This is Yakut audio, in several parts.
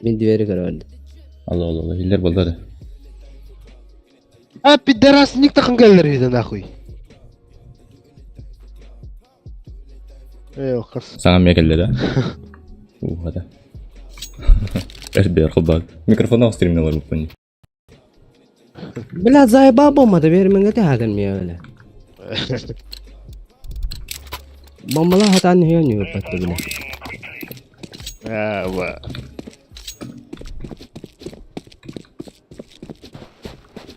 Мин двери көрөбүн. Алло, алло, алло, иһиллэр буолла да. А, пидорас, ник тахын кэллэр үһү нахуй. Эй, хас. Саҥа эмиэ кэллэ да? Уһата. Эрбээр холбаак. Микрофоннаах стримҥэ олорбуппун дии. Бля, заебал бомбата бермеңге тэһаатын миэ бля. Бомбала хатаан нөһүөн үһүппатты бля. А, ва.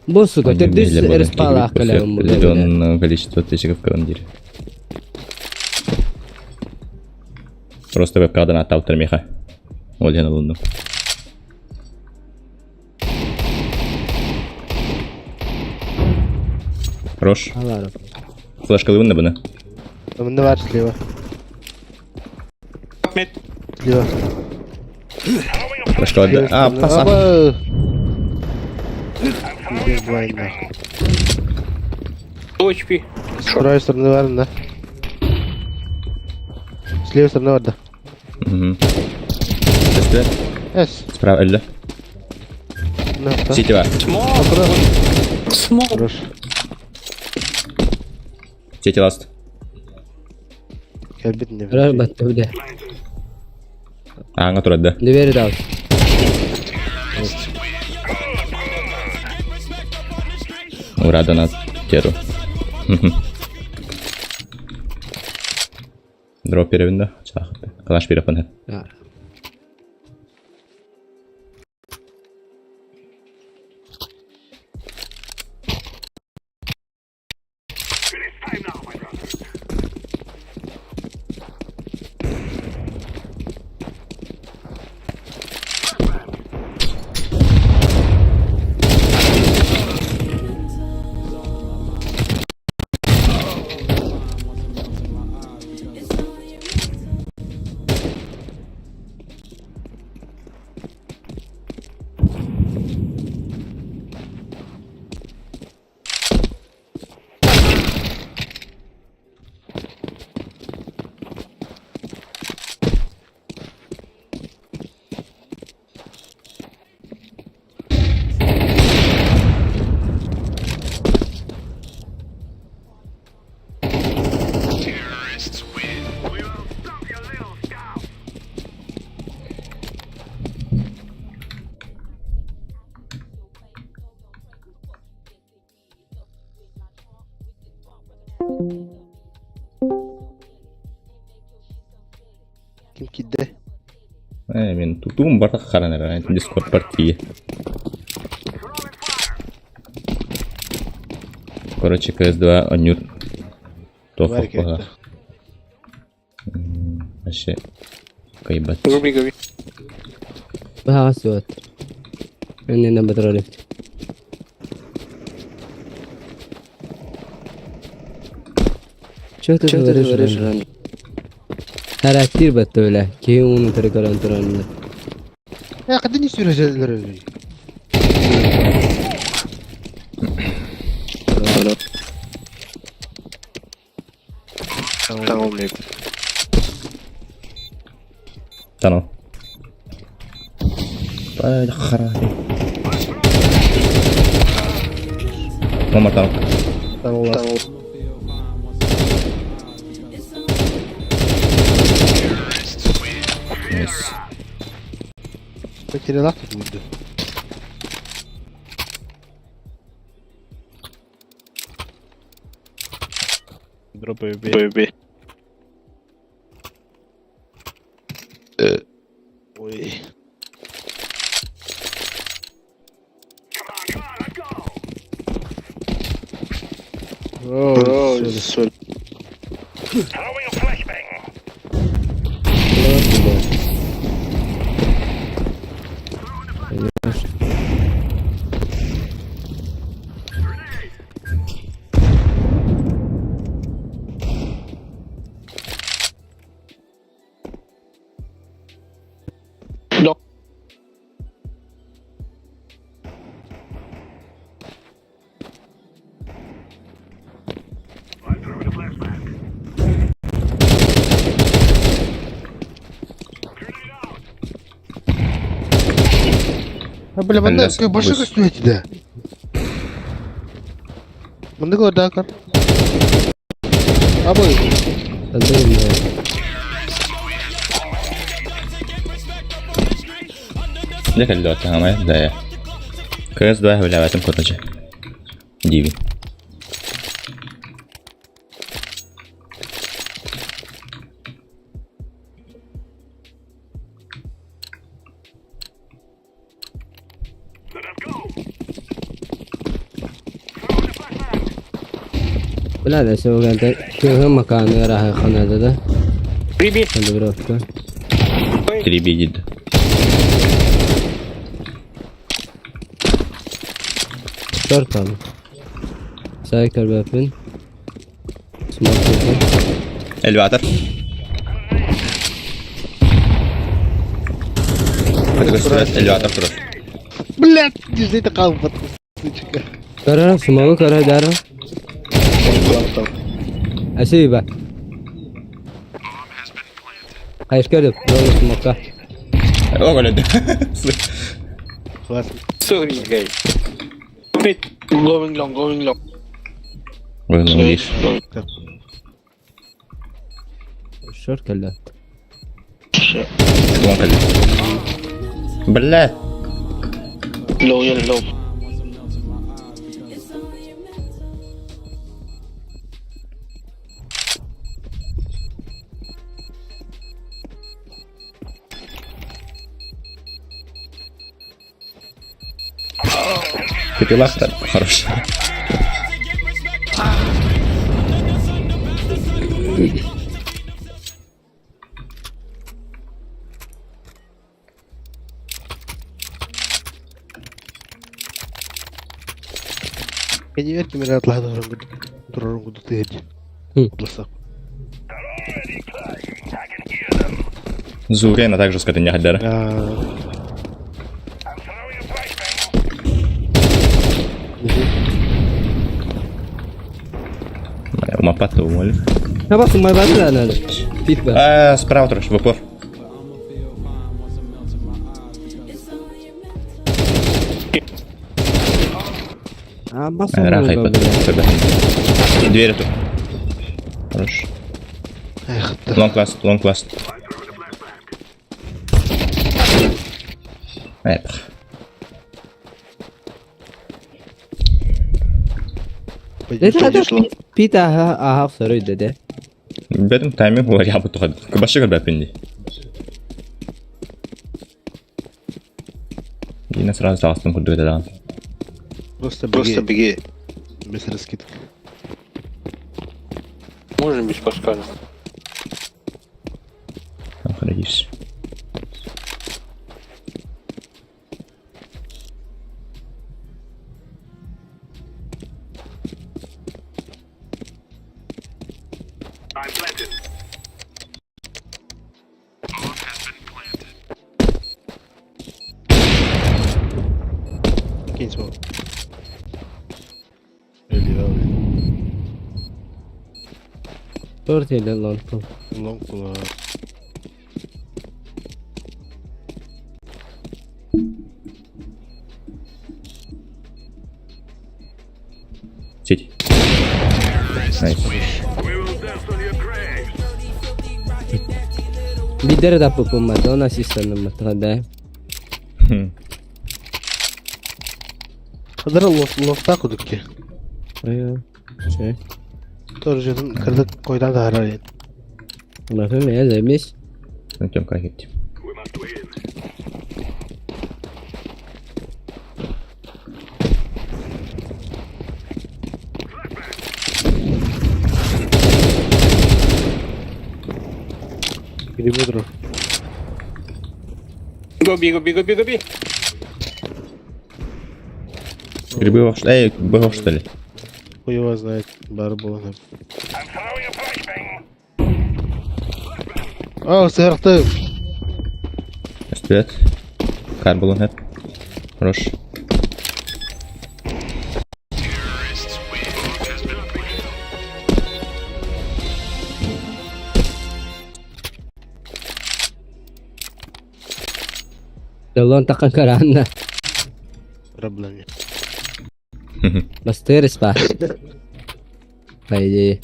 Бу сука, төрдүс респалаах кэлэбин бу бля. Определенное количество подписчиков командир. Просто вебкадан аттаабыттар миэхэ. Ол иһин ылынным. Хорош. Флешкалыбын да быны. Мында бар слева. Слева. Флешкалады. А, паса. HP. С правой стороны бар, да. С левой стороны бар, да. Угу. С. Справа өллө. Сити бар. Смок. Хорош. Сити ласт. Кэлбит не. Раз батта бля. Ааҥҥа турар да. Двери дал. Ура донат теру. Дроп беребин да. Калаш береппин. Ким киирдэ? Ээ, мин тутуум барыта харан эрэ, Дискорд партия. Короче, CS2 онньуур туох Бар баҕа. Вообще, кайбат. Гоби, гоби. Баҕа суот. Иннинэ батарар Чё ты говоришь, Ран? Характер батта бля. Киһи уунун утары көрөн туран. Э, қайдан естіп Tunnel. Ай, хара. One more tunnel. Tunnel. Nice. Потеряла тут будет. Дропаю Б. Б. Ой. О, соль. No. А, бля, манна Әллә башы бус. көстү этиде. Маннык ордаакар. Абы. Öldürün ya. Дьэ кэллэ оттон да. КС 2 үлээбэтим короче. Диви. Бля, да все, Кыһын маканы раһы ханада да. 3B. Калибровка. 3 видит. Шорт там. Сайкер бэпин. Смок бэпин. Элеватор. Элеватор просто. Блядь, дизейті қалып сучка. Кара, смогу кара дара. Асиба. Хайшкер деп, смокка. О, блядь. Класс. Sorry, guys. Mid. Going long, going long. Ой, ну видишь. Шорт кэллэ. Вон кэллэ. Бля. Low, yun, low. Пепелах хорош. Кеневер кемер атлады турарың гуду тыгыд. Хм. Кудласак. Зурена также скотыня хадара. Умапата умолик. Хаба сумай бата надо. Пит ба. А, справа трош, в упор. А, Рахай басым. Дверь эту. Хорош. Эх, да. Лонг ласт, лонг ласт. Эп. Пит аха аха сорой деде. Бедим тайминг var ya bu tohad. Başka kadar bindi. Yine сразу астын курду да. Просто Просто беги. беги. Без раскидок. Можем без Паскаля. Охренеть. Кинь смог. Или да, Шорт или лонг. Лонг була. Сити. Найс. Бидер да попумат, он ассистент мат да. Хадара лофта кудукки. Ая. Şey. Тоже жетін кірдік қойдан да арар еді. Лафым я заебись. Тем как идти. Грибы друг. Go B, go B, go B, go B. Грибы во Эй, б что ли? Хуй его знает, бар было. О, сырықты. Привет. Карболон нет. Хорош. Долон такан каранна. Проблема. Бастыыр спа. По идее.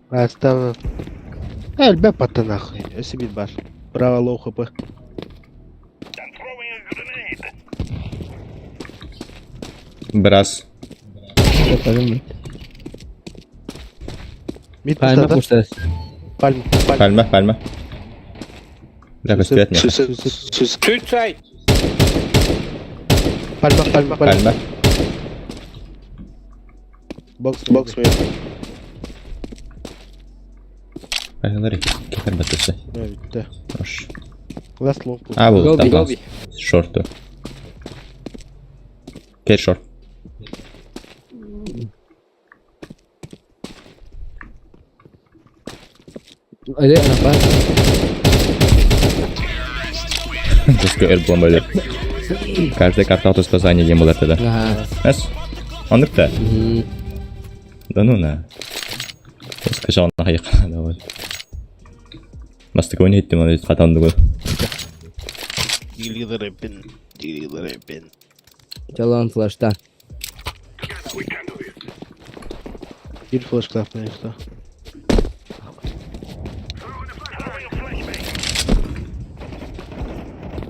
Астана. Элбэх патта нахуй. Өссө биир баар. Право low HP. Бырас. Мид Пальма пустата. пустас. Пальма. Пальма. Пальма, пальма. Бля, көстүбэт миэхэ. Suicide. Пальма, пальма, пальма. Пальма. Бокс, бокс. Пальмалары кэтэр баттасы. Бүттэ. Хорош. Last long. А, был Гоби, там гоби. Шорту. Кей шорт. Öyle yapar. Жестко эр буолан бөлөр. Каждый карта автоспасание диэн буолар тогда. Ага. Эс. Оннук да. М, Да ну на. Скажал на хайка давай. Бастакы ойын иттим, аны хатанды гой. Дилидерепин. Дилидерепин. Чалан флашта. Биир флешкалаах что.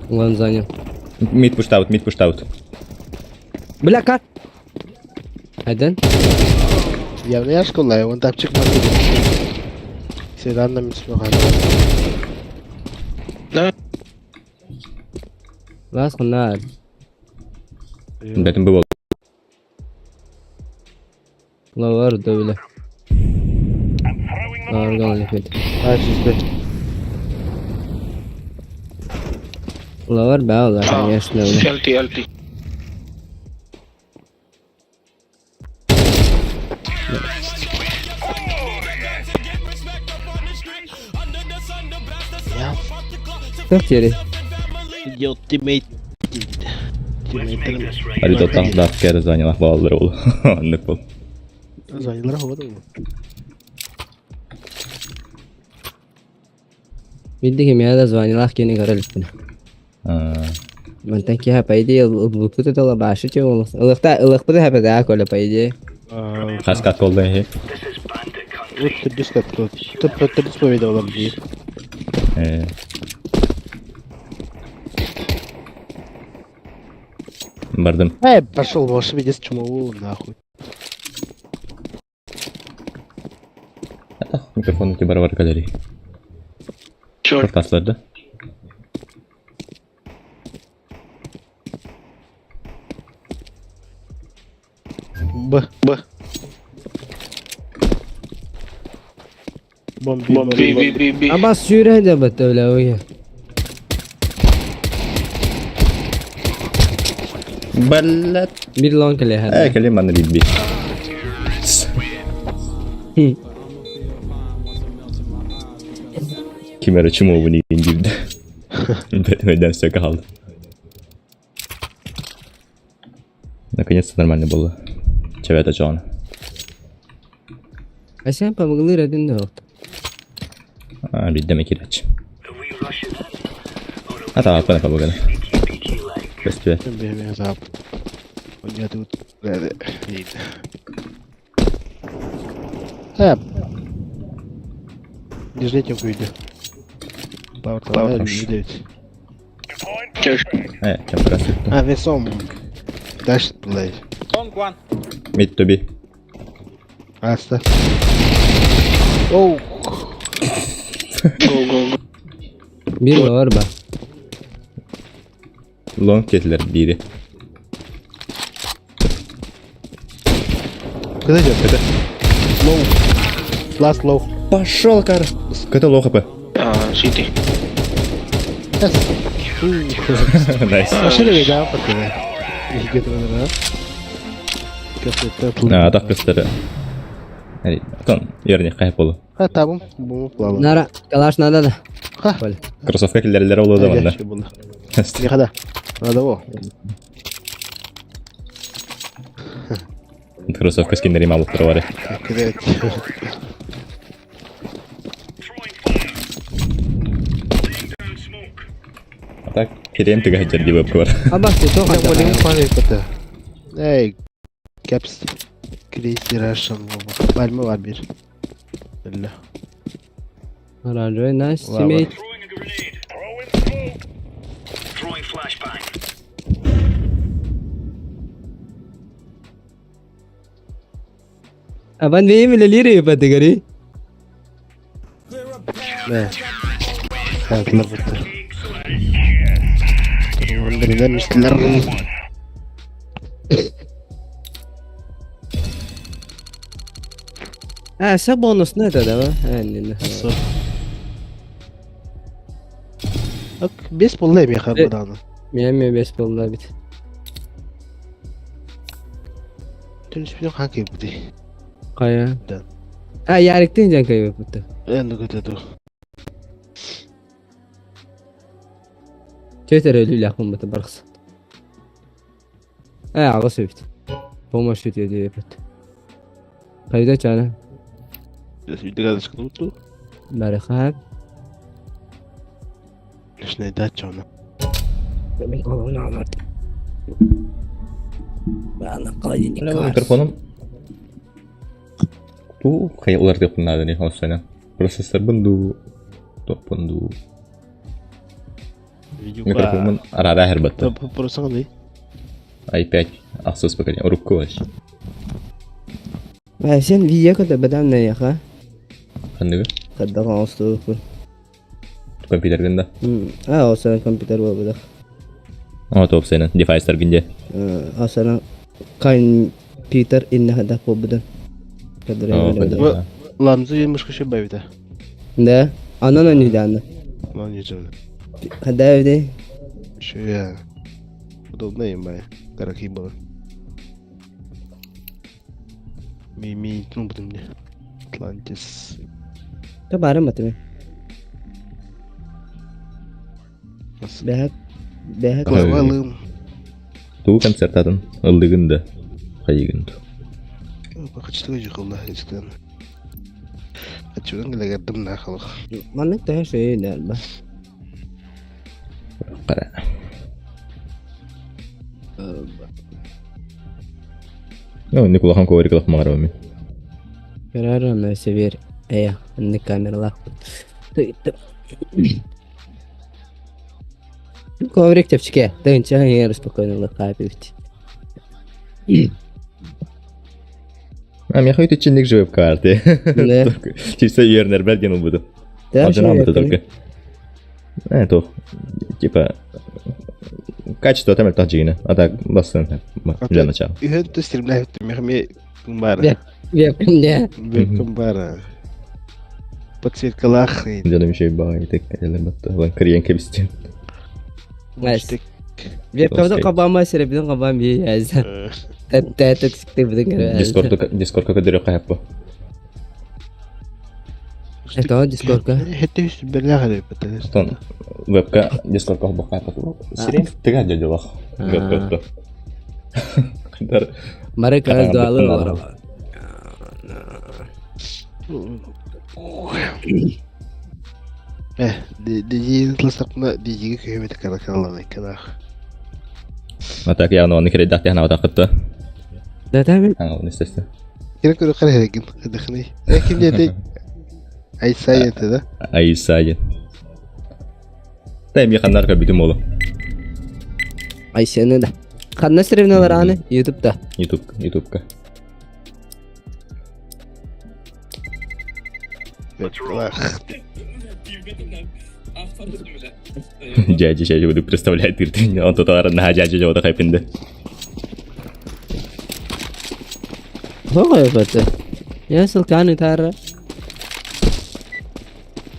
Лон занял. Мид pushed out, mid pushed out. Бля, как? Один. Явно школа, он тапчик мартыды. Седан на мисмахан. Лас хунар. Бэтим был. Лавар да бля. Арган лифет. А, сюда. Лавар бля, конечно. бля. LT, LT. Как теперь? Идет teammate. Teammate. Али тоттан да кere занялах балалар ол. Оннук бол. Занялар хода. Бидди химия звонила кини көрөлүппүн. Мантан киһэ по идее ылбыппыт этала башы те ол. Ылыкта ылыкпыт хэпэ да коля по идее. Хас кат болду хи. Вот төрдүс кат. Топ төрдүс победа болар дии. Э. Бардым. Эй, пошел, волшебный дед чумову нахуй. Микрофон ки бар бар калери. Short. Шорт асларды. Б, Б. Бомби, B, B, B, B. Аба сүүрэ да бат бля ой. Блять. Бир лон келе Э, ха. кали маны бит би. Кимера чумову не гибді. Бэтмен все калды. Наконец-то нормально было. Чевета Джон. А сен помогли один да. А, биддеме кирач. А там аппана побогана. Көстүбэт. Б, Б, зап. Я тут. Э. Держите выйди. Пауэр Хорош. 9. Э, чем красит. А, весом. Дальше, блядь. Long one. Мид to be. Аста. Оу. Go, go, go. Бир лавар ба. Лонг кетилер бири. Куда идет? Это. Low. Last low. Пошел, кар. Ката low HP. CT. Yes. Nice. Пошли, да, пока. А, так көстөрө. Әри, тон, ерне кайып болу. Ха, табым, бу плава. Нара калаш надо да. Ха. Коля. Кроссовка киллерлер болу да манда. Не хода. Надо во. Кроссовка скиннери малыктары бар. Кирет. А так кирем тыга сылдьар дии бар. Абасы тоқ Болим паника. Эй, Caps. Crazy Russian Palma var bir. Öyle. Very nice Var, teammate. Абан бэйэм үлэлиир ыйыппатыгар Ne? Hayatlar bitti. Öldürülen А, сэ бонус на это, да? А, не, не. Ок, бес болла эми харбадааны. Мен бес болла бит. Түнүспүнү хан кийбити. Кая? Да. А, Яриктин жан кайып бутты. Энди көтөдү. Четер өлү лакын бутты баркс. А, агасы бит. Помощь өтөдү бит. Кайда чана? Үйдө чыгып Барахат. Лишний дача. Микрофоном Ту хайа улар деп надо не хосана. Процессор бунду топ бунду. Микрофон арара хербатта. Просто i5 Asus поколение. Рукку вообще. Сен видео когда бадам на яха. Ханныгы? Когда оңосту. Компьютерден да. А, осана компьютер болбудах. О, топ сенен. Девайстар гинде. Осана компьютер инна хада болбудан. О, Ламзы емышкы шебайбита. Да. Анан өнүдө Ман ежеле. Хада өйдө. Шуя. Удобно им бай. Караки было. Ми ми ну будем не. Атлантис. Та барым батым. Бәһәк. Бәһәк. Клавалым. Ту концерт атын. Ылдыгын да. Хайыгын. Бакычтыгы жыкылда истен. Ачудан келегердим нахалык. Маннык та шей дәлба. Кара. Ну, Николахан коврик лах мағарабы мен. Карара на север. Э, на камералах. Коврик тепчике. Тынча я спокойно лахапить. А, мен хочу чинник живып карты. Да. Чисто ернер берген буду. Да, Алжан только. Э, то, типа, качество там это жигина. А так, бастын, для начала. Үйөн төстүрмләп мехме кумбара. Не. Кумбара. Подсветкалах. Делаем еще и бай, так, лан криен кебистен. Вебкамда кабама серебден кабам бии яза. Тәтә сикте биден Дискорд Дискорд көдөрө каяппы. Это Дискордка. Хетте үстү берләгәр бит. Тон вебка Дискордка бу каяппы. Сирен тыга дедилах. Вебка. Кыдар Мары каз дуалы бар. Э, дижин тылсакна дижиге көйбет каракаланы канах. А так я оны керек датты ана отақытты. Да да мен. Ана оны естественно. Керек көрө кара херегин дыхны. Э ким деди? Айса ете да. Айса ден. Та эми ханнар бүтүм болу. Айсене да. Ханна сревналар аны YouTube'да. YouTube, YouTube'ка. Вебкалах. Дядя, сейчас буду представлять ты. Он тут на дядя жауды хайпинде. Хогой баты. Я сылканы тара.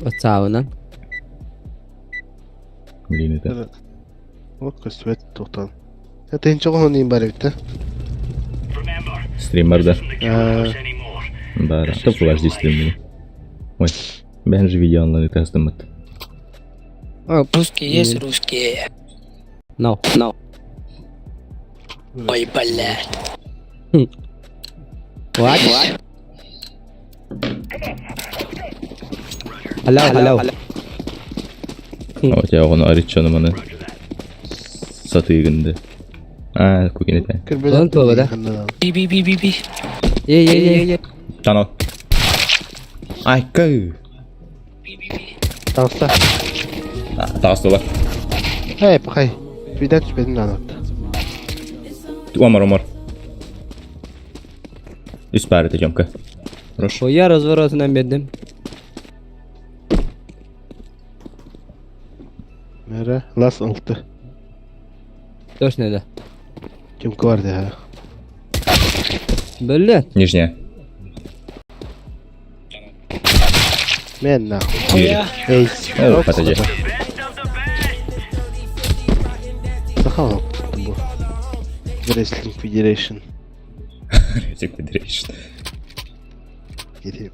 Отсауна. Блин, это. Вот көсвет токтан. Это ничего не бар бит. Стример, да. А, Да, да. Топ Full HD стрим. Ой, ben же видео онлайн тестымыт. Русские есть русские. No, no. Ой, блядь. What? Hello, hello. О, тебя оҕону арыччаны маны сатыыгын да. Аа, кукинете. Онон туола да. B B B B B. Е, е, е, е. Тано. Айка. Таҕыста. Таҕыстылар. Эй, пахай. Видать, түспэтин наада. Омар, Омар. Үс баар этэ, Тёмка. Хорош. Я разворотунан бердим. Мэра, лас ылты. Точно да. Тёмка бар да. Бөллө. Нижняя. Мен нахуй. Двери. Эй. О, подойди. Сахал бу. Wrestling Federation. Wrestling Federation. Киһи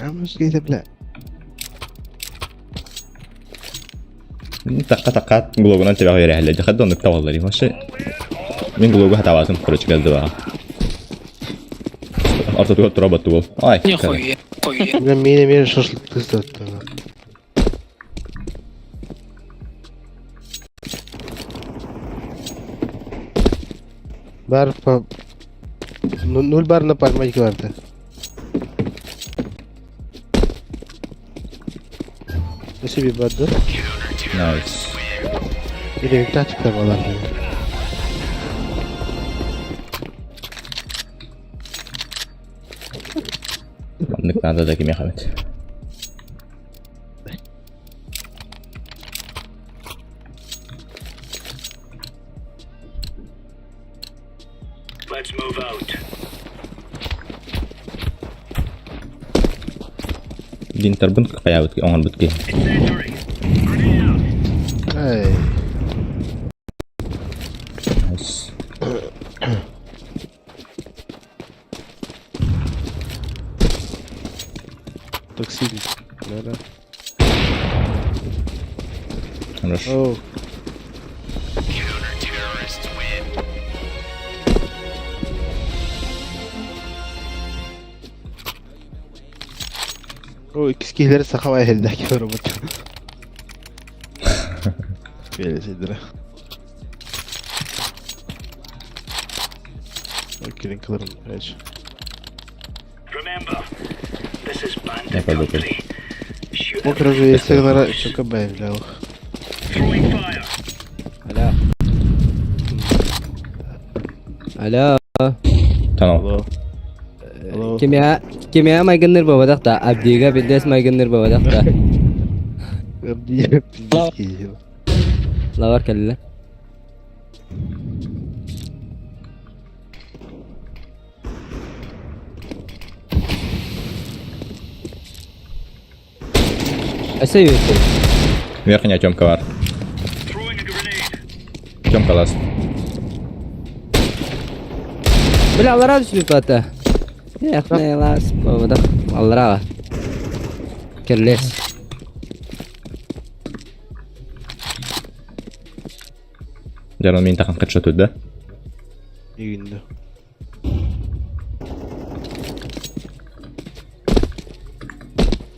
Амус киһи бля. Таққа таққа блогунан тебеҕэ үөрэһэллэр. Дьэ хадда оннук табаллар. Вообще мин блогу хатаабатым, короче, газдыбаҕа. Ортотугар тура баттыбыл. Ай. Нихуя. Хуя. Мен мені мені шашлык кыздырды. Бар по... Нуль бар на пальмайке барды. Nasıl bir bardı? Nice. Bir evden çıkarmalar. Маннык надо да кимиэхэ эбит. Let's move out. Динтарбын хайаабыт оҥорбут киһи. Incendiary. Grenade out. Эй. Nice. Токсин. Да-да. Хорош. Оу. Counter-terrorists win. О, иккис киһилэри сахабай эһэллээх робот. Бэлэсидэрэ. Кэлин кылырым, короче. Remember, this is Я bandit пойду, country. Shoot Бу короче, если гора чока бэйблял. throwing fire. Алло. Алло. Танал. Алло. Алло. Кимия кимия майгынныр бабадах да, Абдига билдес майгынныр бабадах да. Абдия пиздец киһи. Лавар кэллэ. Өсө үөттүр. Верхняя Тёмка бар. Throwing a grenade. Тёмка лаз. Бля, аллара түспүт бата. Эх, не лас бабадах. Аллара. Керлес. Дьэ, мин тахан хедшот да? Игинде.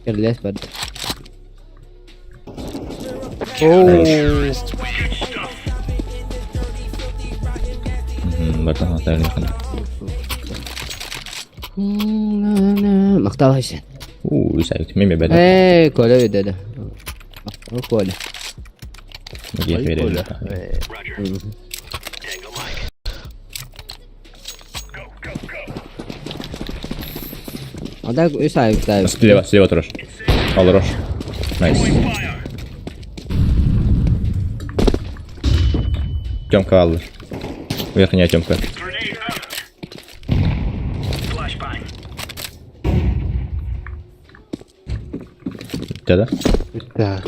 Керлес бар. Оу. Бартан хатайын хана. Мактал хайсен. Уу, сайт. Меме бәдә. Эй, Коля ведеде. О, Коля. Коля. Roger. Tango Mike. Go, go, go. А так үс айыктайбыт. Слева, слева трош. Ал рош. Найс. Fire. Тёмка аллар. Верхняя Тёмка. Grenade out. Flashbang. Да, да? Да.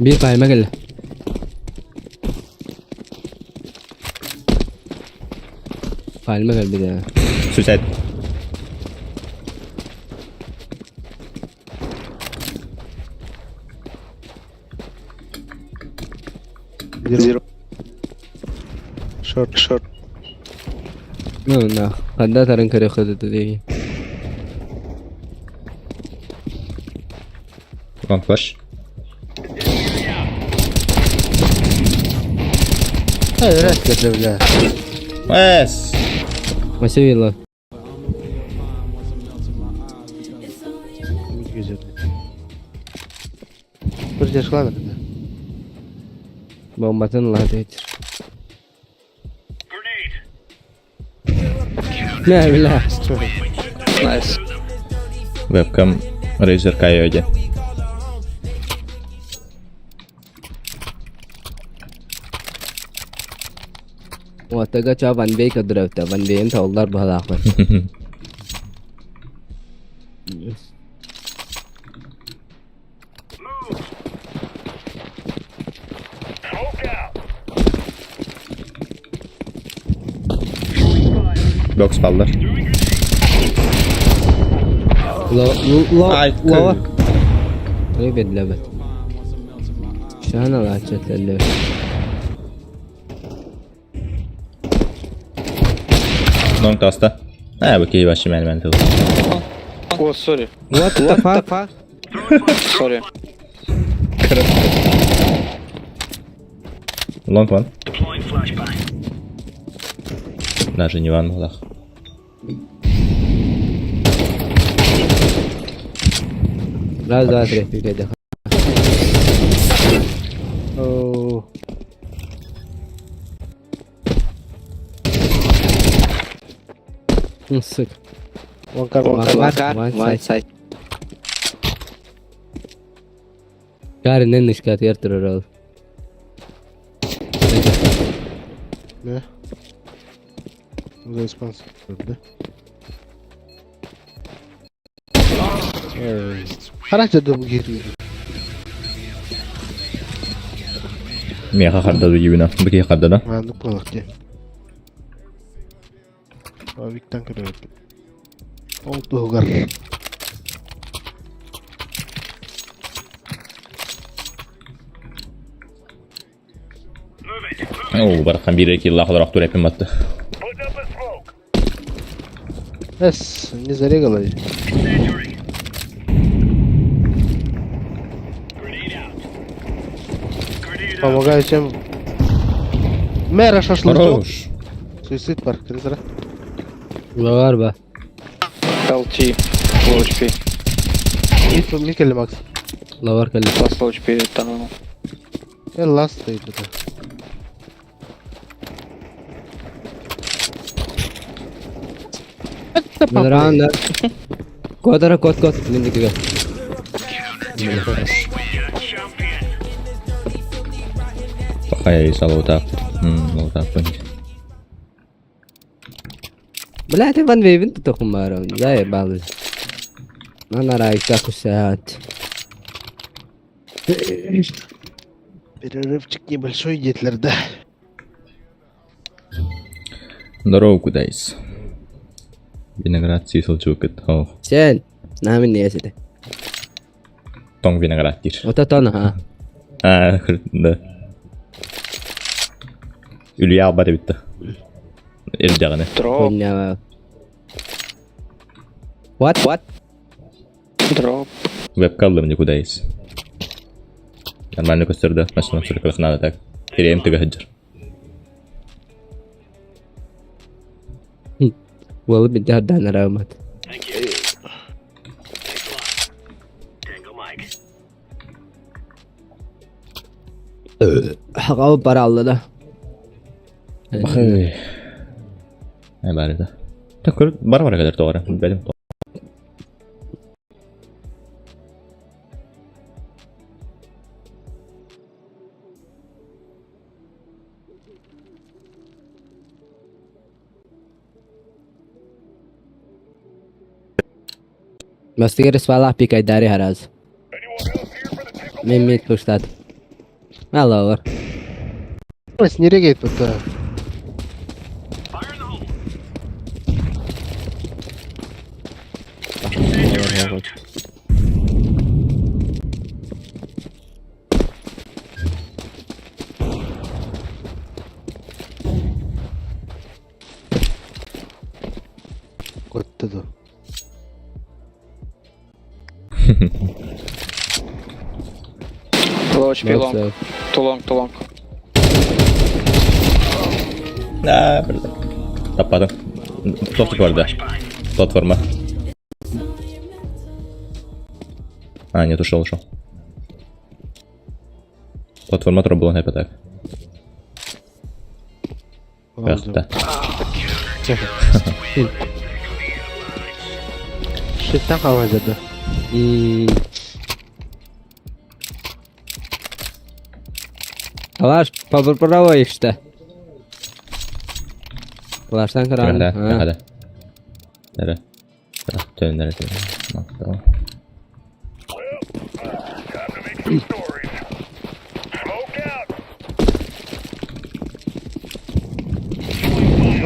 Биир пальма кэллэ. Пальма кэлбит. Суицид. Zero. Short, short. Ну, нах. Ханда тарын көрөхөдө дии. Long flash. Hayır, бля. Эс! Василий. Бір жашқылан бля. Бомбатын лады етер. Grenade. Не, бля. Nice. Webcam Razer Coyote. Уоттага ча Ван Бей көдүрөптө. Ван Бейин толлар баһалаахпын. Move. Smoke out. Throwing fire. Box ballar. Throwing grenade. Ло Ай, ло. Ребят, лебет. Шана лачат лебет. Long таста. А, бу киһи башы мэн мэн тыл. Oh, sorry. What the fuck? Sorry. Long one. Deploying flashbang. Даже не one булах. Раз, два, три, пикайте. Оу. Сука. One car, one car. One car, one side. Кары нынышка тертер ол. Не? За испанский, да? Характер bu girdi. Меха хардады юбина. Бу киһи хардада. Мандык болак де. Виктан көрөт. Ол тугар. Move it. Move it. Оо, бархан бире килла холорох турэпин батты. Put up a smoke. Эс, не зарегала. Incendiary. Grenade out. Grenade out. Помогаю чем. Мэра шашлычок. Хорош. Суицид бар, кірізіра. Бар ба. LT. Low HP. Микеле Макс. Лавар калли. Last low HP tunnel. Э, ласт стоит это. Мыдранда. Кодара кот кот. Миндикиге. Champion. Пахая и салоутап. Лоутап. Бля, ты Ван Бейвин тут тохумаром. Да, балы. Ана райка кусат. Перерывчик небольшой детлер, да. Здорово, кудайс. Виноград сисыл чукет. О, Сен. Намин не есите. тоң виноград дир. Ота тон ха. А, да. Үлүйә албар битті. Ирдәгәне. Drop. Хуйня. What? What? Drop. Вебка алым никудайс. Нормально көстөрдө. Машина сүркөлөх надо так. Керем тыга хаджар. Well, бит дан рамат. Thank you. Thanks a lot. Tango Mike. Хагау баралды да. Бахы. Ай бары да. Так көр бар бар кадәр тогара. Белем. Мастигер свала пикай дари хараз. Мен мит пуштат. Алло. Ось, не регает тут. Fire in the hole. Incendiary out. Это да. Low HP long. Myself. Too long, too long. Аа, бля. Таппатым. Тоқтық барда. Платформа. А, нет, ушел, ушел. Платформа турбулон так. Да. Шиттан қалай деді. Алаш, попробуй işte. Флаштан kıralım. Да, Ha. да. Да. Төннөр. Tamam.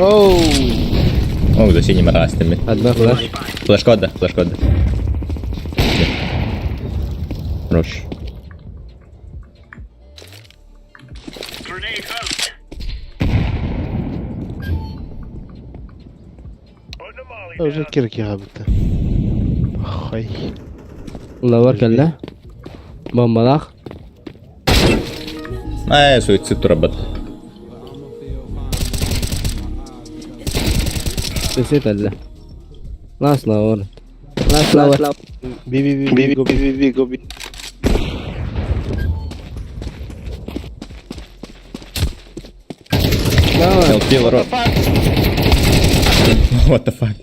Оу! О, за синими растами. Одна флаш. Флешка отда, флешка отда. Хорош. Grenade out. Уже кирки габыта. Хай. Лавар кэллэ. Бомбалаах. Ай, суицид турабат. Суицид эллэ. Last lower. Last lower. Би би би би B, го B, B, B, go B. Lower. Kill, kill, рот. What the fuck?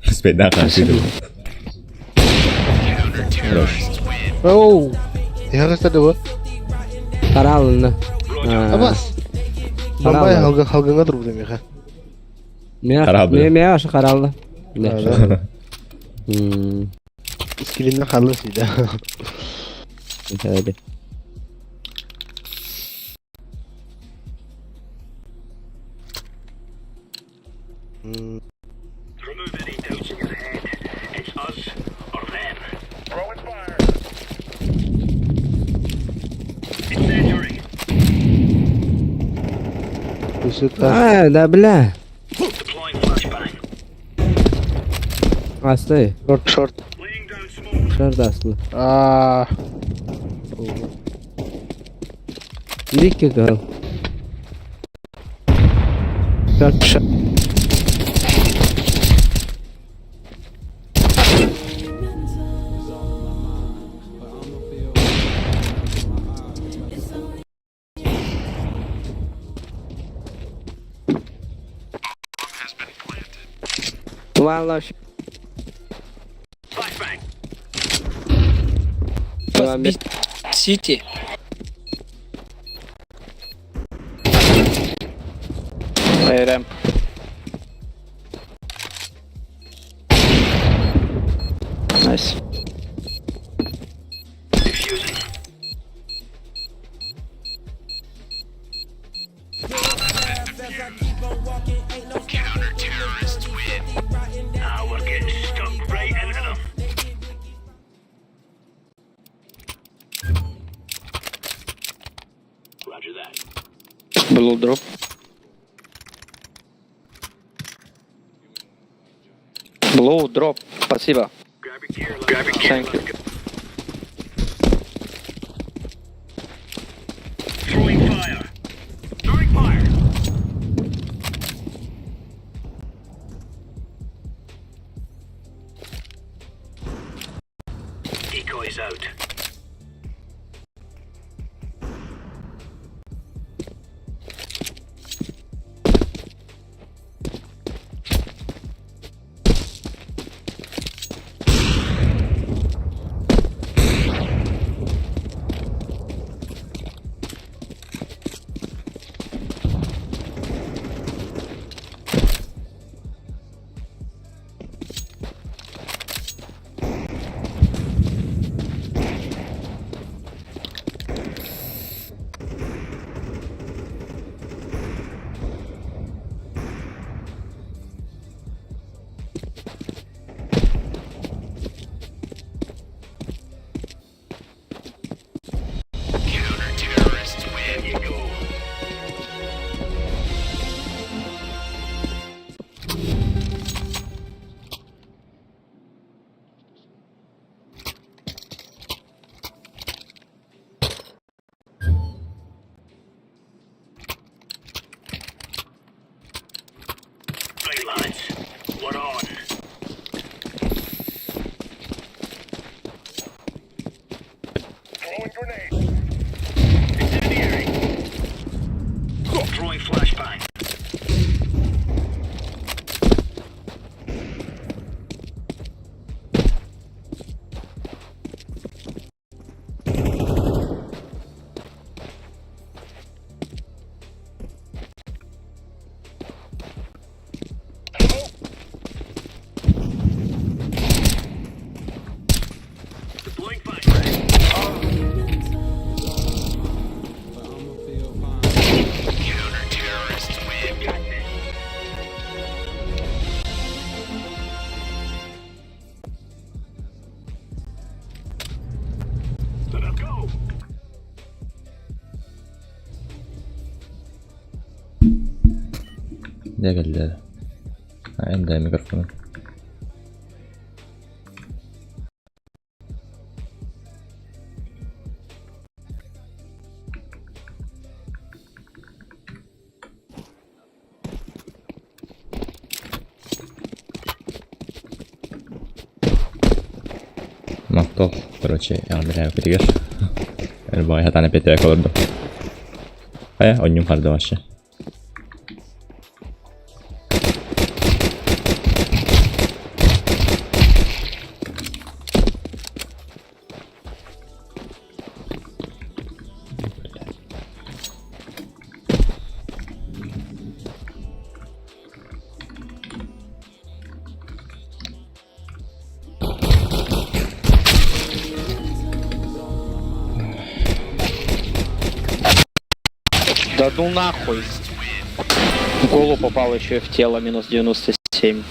Успеть, да, хорошо. Хорош. Оу! Я кастады бу. Каралына. Абас. Бомбай халган халганга турбут меха. Карабы. Мен мен ашы каралды. Да. Hmm. Скилинен халын сиде. Hadi. Remove any doubts in your head. It's us or them. Throwing fire. Incendiary. Суицид. А, да бля. Deploying flashbang. Асты. Short, short. Laying down smoke. Şurada aslı. Аа. Дикий гол. Short, short. One low Flashbang. B. City. A ramp. Nice. Defusing. Now we're getting stuck right into them. Roger that. Blue drop. Blue drop. Спасибо. Grab your gear. Grab your gear. Thank you. Throwing fire. Throwing fire. Decoys out. Дьэ кэллэ. Эн да микрофон. Махтал, короче, эҕэрдэлээбиппитигэр. Эр баҕайы сатаан эппиэттээбэккэ олордум. Хайа, онньум харды вообще. Да ну нахуй. В голову попал еще и в тело, минус 97.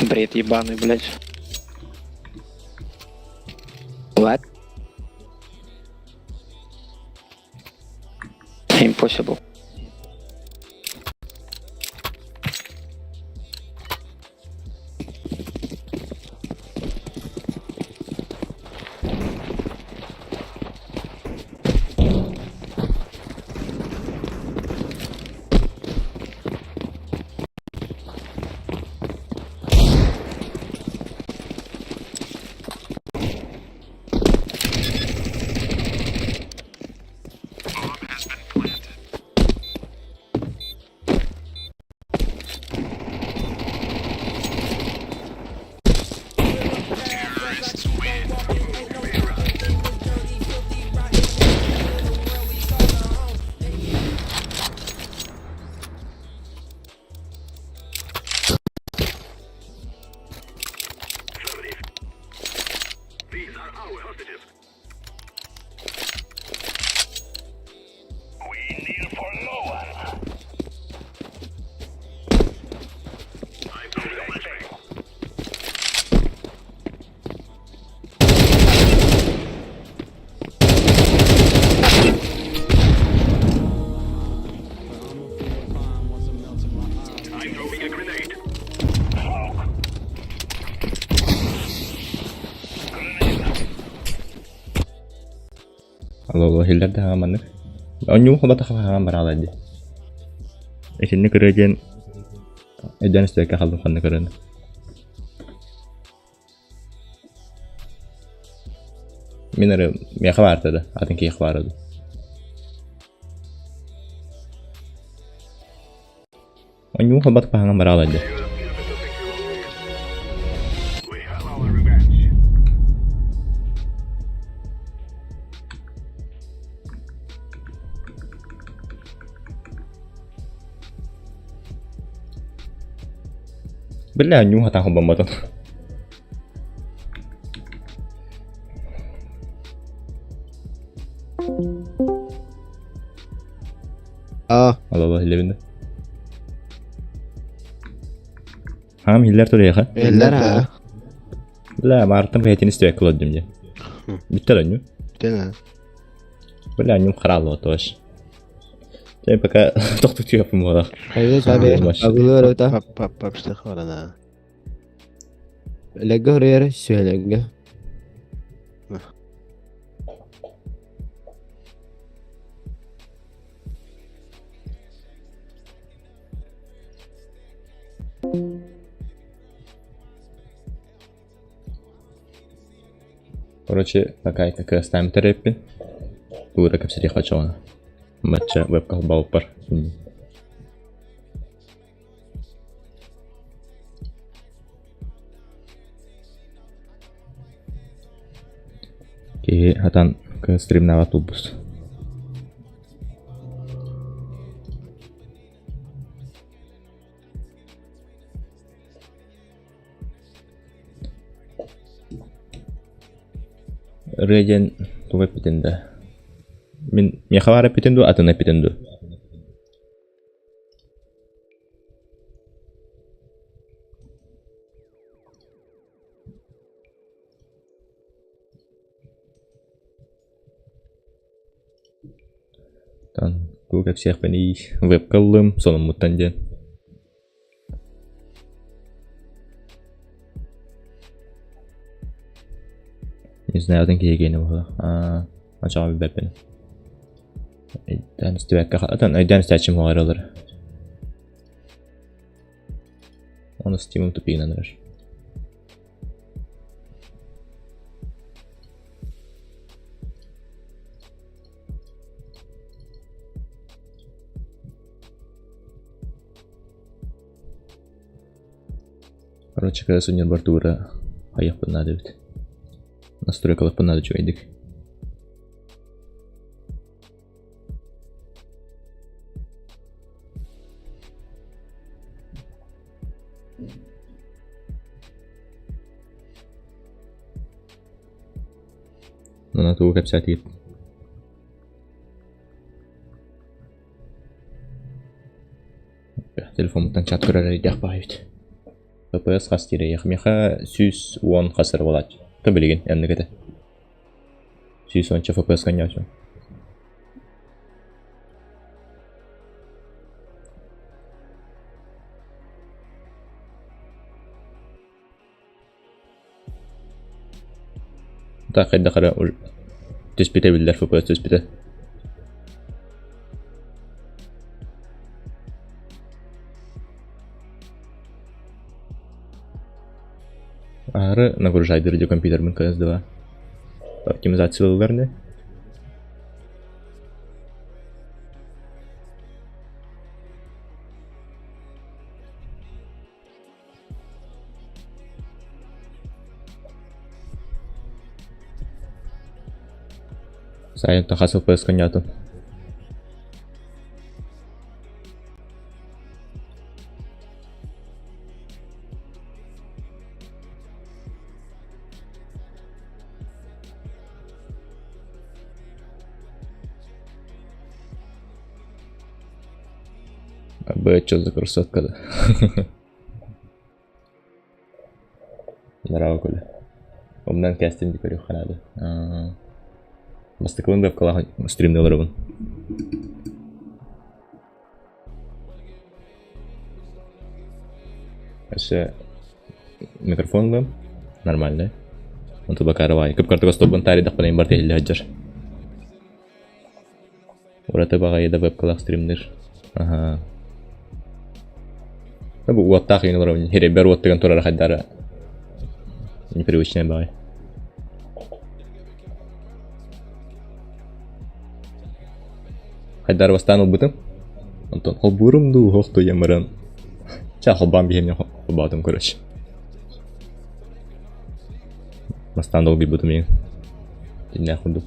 Бред ебаный, блядь. What? Impossible. Алло, иһиллэр да маннык. Онньуу холбатахха хаһан бараалар дии. Итинник ырыа диэн өйдөөн истибэккэ хааллым ханнык ырыаны. Мин ырыам миэхэ баарта да, атын киһиэхэ баара дуу. Онньуу холбатах хаһан бараалар дии. Бля, ньуу хатан холбоммотун. Аа. Алло, иһиллэбин да. Хаам иһиллэр туруйаха. Иһиллэр аа. Бля, маартан бэйэтин истибэккэ олордум дии. Бүттэ да ньуу. Бүтэн аа. Бля, ньум хараалла тоже. Чэ, пока тохтутуйаппын буолар. Хайы сабе. Агылы өрөтө. Пап пап пап баран аа. Лэггэ хөрөйөр сүһэлэггэ. Короче, пока кыастаан бүтэрээппин. Тугу да кэпсэтиэх очоҕуна. Матча вебка холбообуппар. Киһи хатан стримнаабат буолбут. Ырыа диэн тугу эппитин да мин миэхэ баар эппитин дуу атын эппитин дуу Тан тугу кэпсиэхпиний вебка ыллым сонуммуттан диэн. знаю, атын киһи киэнэ буолла. Аа, оччоҕо билбэппин. Өйдөөн истибэккэ, атын өйдөөн истээччим суох эрэ Ону Steam'ым тупигынан эрэр. Короче, кыра сунньарбар туура хайыахпын наада эбит. Настройкалыахпын наада үчүгэйдик. Аны тугу кэпсээтигит? Телефоммуттан чат көрөр эрэйдээх баҕайыбыт. ППС хас диир Миэхэ 110 хас эрэ буолааччы. То билигин энник этэ. 110 ФПС конньоочу. Так хайдах эрэ түспүтэ биллэр ФПС түспүтэ. Аһары нагружайдыр дии компьютербын КС-2. Оптимизациялыыллар ини. Сайын хас ЛПС конньоотун. Б, что за красотка да? Браво, Коля. Умнан кастинг көрүөххэ наада. Бастакыбын вебкалаах стримни олоробун. Өссө микрофон ылыам, нормальный. Онту бакарабай. Кып-картык остуолбун таарыйдахпына барыта иһиллэ сылдьар. Ураты баҕайы да вебкалаах стримнир. Аһаа. Бу уоттаах иин олоробун. Хирэйбэр уоттыган турара хайдара непривычная баҕай. Хайдары бастаан ылбытым. Онтон холбуурум дуу, уһуох дуу диэн баран ча холбоон биһиэмнэ холбоотум короче. Бастаан долгуйбутум иин. Дьиннээх курдук.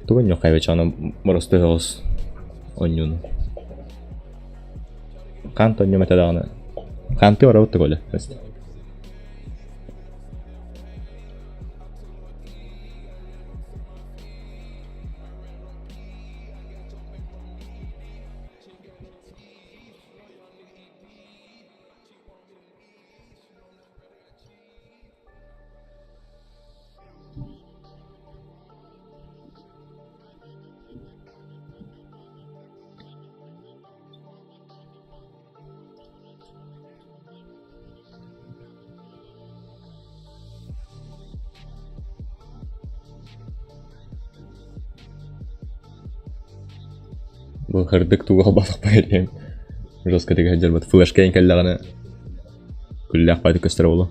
Тугун ньуххайбычааны боростуой соҕус онньууну. Хаан тонньум этэ даҕаны. Хаантыы барабыт да Коля. Бу хырдык тугу холбоотохпой диэн жестко тыга сылдьарбыт флешка иҥ кэллэҕинэ күллээх баайдык көстөр буолуо.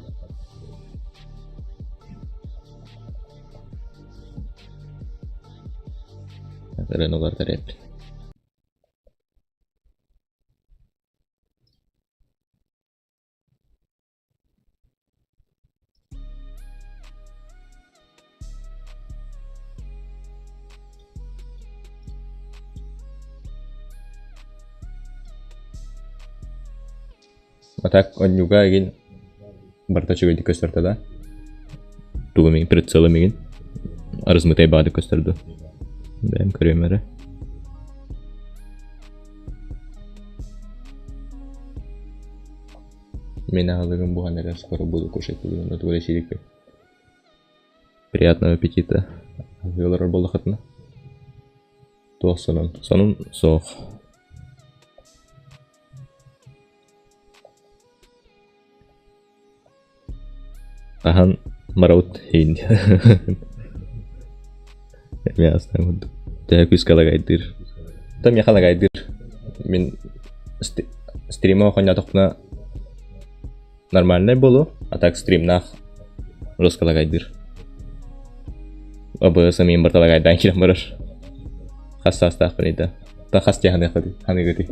Ырыаны уларытар эбиппин. А так онньуга игин барыта үчүгэйдик көстөртө да. Тугу мигин прицелы мигин размытай баады көстөрдү. Бэйэм көрүөм эрэ. Мин аһылыгым буһан эрэр, скоро буду кушать бүгүн онно тугу эрэ сиирикпин. Приятного аппетита. Аһыы олорор буоллахытына. Туох сонун? Сонун суох. Хаһан барабыт иһин Эмиэ астаан курдук. Төһө күүскэ лагайдыыр. То миэхэ лагайдыыр. Мин стрима оонньоотохпуна нормальнай буолуо, а так стримнаах жестко лагайдыыр. ОБС миин барыта лагайдаан киирэн барар. Хас саастаахпын ыйда. Та хас дии ханыгытый?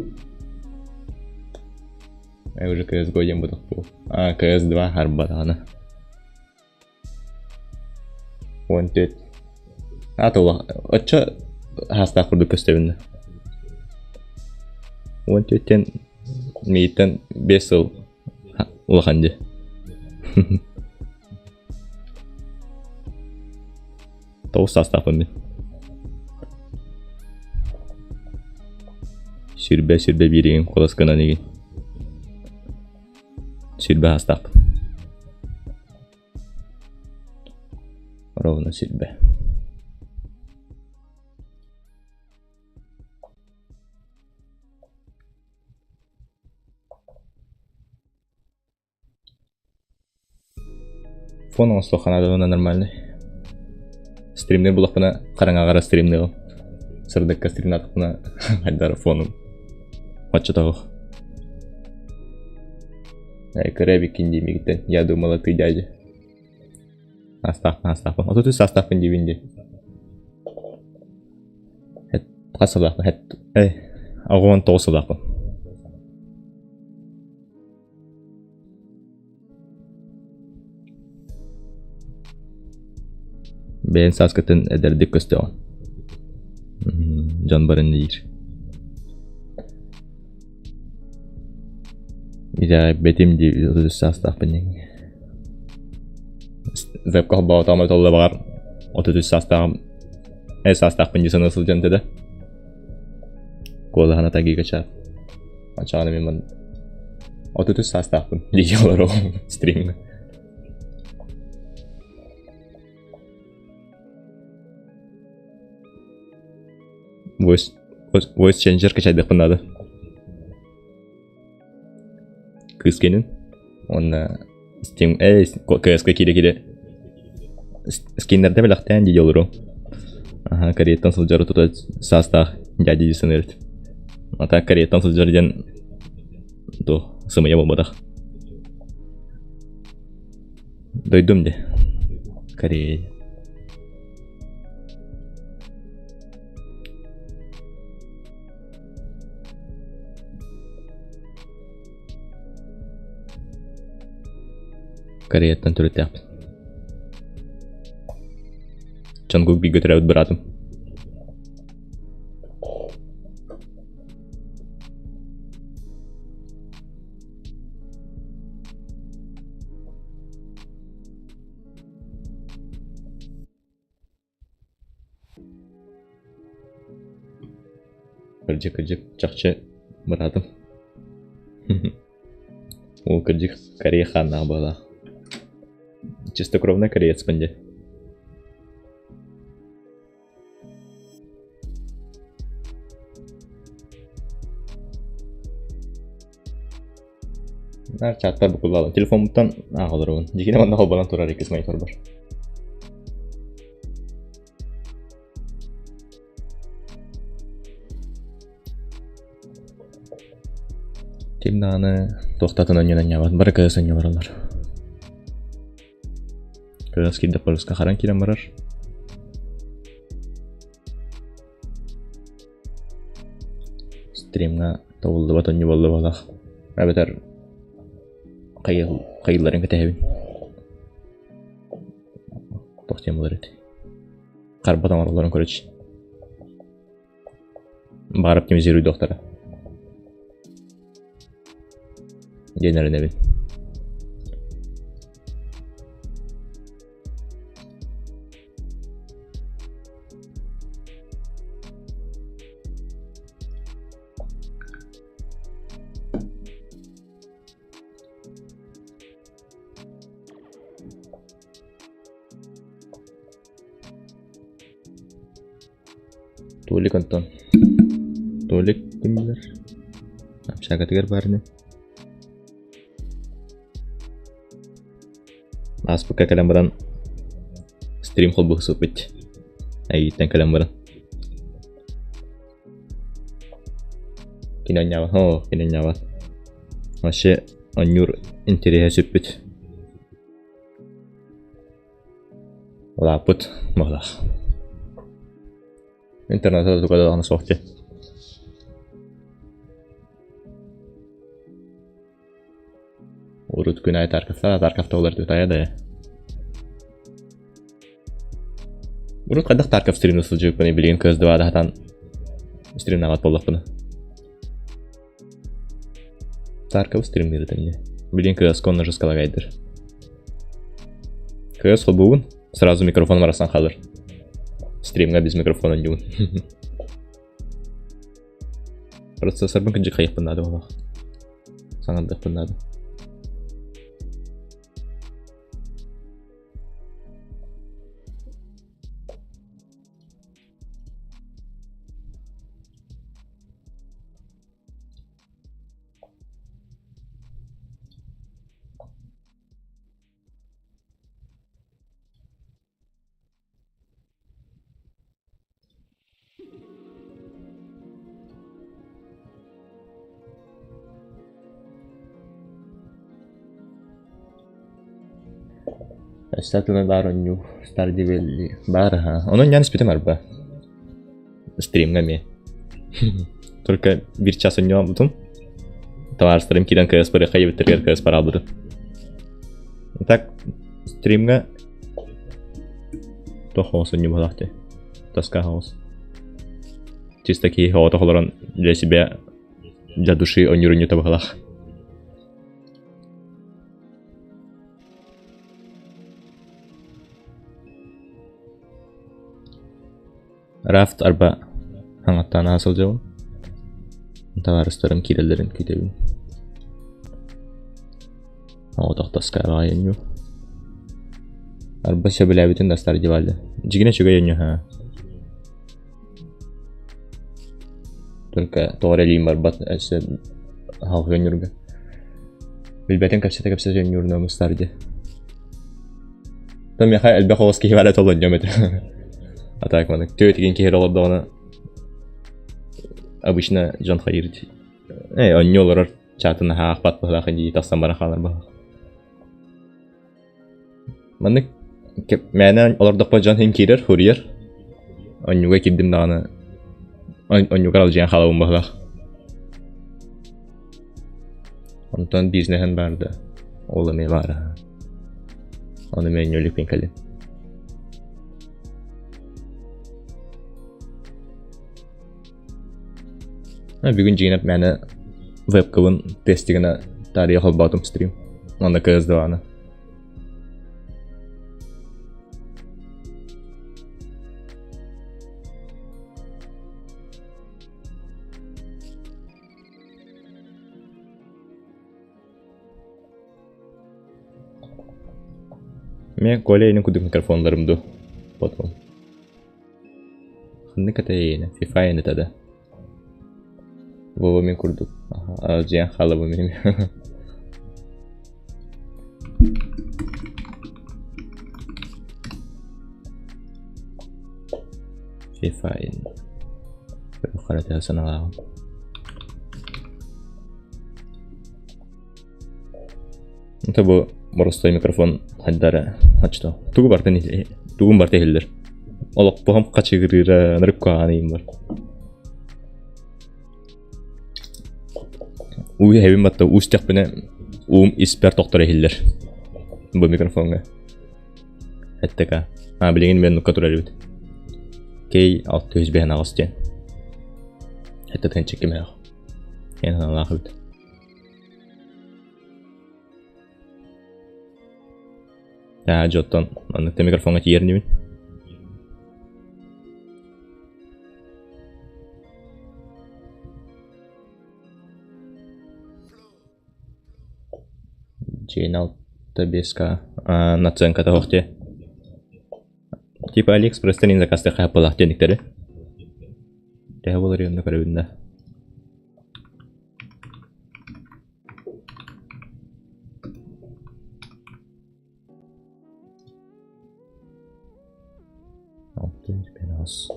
Я уже CSGO диэн бутах буол. А, CS2 харбатаҕына. 14. Аата оччо хаастаах курдук көстөбүн да. 14-тэн миигиттэн 5 сыл улахан дии. Тоҕус саастаахпын мин. Сүрбэ сүрбэ бииригин куолас гынан игин. Сүрбэ саастаахпын. Ровно сүрбэ. Фон оҥостуохха наада уонна нормальный. Стримнир буллахпына хараҥаҕа стримныаҕым. Сырдыкка стримнаатахпына хайдара фонум оччотоҕу. Кыра эбиккин дии мигиттэн. Я думала ты дядя. Астаахпын, астаахпын. 33 саастаахпын диибин дии. Хас сыллаахпын? 89 сыллаахпын. Бэйэҥ сааскытын эдэрдик көстөҕүн. Дьон барын диир. Итэҕэйбэтим дии 33 саастаахпын диэн. Вебка холбоотоҕум толла баҕар 33 саастааҕым эр саастаахпын дии саныы сылдьан этэ да. Куолаһына тагига чаат. Ачаҕына мин ман 33 саастаахпын дии олоруом стримҥа. Voice, voice changer качайдыахпын наада. Кыыс кэнин. Уонна Steam, эй, КСК киирэ-киирэ скиннэрдэ бэлэхтээн дии олоруом. Аха, Кореяттан сылдьар тута саастаах дядя дии саныыр. А так Кореяттан сылдьар диэн то сымыйа буолбатах. Дойдум де. Корея. Кореяттан төрүттээхпин. Чонгук бииргэ төрөөбүт быраатым. Кырдьык, кырдьык, чахчы быраатым. Ол кырдьык Корея хааннаах быһыылаах. Чистокровный кореецпын дии. Наар чаттар букуллаалым. Телефоммуттан ааҕа олоробун. Дьикинэ манна холбонон турар иккис мониторбар. Ким даҕаны туохтатын онньунан ньабат, бары кыыс онньу бараллар. Кыыс киирдэ полюска харан киирэн барар. Стримҥа тобуллубат онньу буолла Эбэтэр хайыылларын кэтэһэбин. Туох диэн буолар этэй? Харбат оҥороллорун короче. Баар оптимизируйдуохтара. Диэн эрэнэбин. Толик Антон. Толик ким билэр? Общагатыгар баар ини. Ааспыкка кэлэн баран стрим холбуу сыппыт. Эйииттэн кэлэн баран. Кини анньаабат. Оо, кини анньаабат. Вообще онньуур интэриэһэ сүппүт. Улааппыт быһыылаах. Интернета туга даҕаны суох дии. Урут күн аайы Тарковтаах, Тарковта олордубут тайа да. Урут хайдах Тарков стримна сылдьыбыппыный билигин көс дыбаада хатан стримнаабат буоллахпына. Тарков стримныыр эмне. Билигин кыаска онно жескалагайдыр. Кыас холбуубун, сразу микрофон барасан халыр. Стримга без микрофона дьуун. Процессорбын кырдьык хайыахпын наада буоллах. Саҥардыахпын наада. Өссө баар оонньуу Stardew Valley баар аһа. Онон ян испитим арба. Стримҥа эмиэ. Только биир час оонньообутум. Табаарыстарым киирэн КС барыахха диэбиттэригэр КС бараабытым. Так стримҥа Туох оҕус онньубалаах дии. Тоска оҕус. Чисто киһи оҕото олорон для себя, для души онньуур онньуута быһалаах. Рафт арба хаҥаттаан аһа сылдьабын. Табаарыстарым киирэллэрин күүтэбин. Оҕотох тоска баҕайы онньуу. Арба сөбүлээбитин да Stardew Valley. Дьигинэ үчүгэй онньуу ха. Только тоҕо эрэ илиим барбат өссө аһалгы онньуурга. Билбэтин кэпсэтэ-кэпсэтэ онньуурунан Stardew. То миэхэ элбэх оҕус киһи баара толонньом этэ. А так маннык түөтигин киһи олордоҕуна обычно дьон хайыыр э онньуу олорор чаатын аһаахпат быһылаах дии тахсан баран хаалар быһылаах. Маннык мээнэ олордохпо дьон иһин киирэр, хуруйар. Онньууга киирдим даҕаны онньуугар алдьыйан хаалабын быһылаах. Онтон бизнеһин баар да, ол эмиэ баара. Ону эмиэ өнньүөлүкпүн кэлин. Бүгүн дьиҥинэп мээнэ вебкабын тестигинэ таарыйа холбоотум стрим. Онно КС-2-ны. Мен Коля эйнин кудук микрофоннарым ду потом. Ханнык это эйнэ? FIFA эйнэ да. Вова мин курдук. Дьиэн халабы мин. FIFA эйнэ. Харата саналааҕым. Это бу боростой микрофон хайдара ачто. Тугу бартын тугун барта иһиллэр. Олохпоһом хачыгырыыра ынырык куһаҕан бар. Уу эһэбин батта уустяхпына уум испэр тохтор иһиллэр. Бу микрофоҥҥа. Эттека. А билигин мен нукка турар эбит. Кей 658 диэн. Этте тэнчиккимээх. Эн аналаах эбит. Аа, дьэ оттон маннык да микрофоҥҥа тиийэр инибин. Дьиэн алта биэска наценката суох дии. Типа Алиэкспресстэн иһин заказтыахха хаппалаах диэниктэри. Төһө буолар онно көрөбүн да. Аҕыс.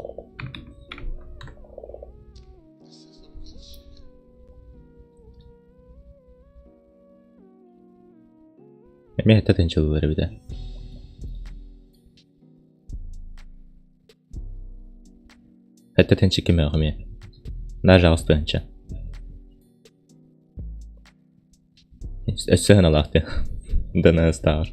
Эмиэ сэттэ тыһыынчалыылар эбит ээ. Сэттэ тыһыынча кимээх эмиэ. Даже аҕыс тыһыынча. Өссө сыаналаах дии. ДНС-тааҕар.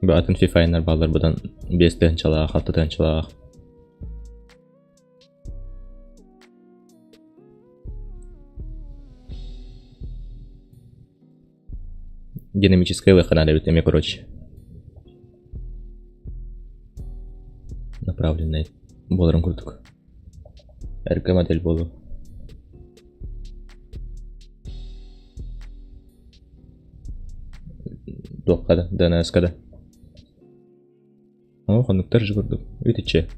Бу атын фифайнар бааллар быдан 5 тыһыынчалаах, 6 тыһыынчалаах. Динамическая ылыахха наада эбит эмиэ короче. Направленный буоларын курдук. Эргэ модель буолуо. Туохха да, ДНС-ка да. Оо, хонуктар же курдук. Үтүччэ.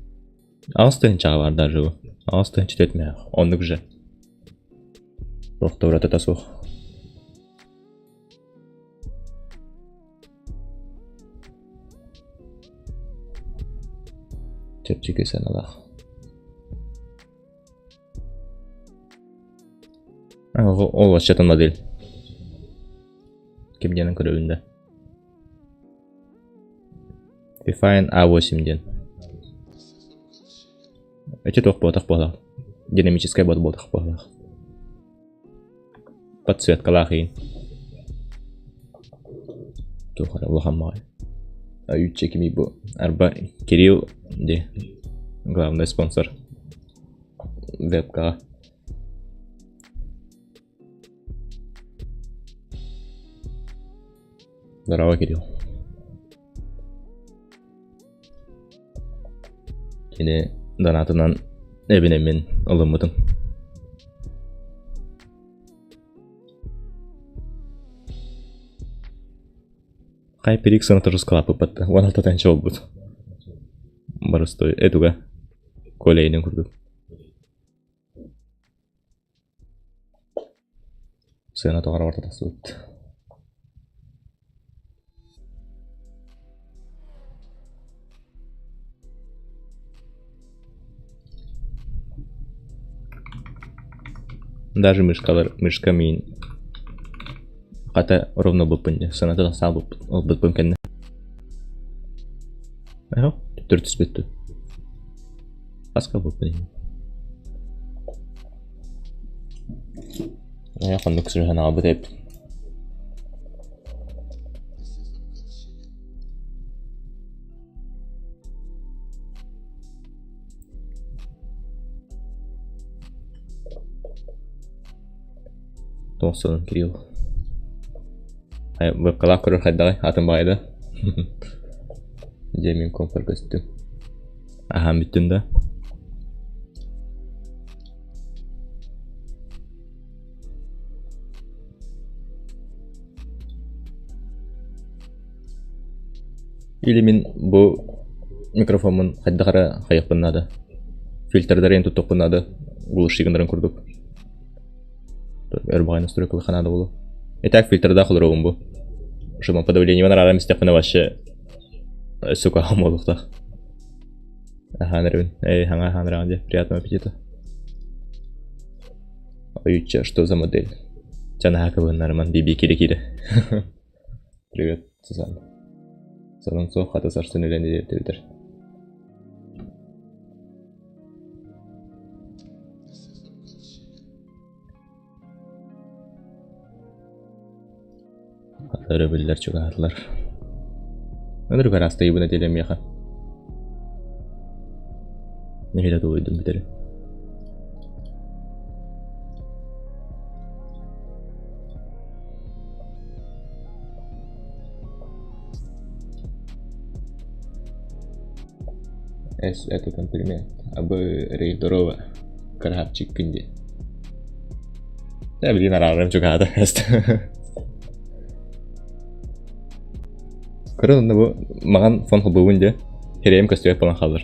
8 тыһыынчаҕа баар даже бу. 8 тыһыынча 4 мөөх. Оннук же. Туох да уратыта суох. Чэпчэки сыаналаах. Ол вообще-то модель. Ким диэнин көрөбүн да. Fifine A8 диэн. Эти туох буотах буолаах. Динамическай бот буотах буолаах. Подсветкалаах иин. Туох эрэ улахан баҕайы. Аютча кимий бу? Арба Кирилл ди главный спонсор вебкаҕа. Здорово, Кирилл. Кини донатынан эбинэммин ылыммытым. HyperX сана склаппыт 16 тыһыынча буолбут. Боростуой этуга колейнин курдук. Сыана тоҕо барта тахсыбыт. Даже мышкалар, мышка миин хата ровно ылбыппын дии, сыаната тахсан ылбыппын кэннэ. Эһо, төттөрү түспүт Хаска ылбыппын иһин. Ээ, хоннук сырыһан аҕалбыт эбит. Туох сонун Кирилл? Вебкалаах көрөр хайдаҕый? Атын баҕайы да? Дьэ мин компар көстүм. Аһаан бүттүм да? Или мин бу микрофоммун хайдах эрэ хайыахпын наада. Фильтрдэрин туттуохпун наада. Глуши гынарын курдук. Өр баҕайы настройкалыахха наада буолуо. И так фильтрдаах олоробун бу. Шума подавлениебын арааран истэхпинэ вообще сука буолуохтаах. Аһаан эрэбин. Эй, хаҥа аһаан эрэҕин дии. Приятного аппетита. Ойучча, что за модель? Чанаһа кыбыһыннарыман биби кире-кире. Привет, Сусанна. Сонун суох хата сарсын үлэни диэбитэр. Өрөбүллэр чугаһаатылар. Ынырык араастайыбын этилэ миэхэ. Нэһиилэ тулуйдум бүтэрин. Эс, это комплимент. Абы рейдорова красавчиккын диэн. Ээ, билигин араарарым чугаһаата. Көрөн онно бу маҕан фон холбуубун дии. Хирэйим көстүбэт буолан хаалар.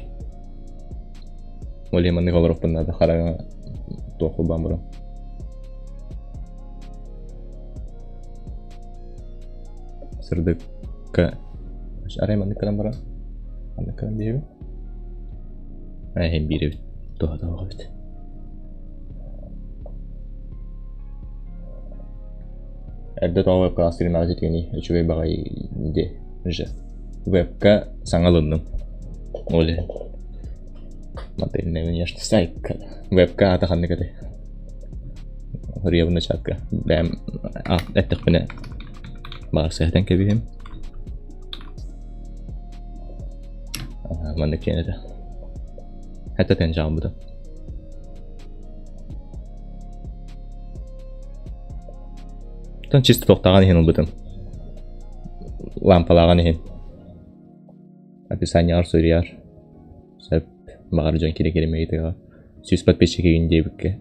Ол иһин маннык олоруохпун наада хараҥа туох холбоон баран. Сырдыкка арай маннык гынан баран маннык гынан биэрэбин. Эһин биирэбит. Туһа эбит. Эрдэ тоҕо вебка стримнаҕа ситиҥий үчүгэй баҕайы дии же. Вебка саҥа ылынным. Ол иһин. Модельная внешность сайка. Вебка аата ханнык этэй? Суруйабын чатка. Бэйэм эттэхпинэ баҕар сыһытан кэбиһим. Маннык киэн этэ. Хэтэ тэн дьаалбытым. Тон чисто тохтаҕан иһин ылбытым. Лампалааҕын иһин. Описаниеҕар суруйар. Сөп. Баҕар дьон киирэ-кииримэ ыйытыаҕа. 100 подписчик игин диэбиккэ.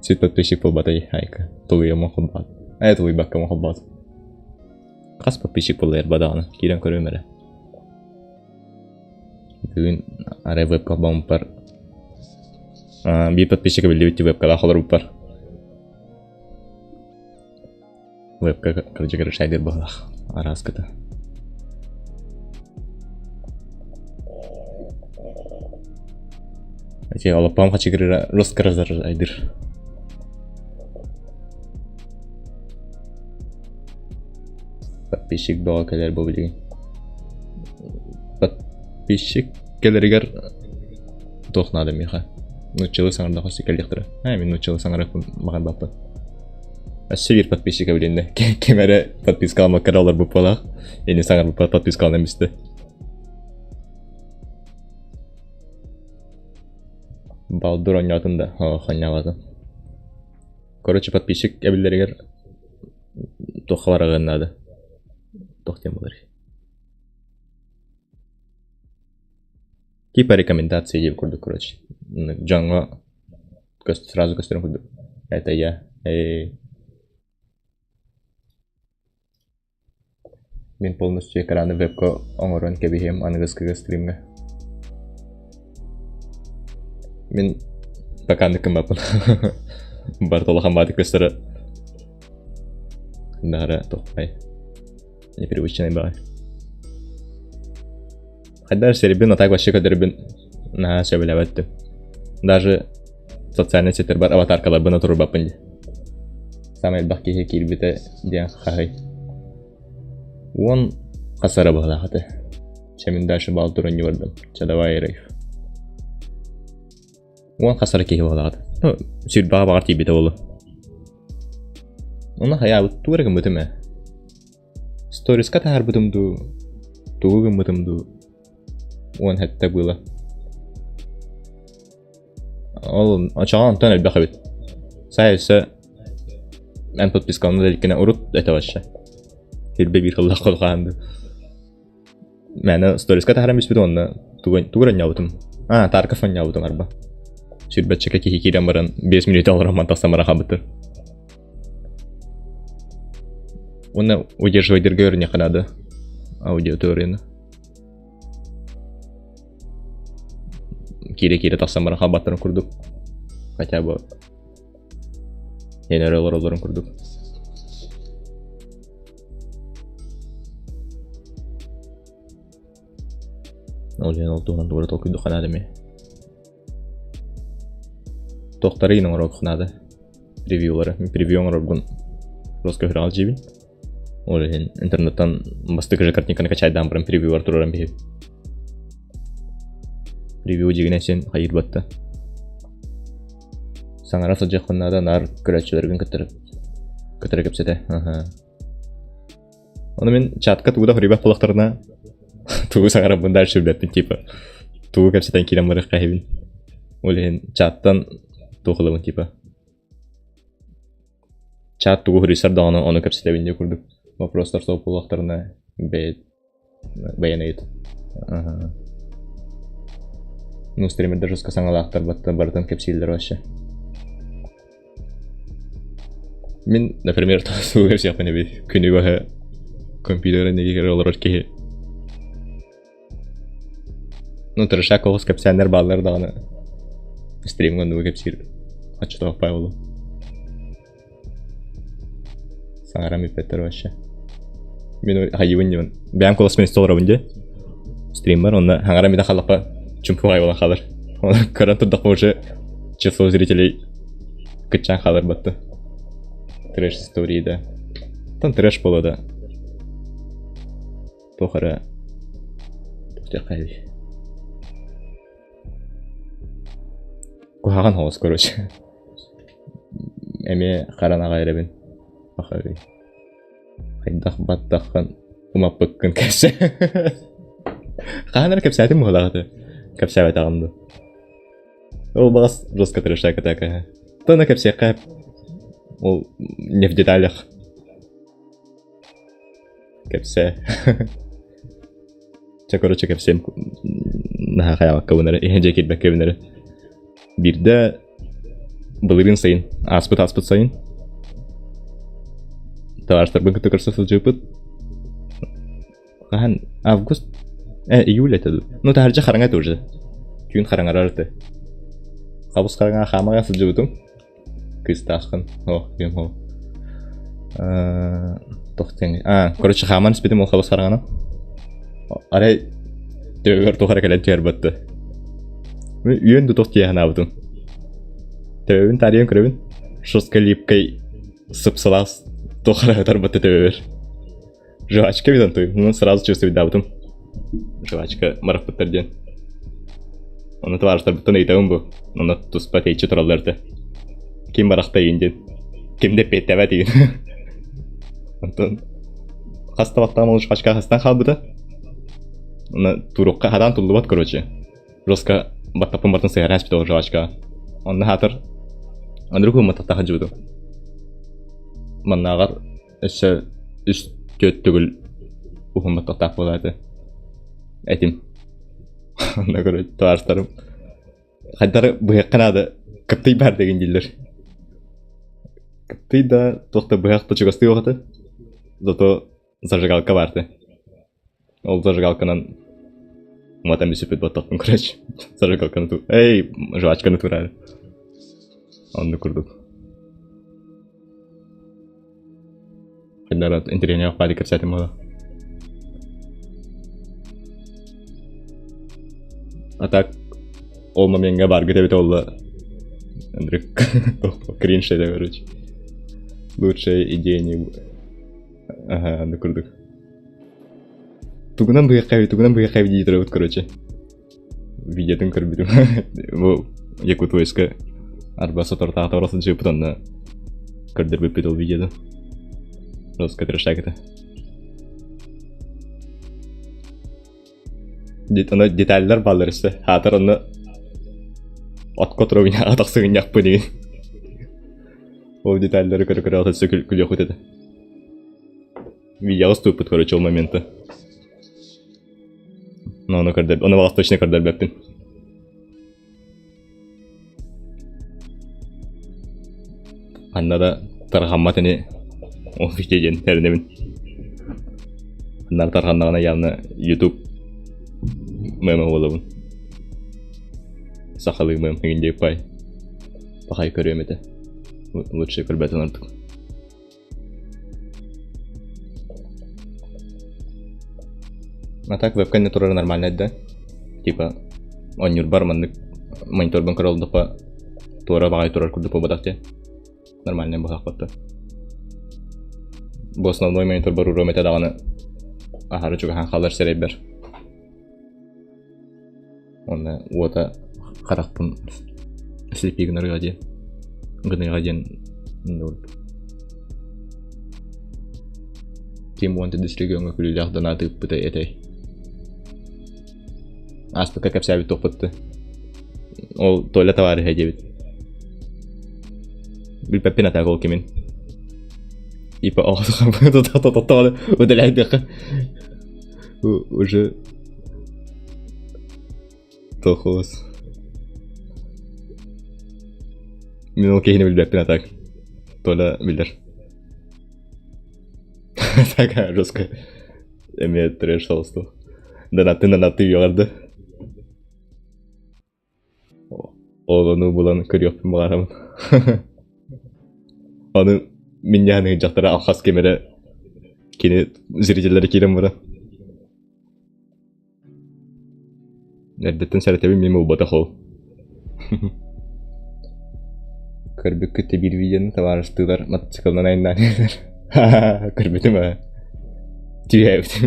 100 подписчик буолбатай айка. Тулуйума холбоот. Ээ тулуйбакка холбоот. Хас подписчик буолла даҕаны киирэн көрүөм эрэ. Бүгүн арай вебка холбооммуппар биир подписчик биллибит вебкалаах олорбуппар. Вебка короче решайдыр быһылаах арааскыта. Эти олоппом хачыгырыра росказар айдыр. Подписчик бөҕө кэлэр бу билигин. Подписчик кэлэригэр туох наада миэхэ? Нууччалыы саҥардахха кэлиэхтэрэ. Ээ, мин нууччалыы саҥарыахпын баҕарбаппын. Өссө биир подписчика билиннэ. Ким эрэ подпискаламмакка эрэ олорбут буолаах. Ини саҥарбыппар подпискаланан истэ. Балдур оонньоотун да, оонньообатым. Короче, подписчик эбиллэригэр туохха бараҕын наада. Туох диэн буолар. Типа рекомендации диэн курдук, короче. Дьоҥҥо сразу көстөрүн курдук. Это я. Мин полностью экраны вебка оҥорон кэбиһиэм аныгыскыга стримҥэ. Мин пока гыммаппын. Барыта улахан баатык көстөрө. Наара тохпай. Непривычный баҕай. Хайдах сирбин а так вообще көрдөрбүн наһаа сөбүлээбэттим. Даже социальнай сетьтэрбэр аватаркаларбын отурбаппын дии. Саамай элбэх киһи киирбитэ диэн хаһый. 10 хас эрэ быһыылаах этэ. Чэ мин дальше баал туран бардым. Чэ давай рейв. 10 хас эрэ киһи быһыылаах этэ. Ну, сүүрбэҕэ баҕар тиийбитэ буолуо. Онно хайаабыт тугу эрэ гыммытым ээ. Сториска таһаарбытым дуу, тугу гыммытым дуу, 17 было. Ол очоҕо онтон элбэх эбит. Сай өссө эн подпискалана да иликкинэ урут этэ вообще. Сирбэ биир сыллаах холхаан дуу. Мээнэ сториска таһааран бүспүт уонна тугу тугу эрэ оонньообутум. Аа, Тарков оонньообутум арба. Сүүрбэччэкэ киһи киирэн баран 5 мүнүүтэ олорон мантан тахсан баран хаалбыттар. Уонна удерживайдырга үөрэниэххэ наада аудиторияны. Киирэ-киирэ тахсан баран хаалбаттарын курдук. Хотя бы эрэ олороллорун курдук. Ол иһин ол туһунан тугу эрэ толкуйдуохха наада эмиэ. Туохтары игин оҥоруохха наада. Превьюлары. Мин превью оҥорорбун просто көһөрөҕө дьиибин. Ол иһин интернеттан бастакы же картинканы качайдаан баран превьюлар тураран биһиги. Превью дьигинэ син хайырбатта. Саҥара сылдьыаххын наада, наар көрөөччүлэргин кытары кытары кэпсэтэ. Аха. Ону мин чатка тугу да хоруйбат буоллахтарына тугу саҥарарбын дальше билбэппин типа тугу кэпсэтэн киирэн барыахха иһэбин. Ол иһин чаттан туох ылабын типа чат тугу хоруйсар даҕаны ону кэпсэтэбин диye курдук вопростар суох буоллахтарына бэйэ бэйэн ыйыт. Аха. Ну, стримердэр жестко саҥалаахтар барытын кэпсииллэр вообще. Мин, например, тугу кэпсиэхпин эбит күнү быһа компьютер иннигэр олорор киһи. Ну, трешак оҕус кэпсээннэр бааллар даҕаны стримҥа оннугу кэпсиир оччотоох пай буолуо. Саҥаран бүппэттэр вообще. Мин хайыбын диэн. Бэйэм куласпын истэ олоробун дии. Стриммар онно хаҥара мида халлапа чумпугай буолан хаалар. Оны көрөн турдахпа уже число зрителей кыччаан хаалар батты. Трэш истории да. Там трэш буолуо да. Туох эрэ туох Куһаҕан соҕус короче. Эмиэ харанаҕа эрэбин. Ахарый. Хайдах баттаххын умаппыккын кэпсээ. Хаһан эрэ кэпсээтим быһыылаах этэ. Кэпсээбэтэҕим дуу. Ол баҕас жестко трешак атака. То кэпсиэххэ ол не в деталях. Кэпсээ. Чэ, короче, кэпсиэм наһаа хайаабаккабын эрэ, иһэ дьэ киирбэккэбин эрэ. Биирдэ былырыын сайын, ааспыт-ааспыт сайын табаарыстарбын кытта көрсө сылдьыбыппыт. Хаһан август, июль этэ дуу. Ну, таһырдьа хараҥа этэ уже. Түүн хараҥарар этэ. Хабыс хараҥаҕа хаамаҕа сылдьыбытым. Кыыстааххын. О, ким ол. Тохтен. А, короче, хааман испитим ол хабыс хараҥаны. Арай төбөбөр туох эрэ кэлэн түһэр батты. Мин үөн да туох тиийэ санаабытым. Төбөбүн таарыйан көрөбүн. Жестко липкой сып-сылаас туох эрэ ытар батты төбөбөр. Жвачка видан той. Ну, сразу чувствуйдаабытым. Жвачка мараппыттар диэн. Ону табаарыстарбыттан ыйытабын бу. Онно туспа тэйиччи тураллар этэ. Ким барахтайын диэн. Ким да эппиэттээбэт игин. Онтон хас табахтаах ол жвачка хастан хаалбыта. Онно турукка хадаан туллубат короче. Жестко баттаппын бартын сыһара испит ол жвачка. Онно хаатыр Андрюху мататтаха дьыбытым. Маннааҕар Өссө үс түөрт төгүл уһун баттахтаах буолаа этэ. Этим. Онно көрө табаарыстарым хайдары быһыахха наада кыптый баар дэгин дииллэр. Кыптый да туох да быһах да чугастыы суох этэ. Зато зажигалка баар этэ. Ол зажигалканан уматан бүсүппүт баттахпын короче. Зажигалканы ту эй жвачканы тураары. Оннук курдук. Хайдара интэриэһинэй баады кэпсээтим буолла. А так ол моментга баргыт эбит олла Андрюк кринж это короче. Лучшая идея не Ага, аны курдук. Тугунан быһыахха тугунан быһыахха дии турабыт короче. Видеотын көрбүтүм. Бу Якутвойска арба соторутааҕыта бара сылдьыбыппыт онно көрдөрбүппүт ол видеоны. Жестко трешак этэ. Оно детальлар бааллар өссө. Хаатар онно отко туругуна тахсыгынньахпын игин. Ол детальлары көрө-көрө өссө күлүөхпүт этэ. Видеоҕа устубуппут короче ол моменты. Но ону көрдөр, ону баҕас точно көрдөрбөппүн. Ханна да тарҕаммат ини ол видео диэн эрэнэбин. Ханна да тарҕаннаҕына явно YouTube мема буолабын. Сахалыы мем игин диэк пай. Пахай көрүөм этэ. Лучше көрбөтөн ордук. А так вебка не турара нормально да? Типа оонньуурбар маннык мониторбун көрө олордоххо туора баҕайы турар курдук буолбатах дии. Нормальный быһахпатта. Бу основной мониторбар уруом этэ даҕаны аһары чугаһаан хаалар сирэйбэр. Уонна уота харахпын слепи гынарга диэн гыныаҕа диэн Ким уон төрдүс региоҥҥа күлүүлээх донат ыыппыта этэй? Ааспыкка кэпсээбит туохпут Ол Толя товарища диэбит. Билбэппин атаак ол кимин. Типа удаляйдыхха. Уже Тохос. Мин ол киһини билбэппин а так. Толя билэр. Такая жесткая. Эмиэ трэш соҕусту. Донаты донаты үөҕэрдэ. Ол ону булан көрүөхпүн баҕарабын. Ону Минньааны дьахтара алхас ким эрэ кини зрителлэрэ киирэн баран. Эрдэттэн сэрэтэбин мин буолбатах ол. Көрбүккүт да биир видеоны табаарыстыылар мотоциклынан айаннаан иһэллэр. Көрбүтүм ээ. Түһээбитим.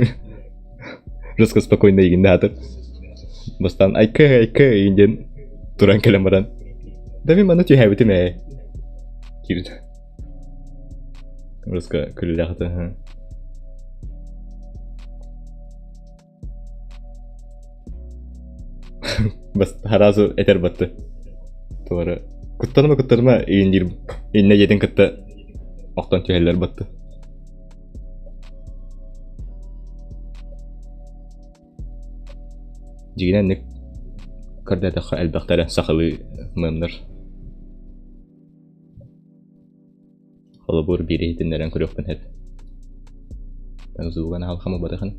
Жестко спокойно игин аатыр. Бастаан айка айка игин диэн туран кэлэн баран. Да мин манна түһээбитим ээ. Киирдэ. Жестко күлүүлээх этэ. Бас сразу этэр батты. Туора куттаныма куттаныма иин диир иннэ дьиэтин кытта охтон түһэллэр батты. Дьигинэн инник көрдөөтөххө элбэхтэрэ сахалыы мыыннар. Холобур биир иһитиннэрэн көрүөхпүн сөп. Звуган аһалхам убатахын.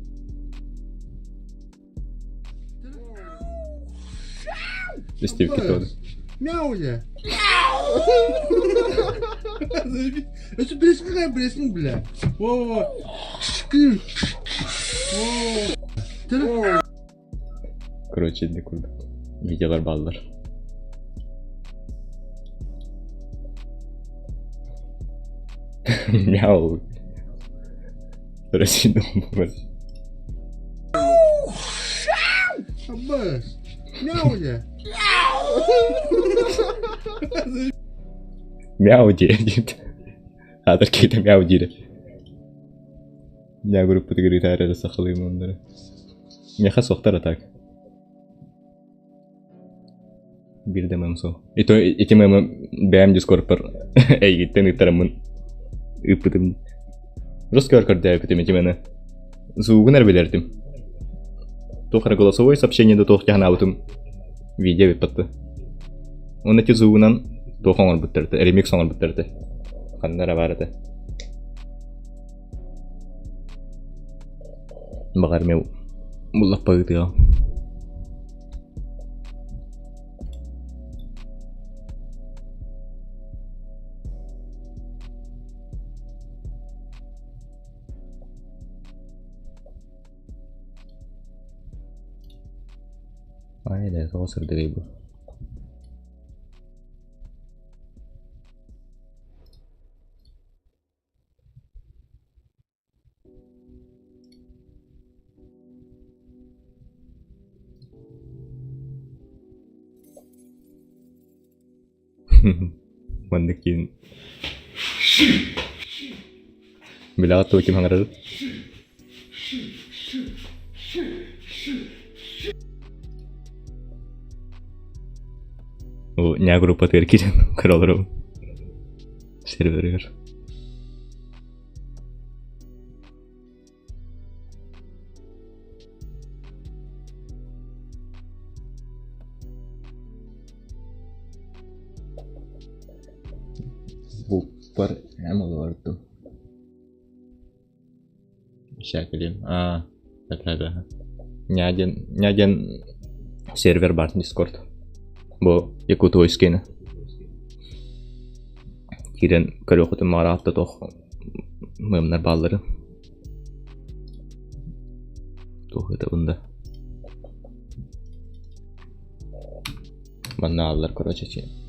Истибиккит дуо? Мяуля. Это блесни, какая блесни, бля. Во-во-во. Во. Короче, инник курдук. Видеолар бааллар. Мяу. Россия Аббас. Мяуля. Мяу диир. Аатар киһитэ мяу диирэ. Я группатыгар ыытаар эрэ сахалыы муннары. Миэхэ суохтар а так. Биир да мем суох. Ито ити мемы бэйэм дискордпар эйигиттэн ыыттараммын ыыппытым. Жестко көрдөөбүтүм ити маны. Звугун эрэ билэртим. Туох эрэ голосовой сообщение да туох дьаһанаабытым видео эбит Уонна ити звугунан туох оҥорбуттар этэ, ремикс оҥорбуттар этэ. Ханна эрэ баар этэ. Баҕар эмиэ буллахпа ыытыаҕым. Ай да, тоҕо сырдыгый бу? Маннык киин Билэҕит дуо ким аҥарарын? Бу ньаа группатыгар киирэн көрө олоробун. Серверигэр. Булпар эм олордум. Шакелин. Аа, это Ньаа диэн сервер баар Discord. Бу Якутвойскины. Киирэн көрүөххүтүн баҕараҕыт да туох мыымнар баалларын. Туох ыытабын да. Манна ааллар короче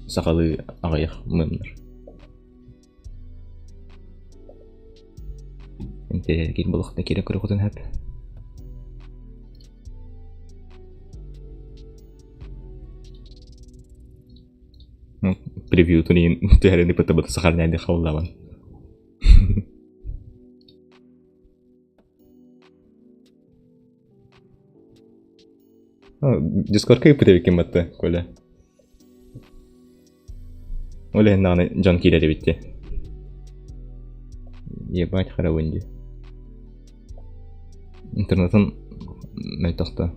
сахалыы аҕыйах мыымнар. Интэриэһиргиир буолуохтан киирэн көрүөххүтүн сөп. Превьютун иин түһэрин ыпыттабыт сахарняйды халлабан. Дискордка ыыппыт эбиккин батта, Коля. Ол иһин даҕаны дьон киирэр эбит дии. Ебать харабын дии. Интернетын мөлтөх да.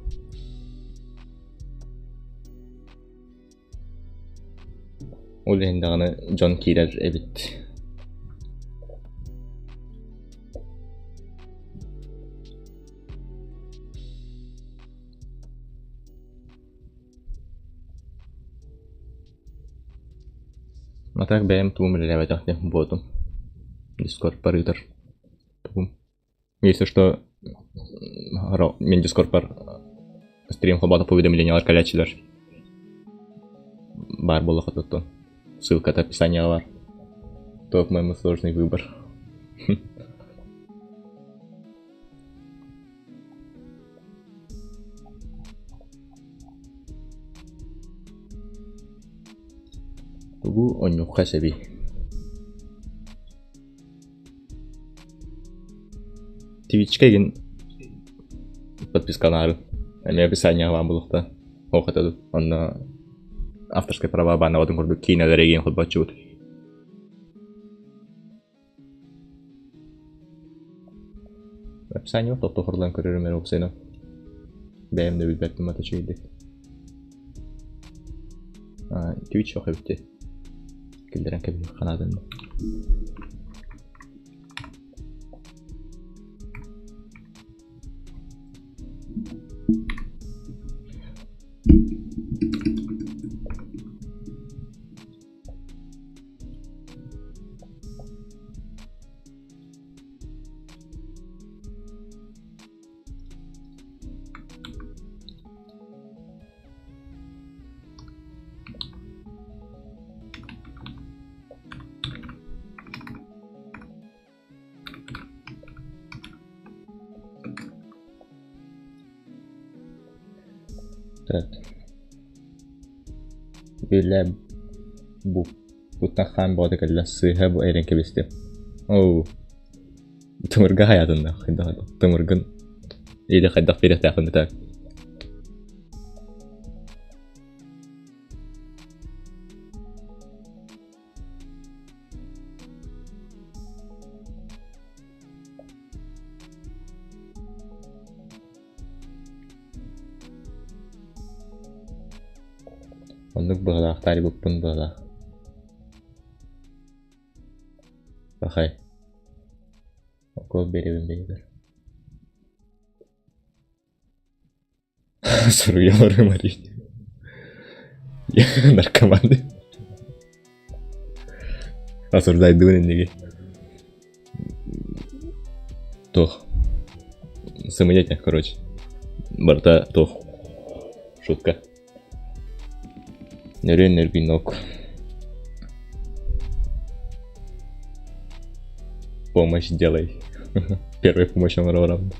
Ол иһин даҕаны дьон киирэр эбит. А так бэйэм тугум үлэлээбэтэх диэн буотум. Дискорд барыытар. Тугум. Если что, мин Дискордпар стрим холбоото уведомлениялар кэлээччилэр. Баар буоллахха оттон. Ссылката описанияҕа баар. Топ моему сложный выбор. Тугу онньуохха сөбүй? Твичка игин подпискалаары. Эмиэ описанияҕа баар буолуохта. Ох это онно авторскай права баанабатын курдук киинэлэр игин холбооччубут. Описание тохто хорлоон көрөрүм эрэ уопсайынан. Бэйэм да билбэппин мата үчүгэйдик. Twitch ох эбит киллэрэн кэбиһиэх ханаатын. Так. Биллэ бу Куттан хаан бөҕөтө кэллэ, сыыһа бу эрэн кэбистим. Оо, тымырга хайаатынна, хайдах тымыргын или хайдах биэриэхтээхпин так. Оннук быһалаах таарыйбыппын быһалаах. Пахай. Укол биэрэбин бэйэбэр. Суруйа олорум арий. Наркоман. Осуждайдыбын инниги. Туох. Сымыйа короче. Барыта туох. Шутка. Нөрүөн нөргүнок. Помощь делай. Первая помощь оҥорором.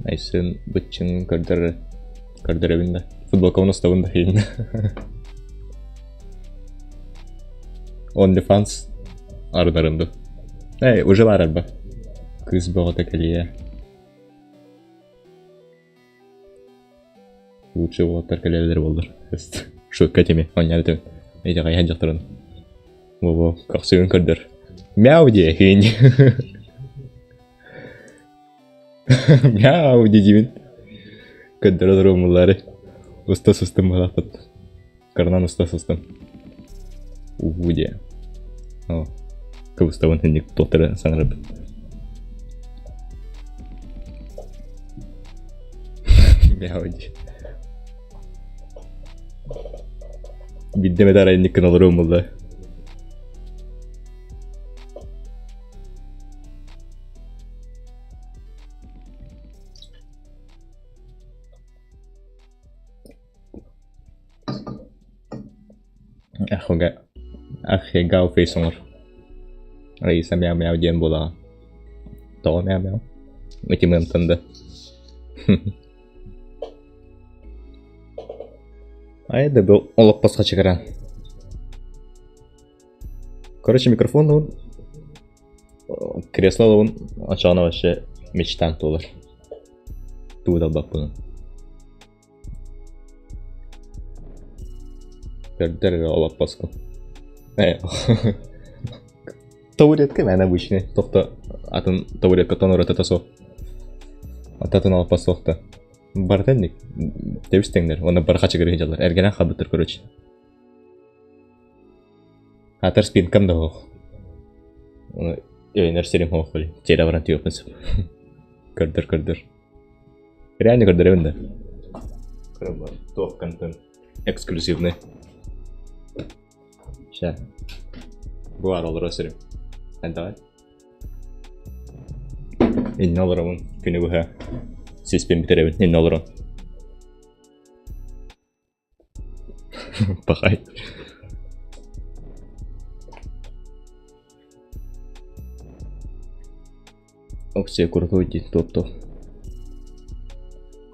Айсын быччын көрдөр көрдөрөбүн да. Футболкабын устабын да иһин. OnlyFans арынарым ду. Эй, уже бар арба. Кыыс бөҕөтө кэлиэ. Лучше уолаттар кэлэллэр буоллар. Шутка теми, оонньоон этим. Итэҕэйэн дьахтарын. Во-во, көхсүгүн көрдөр. Мяу диэ, хинь. Мяу диибин. Көрдөрө олоруомуллары. Уста сыстым быһалаахпыт. Карынан уста сыстым. Уу диэ. О, кыбыстабын инник туохтары саҥарабын. Мяу диэ. Биирдэ эмэ арай инник гына олоруом буолла. Ахуга Ахегау фейс оҥор. Раиса мяу-мяу диэн буолаҕа. Тоҕо мяу-мяу? Итимыамтан да. Ай да был олоппоско чыгыран. Короче, микрофон он кресло он очоҕуна вообще мечтан туолар. Тугу да албаппын. Көрдөр эрэ олоппоско. Э, табуретка мээнэ обычный. Тохто атын табуреткаттан уратыта суох. Атын олоппос суох да. Барыта инник тэбис тэҥнэр уонна бары хачыгырыы сылдьаллар. Эргэнэн хаалбыттар короче. Аатар спинкам да суох. Ону өйөнөр сирим суох били. Тиэрэ баран түһүөхпүн сөп. Көрдөр көрдөр. Реально көрдөрөбүн да. Көрөм туох контент эксклюзивный. Ща. Бу баар олорор сирим. Давай. Иннэ олоробун күнү быһа сиспин бүтэрэбин иннэ олорон. Пахай. Оксия крутой дии туопту.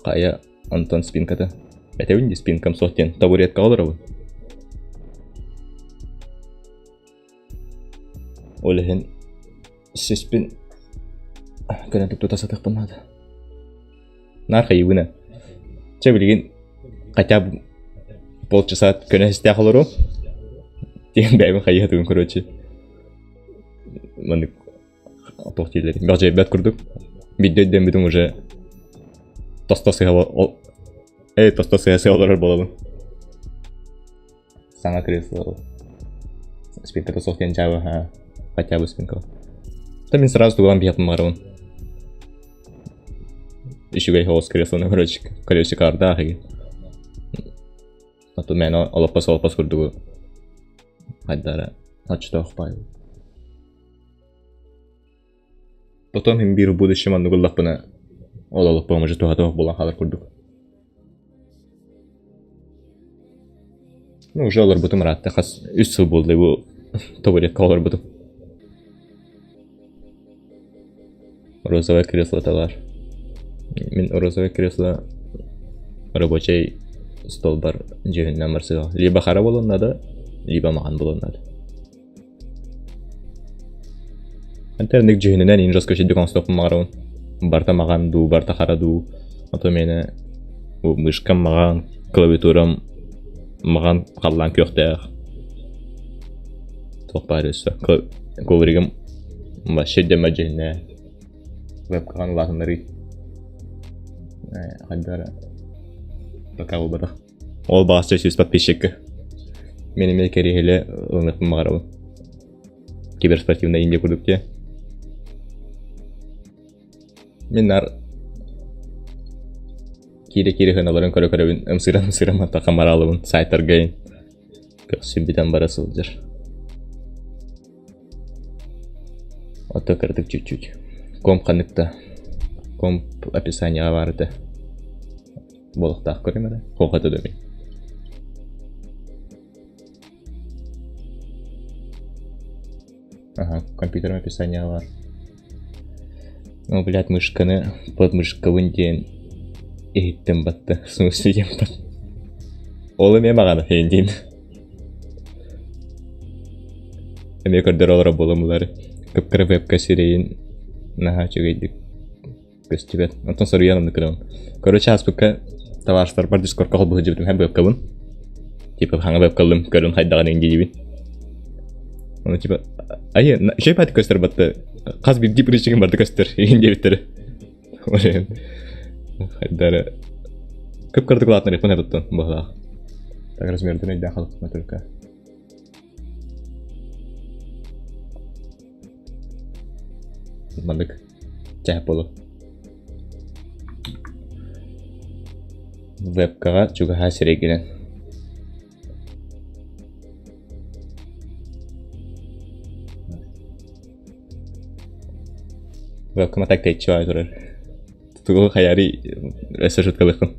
Хайа Антон спинката. Этэбин дии спинкам суох диэн табуреткаҕа олоробун. Ол иһин сиспин көнөтүк тута сатыахпын наада. Наар хайыыбын ээ. Чэ билигин хотя бы полчаса көнө истээх олоруом. Диэн бэйэбин хайыһа тугун короче. Маннык туох дииллэр бэҕдьэйбэт курдук. Биирдэ өйдөммүтүм уже тосто сыһа э тосто сыһа сыһа олорор буолабын. Саҥа кресло спинката суох диэн дьаабы хотя бы спинка. Да мин сразу туган биһиэхпин баҕарабын. Үчүгэй соҕус креслоны короче колесикардаах игин. А то мээнэ олоппос олоппос курдугу хайдара оччотоох баайы. Потом им биир в будущем оннук ыллахпына ол олоппоһум уже туһата суох буолан хаалар курдук. Ну уже олорбутум ыраатта хас үс сыл буолла бу табуретка олорбутум. Розовое кресло баар. Мин розовое кресло рабочай столбар дьүһүннээн барсыга. Либо хара буолуон наада, либо маҕан буолуон наада. Интерник дьүһүнүнэн иин жестко сирдик оҥостуохпун баҕарабын. Барыта маҕан дуу, барыта хара дуу. Ото миэнэ бу мышкам маҕан, клавиатурам маҕан халлаан күөхтээх. Туох баар өссө ковригым вообще дьэмэ дьүһүннээх. Вебкаҕын улаатыннарыы. Хайдах эрэ пока буолбатах. Ол баҕас 100 подписчикка. Мин эмиэ кэриэһилэ ылыныахпын баҕарабын. Киберспортивная Индия курдук дии. Мин нар киирэ-киирэ сыаналарын көрө-көрөбүн, ымсыыран-ымсыыран мантан хамараалыбын сайтарга көхсүм бүтэн бара сылдьар. Ото кыратык чуть-чуть. Комп ханнык да комп описанияҕа баар этэ. Буолуохтаах көрүм эрэ. Хуохата да мин. Ага, компьютером описание баар. Ну, блядь, мышканы под мышкабын диэн иһиттим батта. В смысле диэн бат. Ол эмиэ маҕана диин. Эмиэ көрдөрө олорор буоламмылары. Кып-кыра вебка сирэйин наһаа үчүгэйдик көстүбэт. Онтон соруйан оннук гынабын. Короче, ааспыкка табаарыстарбар дискордка холбуу сылдьыбытым һэ вебкабын. Типа хаҥа вебкалым көрөн хайдаҕын иҥ диибин. Ону типа айы үчүгэй баайдык көстөр батта хас биирдии причинин барыта көстөр иһин диэбиттэрэ. Хайдары кып-кыратык улаатынарыахпын эбиттэн быһалаах. Так размердын өйдөөн халыкпына только. Маннык чэһэ буолуо. Вебкаҕа чугаһаа сирэйгинэн. Вебкама так тэйиччи баҕайы турар. Тугу хайаарый өссө шуткалыаххын.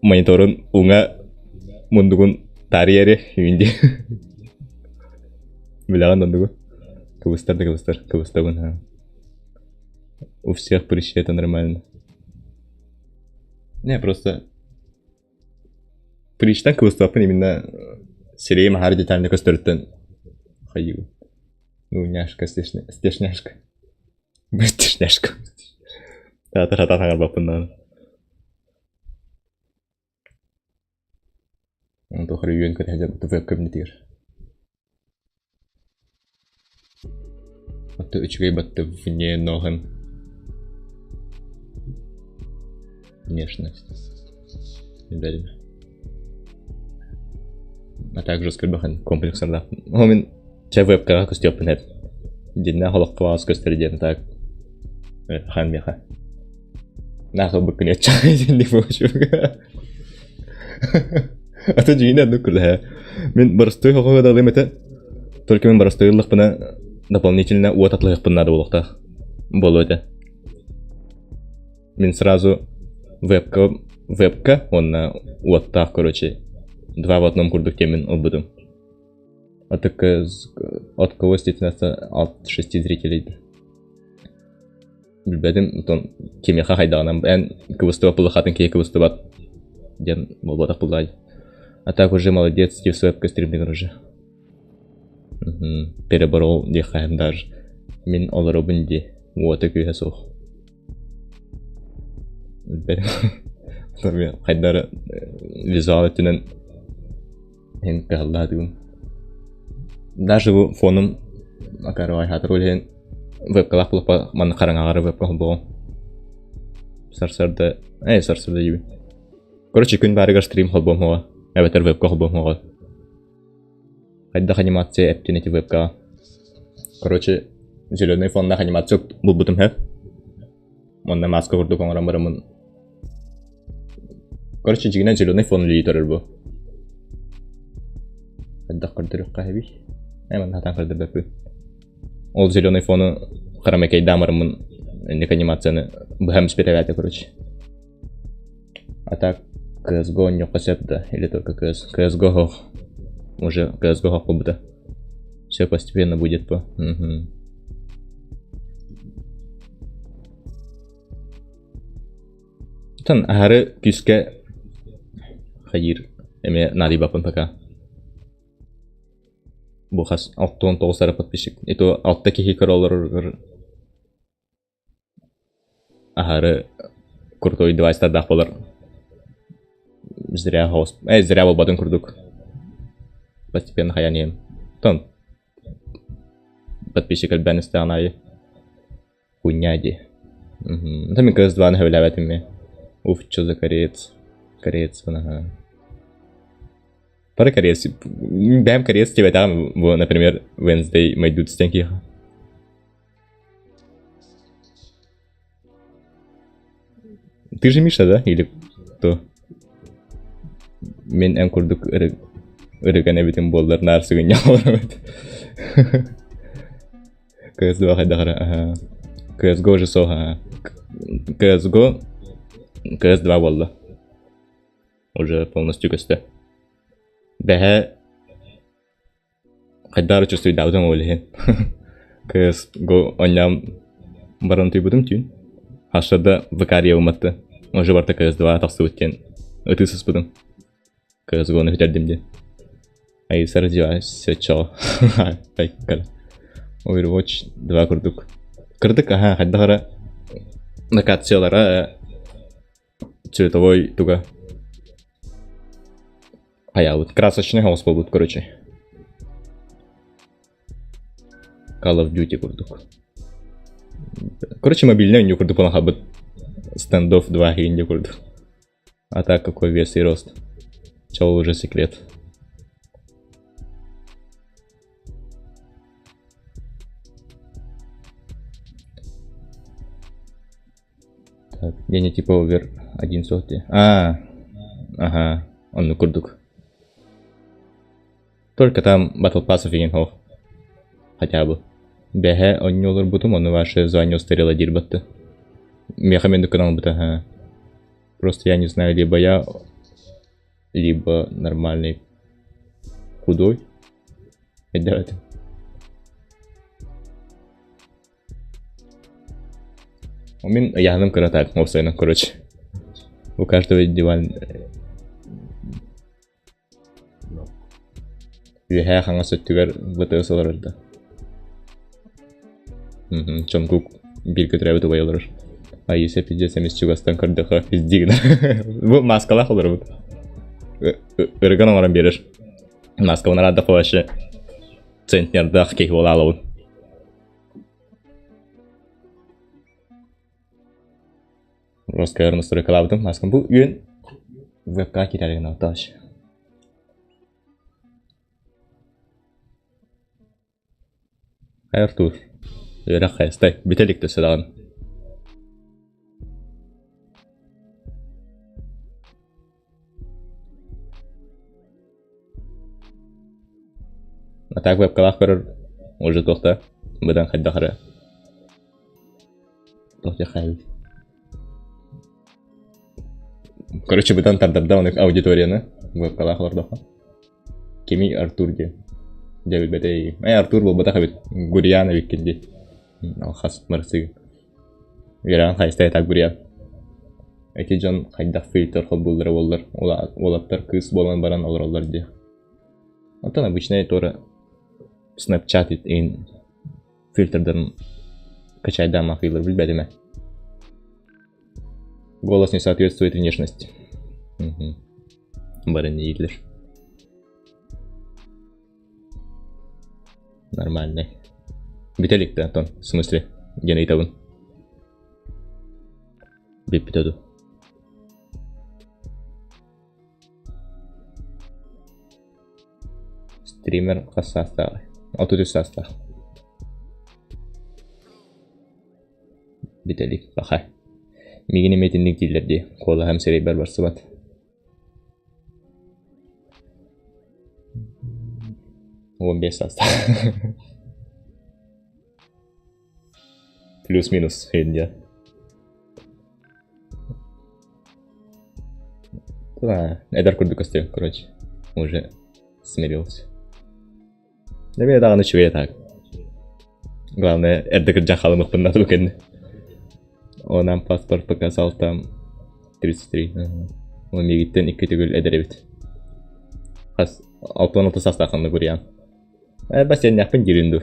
Мониторун уҥа муннугун таарыйары үүн дии. Билэҕин оннугу? Кыбыстар да кыбыстар, кыбыстабын аа. У всех прыщи это нормально. Не, просто прыщтан кыбыстыбаппын именно сирэйим аһары детально көстөрүттэн хайыы. Ну, няшка, стешняшка. Стешняшка. Таатар хатан хаҥарбаппын даҕаны. Туох эрэ үөн көтө сылдьар веб-кабинетигэр. Оттон үчүгэй батта вне ноһын. Внешность. Билбэтим. А также скөрбөхөн комплекстардаах. Ол мин чэ вебкаҕа көстүөхпүн эт. Дьиннээх олоххо баҕас көстөр диэн так хаан миэхэ. Наах ылбыккын еччэҕэ итинник буолчуга. А то дьиҥинэ оннук курдук Мин боростуой хоһу ылым этэ. Только мин боростуой ыллахпына дополнительно уот атлыһыахпын наада буолуохтаах. Буолуо этэ. Мин сразу вебка, вебка уонна уоттаах короче два в одном курдук диэммин ылбытым. А так от кого стесняться от шести зрителей Билбэтим, оттон кимиэхэ хайдаҕынан эн кыбыстыбат буллахатын киһи кыбыстыбат диэн буолбатах буллаай. А так уже молодец, ти вебка стримдигэр уже. Переборол диэххэһин даже. Мин олоробун дии, уота күүһэ суох. Хайдары визуал өттүнэн иһин кыһаллаатыгым. Даже бу фонум акаарыбай хаатыр ол иһин вебкалаах булуппа манна хараҥаҕар вебка холбоҕум. Сарсыарда, э сарсыарда диибин. Короче, күн баарыгар стрим холбуом оҕо, эбэтэр вебка холбуом оҕо. Хайдах анимация эптин ити вебкаҕа. Короче, зеленый фоннаах анимация булбутум һэ. Онно маска курдук оҥорон бараммын. Короче, дьиҥинэн зеленый фон үлэлии турар бу. Хайдах көрдөрүөххэ эбий? Ээ, манна сатаан көрдөрбөппүн. Ол зеленый фону харамайкайдаан бараммын инник анимацияны быһа эмиспит эбээтэ, короче. А так CSGO оонньуохха сөп да, или только CS? CSGO оһох. Уже CSGO оһох буолбута. Все постепенно будет по. Угу. Оттон аһары күүскэ хайыыр эмиэ наадыйбаппын пока. Бу хас 69 эрэ подписчик. И то алта киһи көрө олорор аһары крутой девайстардаах буолар. Зря хост. Э, зря буолбатын курдук. Постепенно хайан иһим. Оттон подписчик элбээн истэҕин аайы хуйня дии. Мгм. Это мин CS2-ны сөбүлээбэтим мин. Уф, чё за кореец? Кореец, ага. Пара кореец. Бэйэм кореец диэбэтэҕим. Бу, например, Wednesday Майдут киһи. Ты же Миша, да? Или кто? Мин эн курдук ырыган эбитим буоллар наар сыгынньах олоробут. CSGO хайдах эрэ аһа. CSGO уже суох аһа. CSGO CS2 буолла. Уже полностью көстө. Бэһэ Хайдах эрэ чувствуйдаабытым ол иһин. CS:GO оонньоон баран утуйбутум түүн. Хаста ВК уматты. Уже барыта CS2 тахсыбыт диэн ытыы сыспытым. CS:GO-ну бүтэрдим диэн. Айсар чо айккал. Overwatch 2 курдук. Кырдык аха хайдах эрэ локациялара цветовой туга Хайаабыт красочный хаос буолбут короче. Call of Duty курдук. Короче, мобильный оонньуу курдук буолан хаалбыт. Standoff 2 иһин курдук. А так какой вес и рост. Чего уже секрет. Так, не типа овер один сотни. А, ага, оннук курдук. Только там Battle Pass офигенов. Хотя бы. Бэһэ оонньуу олорбутум, ону ваше звание устарело диир батты. Миэхэ мен гынан ылбыта, ага. Просто я не знаю, либо я, либо нормальный худой. Өйдөөтүм. Мин ыйааһыным кыра так, уопсайынан, короче. У каждого диван үөһээ хаҥас өттүгэр ВТС олорор да. Чоҥкук бииргэ төрөөбүт убай олорор. Айыса пиздец эмис чугастан көрдөхө пизди гынар. Бу маскалаах олоробут. Ырыган оҥорон биэрэр. Маскабын араадахха вообще центнердаах киһи буолаалабын. Роскайар настройкалаабытым. Маскам бу үөн вебка киирэр гына таш. Хай Артур. Үөрэх хайастай. Бүтэ илик өссө даҕаны. А так вебкалаах көрөр уже туох да быдан хайдах эрэ туох диэххэ Короче, быдан тардарда ону аудиторияны вебкалаах олордоххо. Кимий Артур диэн. Дьэ билбэтэ Ээ Артур буолбатах эбит. Гурьян эбиккин дии. Алхас мырсыгын. Үөрэҕин хайыста так Гурьян. Эти дьон хайдах фильтр холбууллара буоллар, уолаттар кыыс буолан баран олороллор дии. Оттон обычнай туора Snapchat иин фильтрдарын качайдаан махыылар билбэтим ээ. Голос не соответствует внешности. Угу. Бары дииллэр. Нормальный. Бүтэ илик да, Антон? В смысле? Диэн ыйытабын. Бүппүтэ дуу? Стример хас саастааҕый? 33 саастаах. Бүтэ илик, паха. Миигин эмиэ итинник дииллэр дии, куолаһым сирэйбэр барсыбат. 15 саастаах. Плюс-минус Индия. Да, эдэр курдук көстүөм, короче. Уже смирился. Эмиэ даҕаны үчүгэй так. Главное, эрдэ кырдьан хаалымыппын да кэннэ. Он нам паспорт показал там 33. Ол миигиттэн икки төгүл эдэр эбит. Хас 66 саастааххын Гурьян. Э, бассейннээхпин диирин дуу.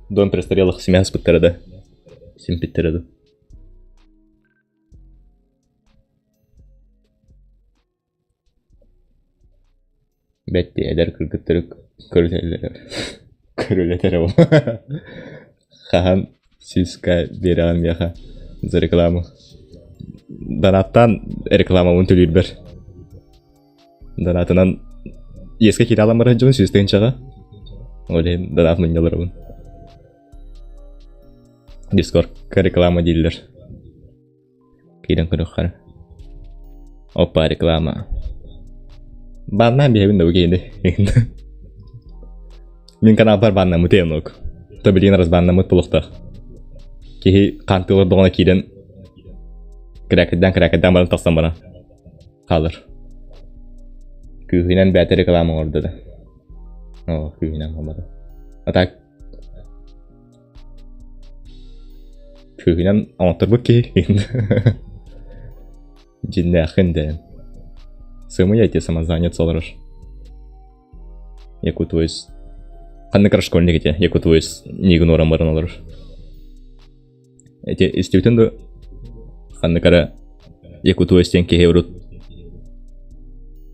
Дом престарелых семья аспыттара да. Симпиттэрэ дуу. Бэт дии эдэр кыргыттары көрүлэтэрэ Хаһан сүүскэ биэрэҕин миэхэ за рекламу. Донаттаан рекламабын төлүүрбэр. Донатынан иэскэ киирэ аламмар сылдьабын сүүс тыһыынчаҕа. Ол иһин донат мунньаларабын. Дискордка реклама дииллэр. Киирэн көрүөххэ. Опа, реклама. Баннаан биһэбин да бу киһини. Мин каналбар баннаммыт оннук. То билигин разбаннаммыт буолуохтаах. Киһи хаантыылар киирэн кирээкэйдээн кирээкэйдээн баран тахсан баран хаалар. Күүһүнэн бэйэтэ реклама оҥордо да. Оо, күүһүнэн буолбата. А так Күүһүнэн оҥотторбут киһи Дьиннээххин дээн. Сымыйа ити самозанят олорор. Якутвойс. Ханнык эрэ школьник ити Якутвойс нигин уоран баран олорор. Ити истибитин да ханнык эрэ Якутвойс диэн киһи урут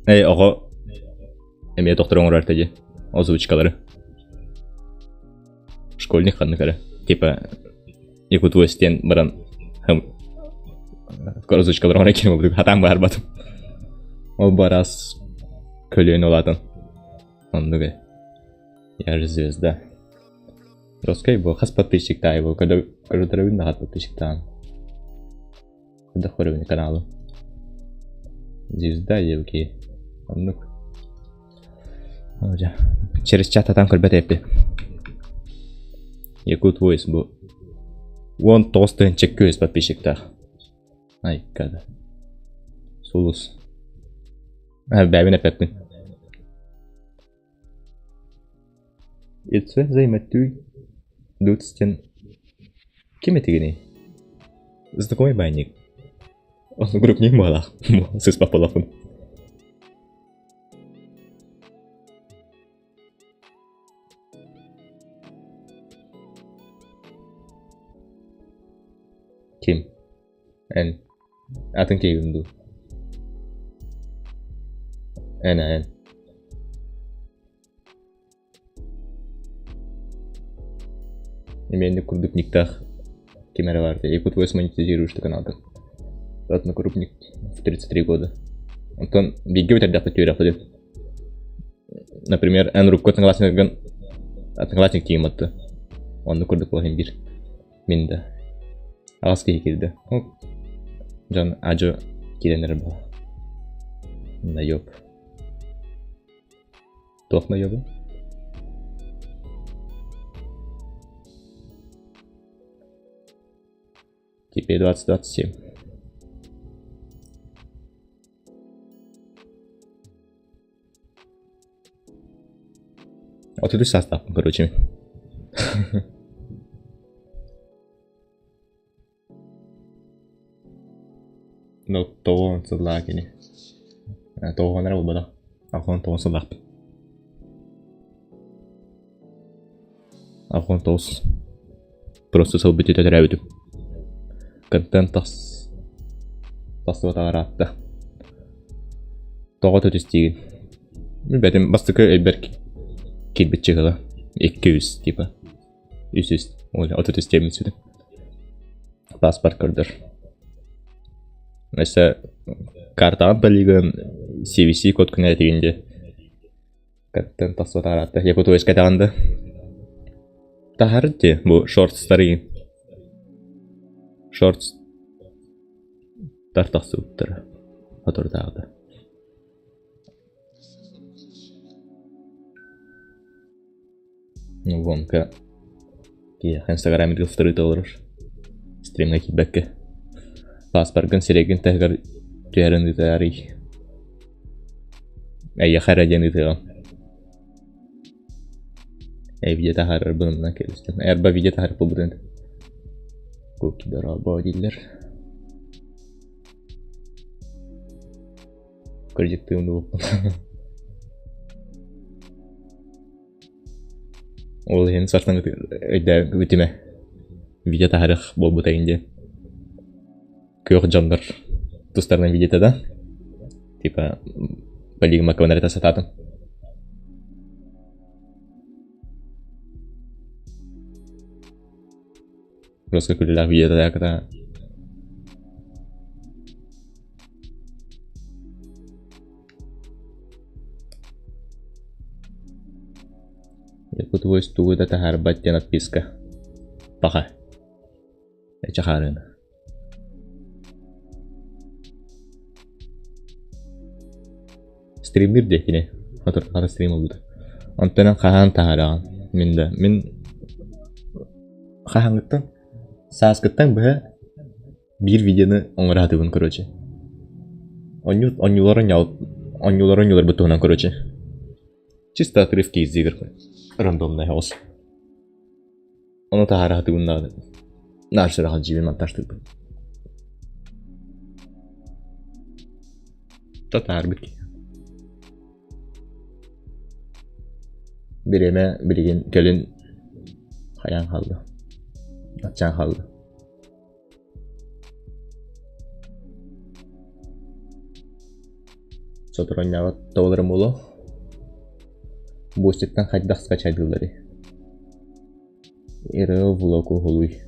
Эй, оҕо эмиэ тохтор оҥорор этэ дии озвучкалары. Школьник ханнык эрэ. Типа Якутвойс диэн баран озвучкалар оҥорон киирэн буолбут хатаан баарбатым. Ол барас көлүөнэ улаатан. Оннук ээ. Я же звезда. Роскай бу хас подписчиктаай бу көрдөрөбүн да хат подписчиктаан. Хайдах көрөбүн каналы. Звезда диэбики. Оннук. Через чат атан көрбөт эппи. Якут Voice бу 19 тыһыынча көс подписчиктаах. Айкада. Сулус. Бэйбин эппэппин. Илцэ займаттуй Дутстен Ким этигиний? Знакомый байник. Группник буолаах. Сыспах буолахпын. Ким? Эн. Атын киһигин дуу? Эн эн. Именно курдук никтаах ким эрэ баар Якутвойс монетизируешь каналга. Одногруппник в 33 года. Онтон бииргэ бүтэрдэхпит үөрэхпит. Например, эн рукко одноклассникгын одноклассник тиийим отто. Оннук курдук буолан биир. Мин да. Аҕыс киһи киирдэ. Дьон адьо киирэн эрэр буолла. Наёб. Туох наёбу? Теперь 20-27. 33 саастаахпын, короче. Ну, тоҕо сыллаах кини. Тоҕо эрэ буолбатах. Ахон тоҕо сыллаахпын. Ахон тоҕус. Просто сыл бүтүүтэ төрөөбүтүм. Контент тахс тахсыбатаҕа ыраатта. Тоҕо төтүстиигин? Билбэтим, бастакы өйбөр киирбит чыһыла. 200 типа. 300. 33 диэммит сүтүм. Паспорт көрдөр. Өссө картаҕын талыыгын CVC код күнэ этигин дии. Каттан тахсыбатаҕа ыраатта. Якутвойска этэҕин да? Таһар дии бу шортстары. Шортстар тахсыбыттара. Соторутааҕыта. Ну, гонка киһиэхэ инстаграмыгар вторыта олорор. Стримҥэ киирбэккэ. Паспоргын сирэйгин таһыгар түһэрэн ыытаарый. Эйиэхэ эрэ диэн ыытыаҕым. Эй, видео таһаарарбын умнан кэбистим. Эрба видео таһаарар буолбутун. Куки дорообо дииллэр. Кырдьыктыым дуо? Ол иһин сарсын өйдөөбүтүмэ. Видео таһаарыах буолбута диэн. Күөх дьоннор тустарынан видеота да. Типа полигмакка эрэ сатаатым. Просто күлүүлээх видеота кыта Якутвойс тугу да таһаарбат диэн отписка. Паха. Эчэ хаарыан. Стримнир диэ кини. Хата стрим ылбыта. Онтон хаһан таһаараҕын? Мин да. Мин хаһааҥҥыттан сааскыттан быһа биир видеоны оҥоро сатыыбын короче. Онньу онньуулар онньуулар онньууларбыт туһунан короче. Чисто отрывки из игр рандомная хаос. Ону таһаара сатыыбын даҕаны. Наар сүрэҕэлдьиибин монтажтыырбын. Татаарбыт киһи. Бириэмэ билигин кэлин хайаан хаалла. Аччаан хаалла. Соторунньаҕыт табаларым буолуо. Буоститтан хайдах скачайдыылларый? Ырыа влог уһулуй.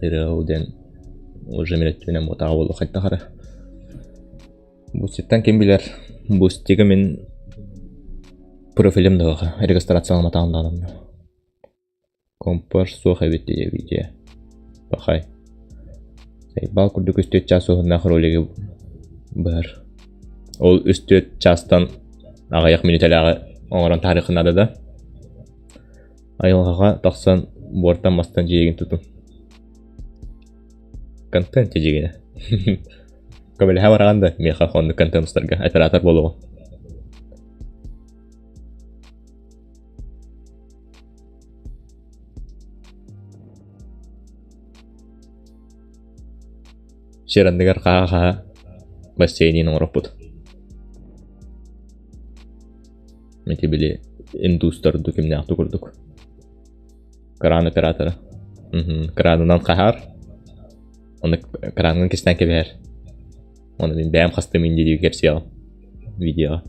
Ырыа диэн уже мүнөттүнэн буотаҕа буолуо хайдах эрэ. Буститтан ким билэр? Бустига мин профилим да регистрацияламатаҕым даҕаны. Компар суох эбит диэбитэ. Пахай. Сайбал курдук үс-түөрт чаас уһуннаах ролигы быһар. Ол үс-түөрт чаастан аҕыйах мүнүүтэлээҕи оҥорон таһаарыахха наада да. Айылҕаҕа тахсан буортан мастан дьиэгин тутун. Контент дьиэгинэ. Көмөлөһө бараҕын да миэхэ оннук контент устарга оператор буолуоҕун. Сир анныгар хаһа-хаһа бассейнин оҥороппут. Ити били индустар дуу кимнээх дуу курдук. Кран оператора. Кранынан хаһаар. Ону кранын кистээн кэбиһэр. Ону мин бэйэм хастым дии кэпсиэҕим видеоҕа.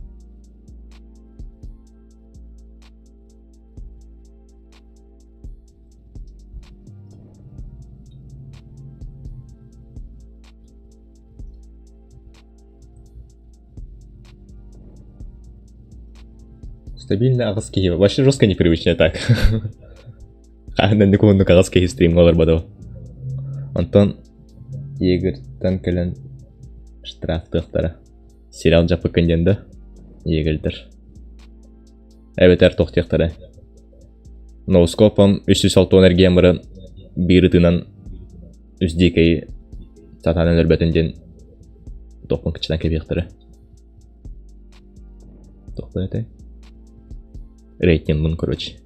Стабильно аҕыс киһи. Вообще жестко непривычно так. Хаһан да куһуннук аҕыс киһи стримҥа олорботоҕо. Онтон Егорьтан кэлэн штрафтыахтара. Сериал дьаппыккын диэн да Егорьдар. Эбэтэр тохтуохтара. Ноускопом 360 эргийэн баран биир ытынан үс дикэйи сатаан өлөрбөтүн диэн туохпун кыччатан кэбиэхтэрэ. Туохпун этэй? Рейтингмын, короче.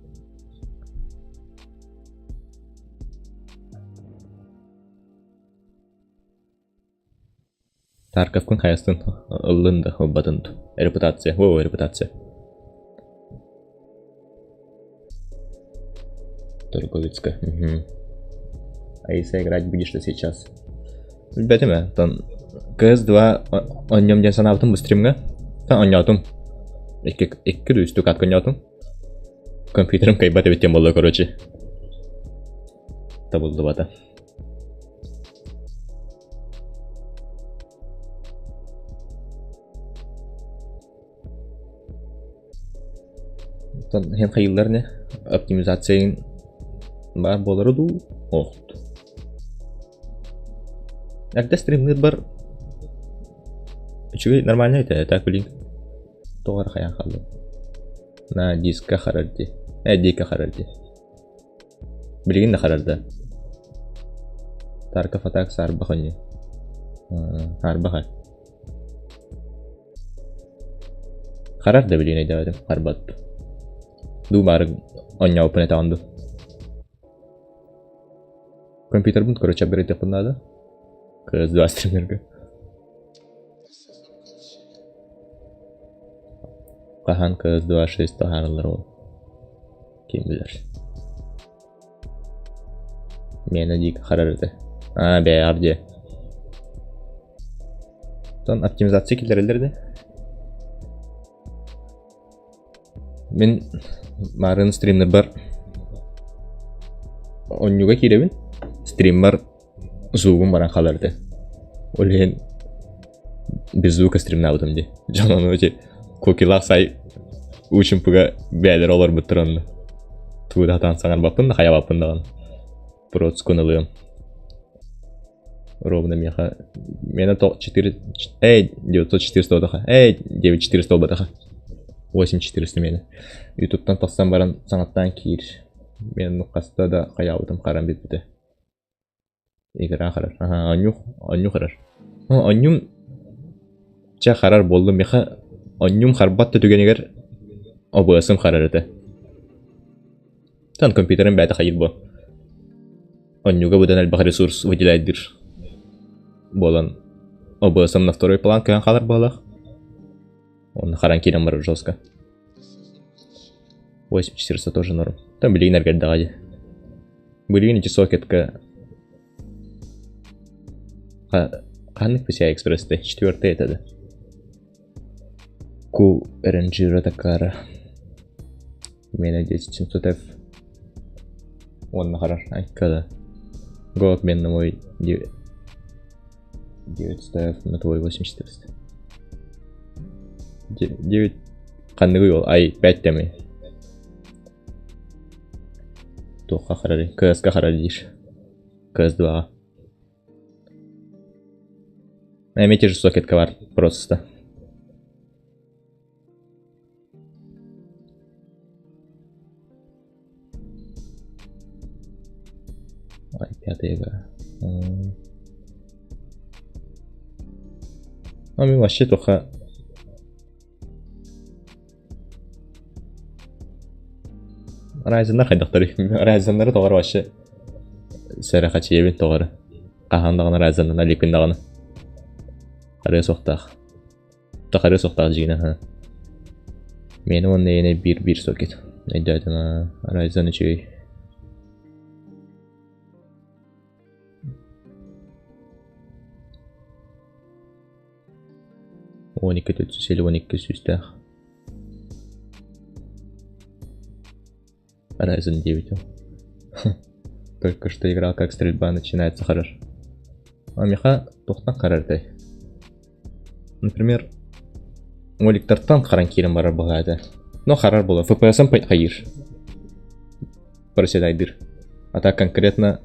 Тарковкын хайастын ыллын да ылбатын репутация. О, репутация. Торговицка. Угу. А если играть будешь то сейчас? Билбэтим ээ, оттон CS2 оонньуом диэн санаабытым бу стримҥа. Оонньоотум. Икки икки үстүк атка оонньоотум. Компьютерым кыайбат эбит диэн буолла короче. Табыллыбата. Оттон иһин хайыыллар ини оптимизация баар буолара дуу оһт Эрдэ стримныырбар үчүгэй нормальный этэ так блин тоҕо эрэ хайаан хааллым на диска харар дии э дика харар дии Билигин да харарда. Тарков атак саарбах ини. Саарбах ээ. Харар да билигин өйдөөбөтүм, харбат. Дуу баары оонньообуппун этэҕин дуу. Компьютербун короче апгрейдиэхпин наада. CS2 стримергэ. Хаһан CS2 6 таһаараллар ол. Ким билэр. Миэнэ диик харар этэ. Аа, бэйэҕэр диэ. Оттон оптимизация киллэрэллэр ини. Мин марын стримнербар онньуга киирэбин. Стриммар звугум баран хаалар этэ. Ол иһин без звука стримнаабытым дии. Дьон ону ити кукилаах сай уучумпуга бэйэлэрэ олорбуттар онно. Тугу да сатаан саҥарбаппын да хайабаппын даҕаны. Процкун ылыам. Ровно миэхэ миэнэ то 4 эй 904 буолбатаха эй 9400 буолбатаха 8400 миэнэ ютубтан тахсан баран саҥаттаан киир мен хаста да хайаабытым харан бүппүтэ Игра харар. Аһаа, онньу, онньу харар. Онньум чэ харар буоллум миэхэ онньум харбат да түгэнигэр обыасым харар этэ. Тан компьютерым бэйэтэ хайыр буо. Онньуга быдан элбэх ресурс выделяйдыр буолан обыасым на второй план көһөн хаалар буоллах. Онно харан киирэн барар жестко. 8400 тоже норм. Там билигин эргэрдэҕэ дии. Билигин ити сокетка ханнык PCI Express-тэй? Четвертый это да. Q RNG такара. Мена 10700F. Уонна харар. Айка Го обмен на мой 900F на твой 8400. 9 ханныгый ол ай 5 тэмий Туохха харарый? КС-ка харар диир. КС-2-ҕа. Эмиэ те же сокетка бар просто. Ай, пятая игра. А мен вообще туохха Ryzen'lar хайдахтарый? Ryzen'лары тоҕо вообще сэрэхэчийэбин тоҕо эрэ. Хаһан даҕаны Ryzen'нан иликпин даҕаны. Харыа суохтаах. Да харыа суохтаах дьиҥинэ ха. Миэнэ уонна эйиэнэ биир-биир сокет. Өйдөөтүм аа. Ryzen үчүгэй. 12 452 сүүстээх. Ryzen 9. Только что играл, как стрельба начинается хорошо. А миэхэ туохтан харардай? Например, роликтартан харан киирэн барар баҕа этэ. Но харар буолар. FPS-м хайыыр. Проседайдыр. А так конкретно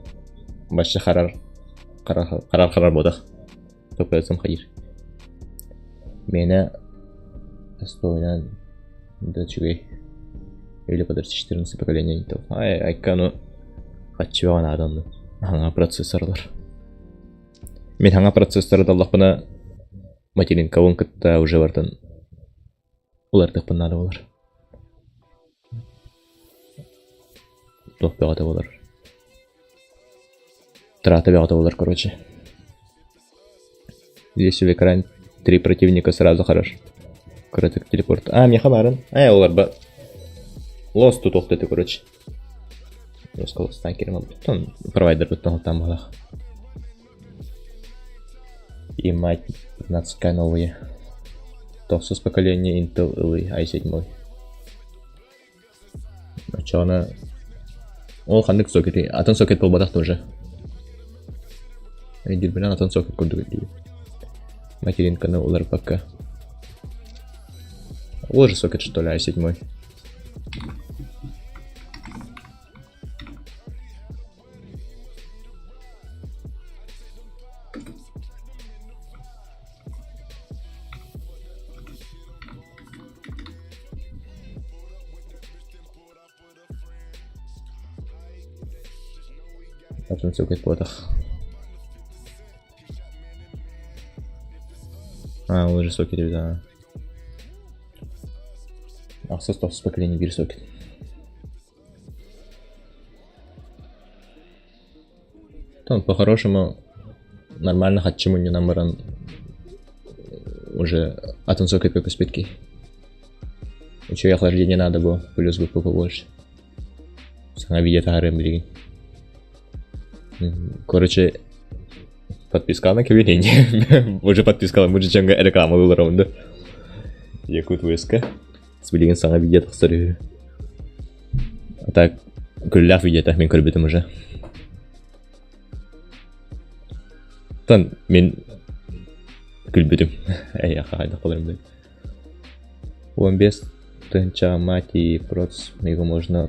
вообще харар харар харар харар буолах. FPS-м хайыыр. Миэнэ достойно да үчүгэй. Или подожди, 14 поколение Intel. Ай, айка, ну, хаччыга наада онну. Аңа процессорлар. Мин аңа процессоры даллахпына материнкабын кытта уже бартан улардыхпын наада болар. Туох бөҕөтө болар. Трата бөҕөтө болар, короче. Здесь в экран три противника сразу хорош. Кыратык телепорт. А, меха барын. Э, олар ба... Лос тут охтыты, короче. Лос танкером Тон провайдер бутон там балах. И мать 15к новые. Тохсус поколение Intel i7. Оччоҕуна ол ханнык сокеты атын сокет буолбатах тоже. Өйдүүрбүнэн атын сокет курдук дии. Материнканы уларыппакка. Ол же сокет что ли i7. Атын сокет буолбатах. А, ол же сокет эбит аа. Ахсыс тохсус поколение биир сокет. Там по-хорошему нормально хаччы мунньунан баран уже атын сокетка көспүт Үчүгэй охлаждение надо было, плюс группа побольше. Саҥа видео таһаарыам билигин. Короче, подписка на кабинете. Уже подписка, мы же чем реклама ылар да. Якут ВСК. Билигин саҥа видео тахсар үһү. А так, күллээх видеота мин көрбүтүм уже. Тан мин күлбүтүм. Эй, хайдах боларым да. 15 тыһыынчаҕа мать и проц его можно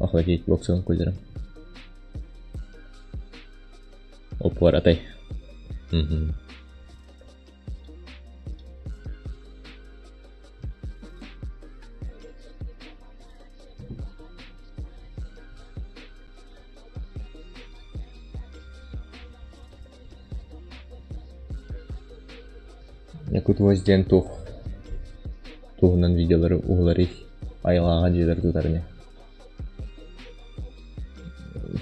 охладить боксовым кулером. Упоратай. Угу. Якут диэн туох туһунан видеолары уһуларый айылҕаҕа дьиэлэр тутар ини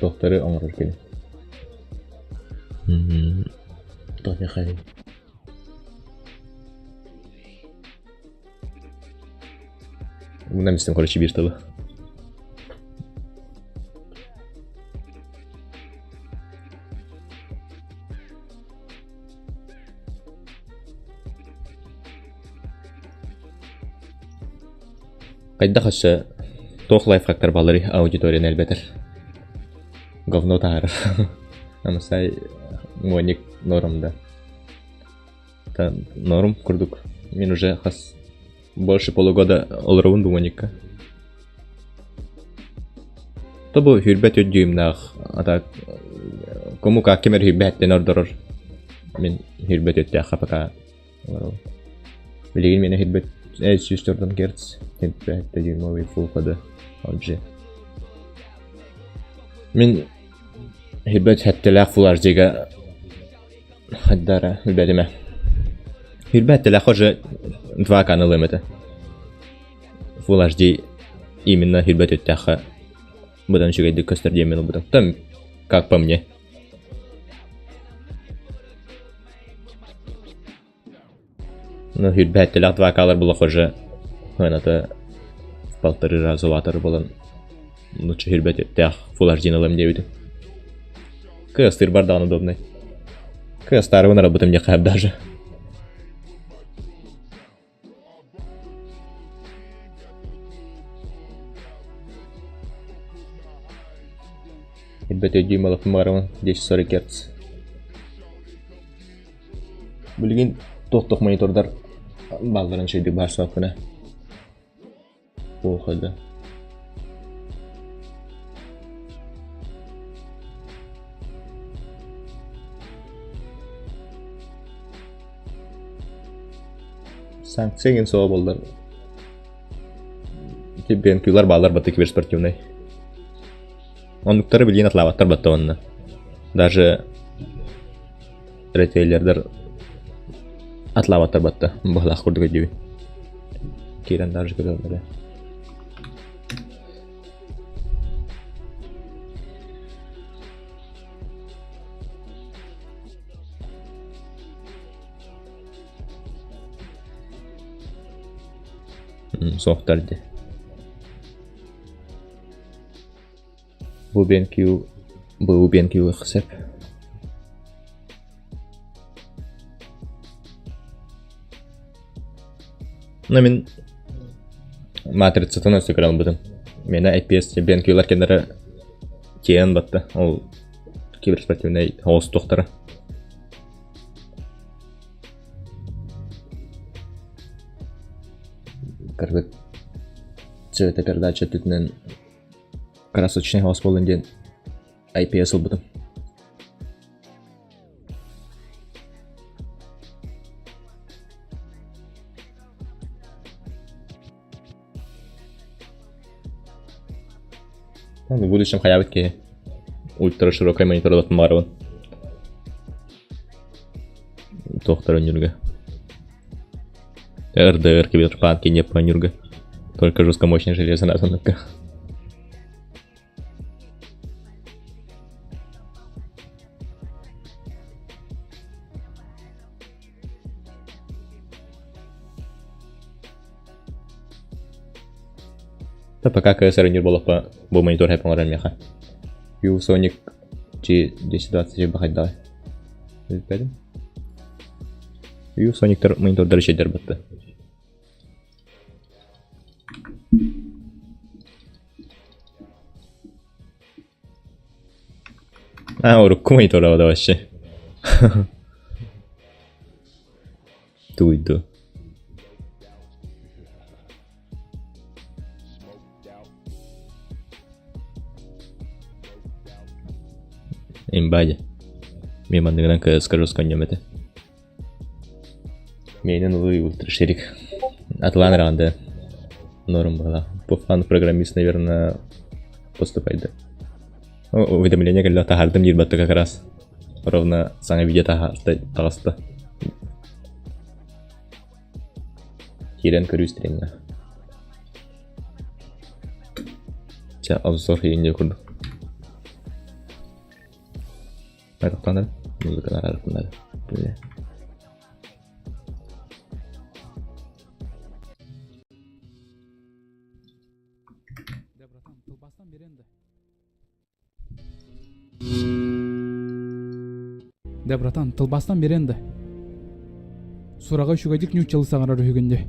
туохтары оҥорор кини туох диэххэ Мына короче биир тылы. Хайдах өссө туох лайфхактар баалларый аудиторияны элбэтэр? Говно таһаарар. Амысай моник норм да. Норм курдук. Мин уже хас больше полугода олоробун бу моникка. То бу хүрбэт өйдүүмнаах, а так кому как ким эрэ хүрбэттэн ордорор. Мин хүрбэт өттөөххө пока олоробун. Билигин миэнэ хүрбэт 104 Гц, 5 дюймовый Full HD LG. Мин хүрбэт хэттэлээх Full HD-га хайдара билбэтим ээ. Хүрбэт хэттэлээх уже 2 канал ылыам этэ. Full HD именно хүрбэт өттөөххө быдан үчүгэйдик көстөр диэммин ылбытым. Там, как по мне. Ну, хүрбэттэлээх 2К-лар булах уже ата в полторы раза улаатар буолан лучше хүрбэт Full HD ылам диэбитим. Кыастыыр бар даҕаны удобный. Кыастаарыбын аралбытым диэххэ даже. Ирбэт өйдүүм олохпун баҕарабын 1040 Гц. Билигин туох-туох монитордар баалларын үчүгэйдик баһарсыбаппына. Плохо, да. Санкция игин суоҕа буоллар ити BNQ-лар бааллар батта киберспортивнай. Оннуктары билигин атлаабаттар батта уонна. Даже ритейлердэр атлаабаттар батта быһалаах курдук өйдүүбүн. Киирэн даже көрөллөрө. Суохтар дии. Бу BenQ бу BenQ сөп. Ну мин матрицатын өссө көрө албытым. Мена IPS BenQ-лар кэннэрэ тиэйэн батта. Ол киберспортивнай оҕус туохтара. Кыргыт цветопередача өттүтүнэн красочный хаос буоллун диэн IPS ылбытым. В будущем хайабыт киһи ультра широкай монитор ылатын баарыбын. Туохтар өнүргэ. РДР киберпанки не по Только жестко мощное железо на тоннука. Да пока КСР не было по бу монитор хэп оҥорон миэхэ. ViewSonic G1020 бахайдаҕай. Билбэтим. ViewSonicтар монитордары чэйдэр батта. А, урукку монитора да вообще. Туйду. Имбади. Мен манныгынан скажу с конем это. Менен улуй ультраширик. Атлан ранда. Норм была. По фану программист, наверное, поступать, да. Уведомление когда таһардым диир батта как раз. Ровно саҥа видео таҕыста. Киирэн көрүү стримҥа. Чэ, обзор иинньэ курдук. Айтахтанар, музыкалар арахтанар. Да, братан, тылбастан берен да. Да, братан, тылбастан берен да. Сураҕа үчүгэйдик ньууччалыы саҥарар үһүгүн дии.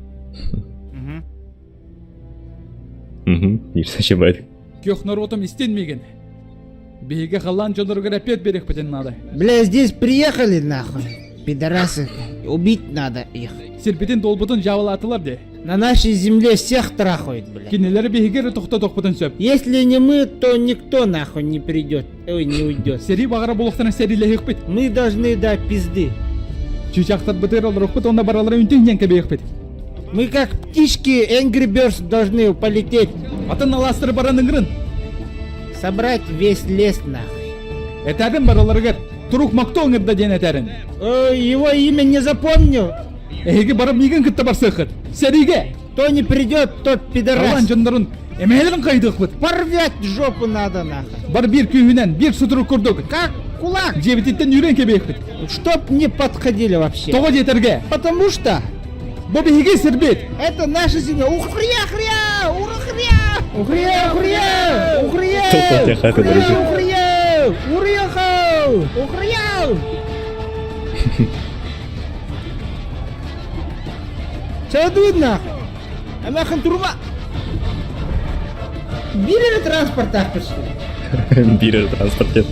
Биир сачыбайдык. Күөх норуотум истин миигин. Биһиги халлаан дьонноругар эппиэт биэриэхпитин наада. Бля, здесь приехали нахуй, пидорасы. Убить надо их. Сирбитин долбутун дьаабылаатылар дии. На нашей земле всех трахают, бля. Кинилэри биһиги эрэ тохтотуохпутун сөп. Если не мы, то никто нахуй не придет, ой, не уйдет. Сэрии баҕара буолуохтарын сэриилэһиэхпит. Мы должны до пизды. Чыычаахтарбытыгар олоруохпут уонна баралара үнтүн диэн кэбиэхпит. Мы как птички Angry Birds должны полететь. Атын алаастары баран ыҥырын. Собрать весь лес нахуй. Этэрин бараларыгар турук мокто ыҥырда диэн этэрин. Ой, его имя не запомнил. Эһиги барып миигин кытта барсыаххыт. Сэриигэ! Кто не придет, тот пидорас. Алан дьоннорун эмэһэлэрин хайдыахпыт. Порвать жопу надо нахуй. Бар биир күүһүнэн, биир сутурук курдук. Как кулак. Дьиэбититтэн үүрэн кэбиэхпит. Чтоб не подходили вообще. Тоҕо диэтэргэ? Потому что Бу биһиги сирбит. Это наша земля. Ухрия, хря, урухря. Ухрия, ухрия, ухрия. Ухрия, ухрия, ухрия. Чадуй нахуй. Амахан турба. Биир транспорт пришли. Биир транспорт.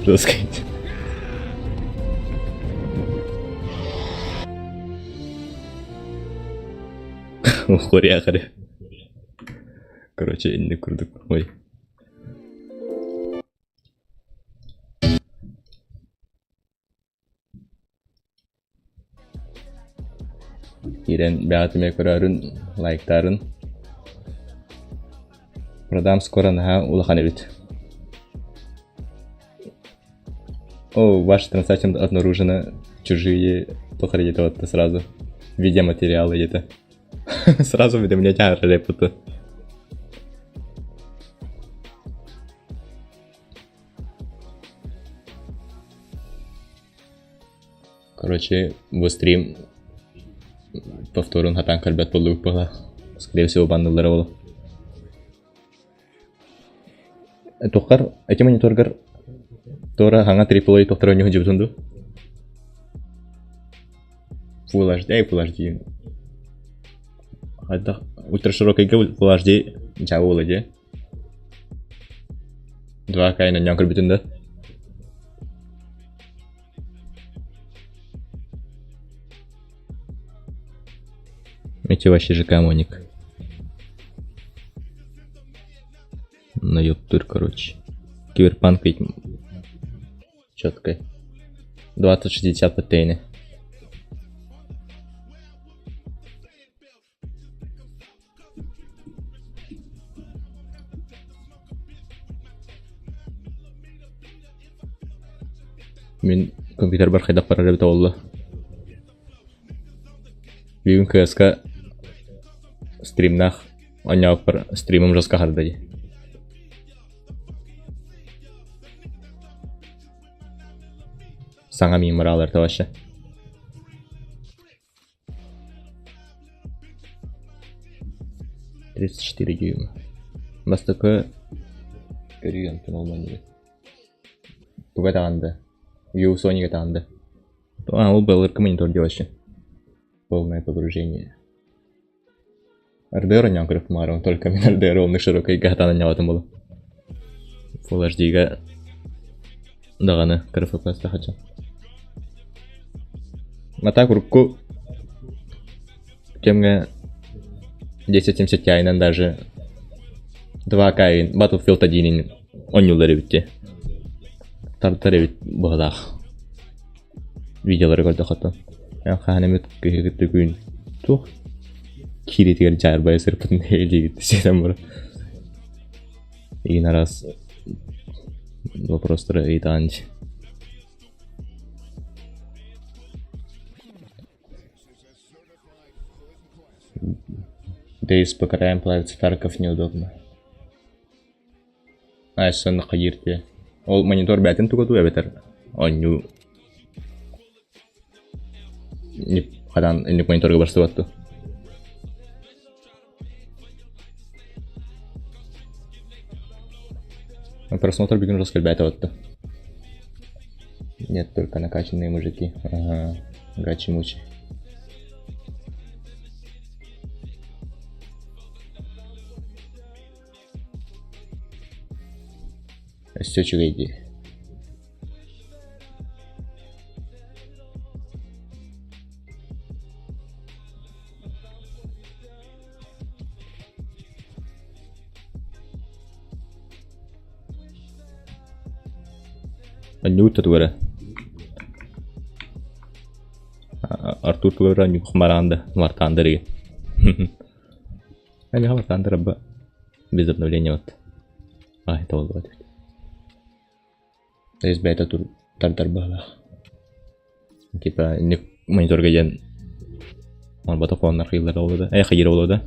Жестко. Ухуря харе. Короче, инник курдук. Ой. Киирэн бэҕэтимэ көрөөрүн, лайктаарын. Продам скоро наһаа улахан эбит. О, ваша трансляция обнаружена чужие где-то вот сразу. Видеоматериалы где-то. Сразу уведомлять репуту. Короче, бу стрим повторун хатан көрбөт буоллубут буола. Скорее всего, банныллара ол. Туххар, эти мониторгар Тора хаҥа AAA тохторо ньуһу дьыбытын ду? Full HD, эй, Full HD. Хайдах ультраширокайга Full HD дьаа буола дии. 2К ньон көрбүтүн да. Эти вообще ЖК Моник. На ёптур, короче. Киберпанк ведь четко. 2060 по тейне. Мин компьютербар хайдах барар эбитэ буолла. Бүгүн КСК стримнаах оонньообуппар стримым жестко харда дии. Саҥа мемораллар вообще. 34 дюйма. Бастакы көрүү онтон олман Туга таҕанды? Ю Sony-га таҕанды. А, ол былыргы монитор вообще. Полное погружение. RDR оонньоон көрүп маарым, только мин RDR оннук широкой гатаан оонньообатым буолуо. Full HD-га даҕаны кыра FPS хача. Мата урукку кэмҥэ 1070 Ti-нан даже 2К Battlefield 1 оонньуулар эбит дии. Тардар эбит быһалаах. Видеолары көрдөхөттөн. Хаһан эмит киһи күн туох киириитигэр дьаарбайа сырпытын илиигит сиэтэн баран. Игин араас вопростары ыйытаан Дейс по краям плавится Тарков неудобно. Айсан хайыр Ол монитор бээтин туга дуу эбэтэр оонньуу хадан инник мониторга барсыбат дуу. Просмотр бүгүн жестко бээтэ батты. Нет, только накачанные мужики. Ага, гачи-мучи. Өссө үчүгэй дии. Анньуут тугу эрэ Артур тугу эрэ анньук Мартаанда эрэ Ага, Мартаанда рабба без обновления вот. А, это ол эбит. То есть бэйэтэ тардар быһалаах. Типа инник мониторга диэн оҥорботох буоланнар хайыыллара буолуо да, э хайыыра буолуо да.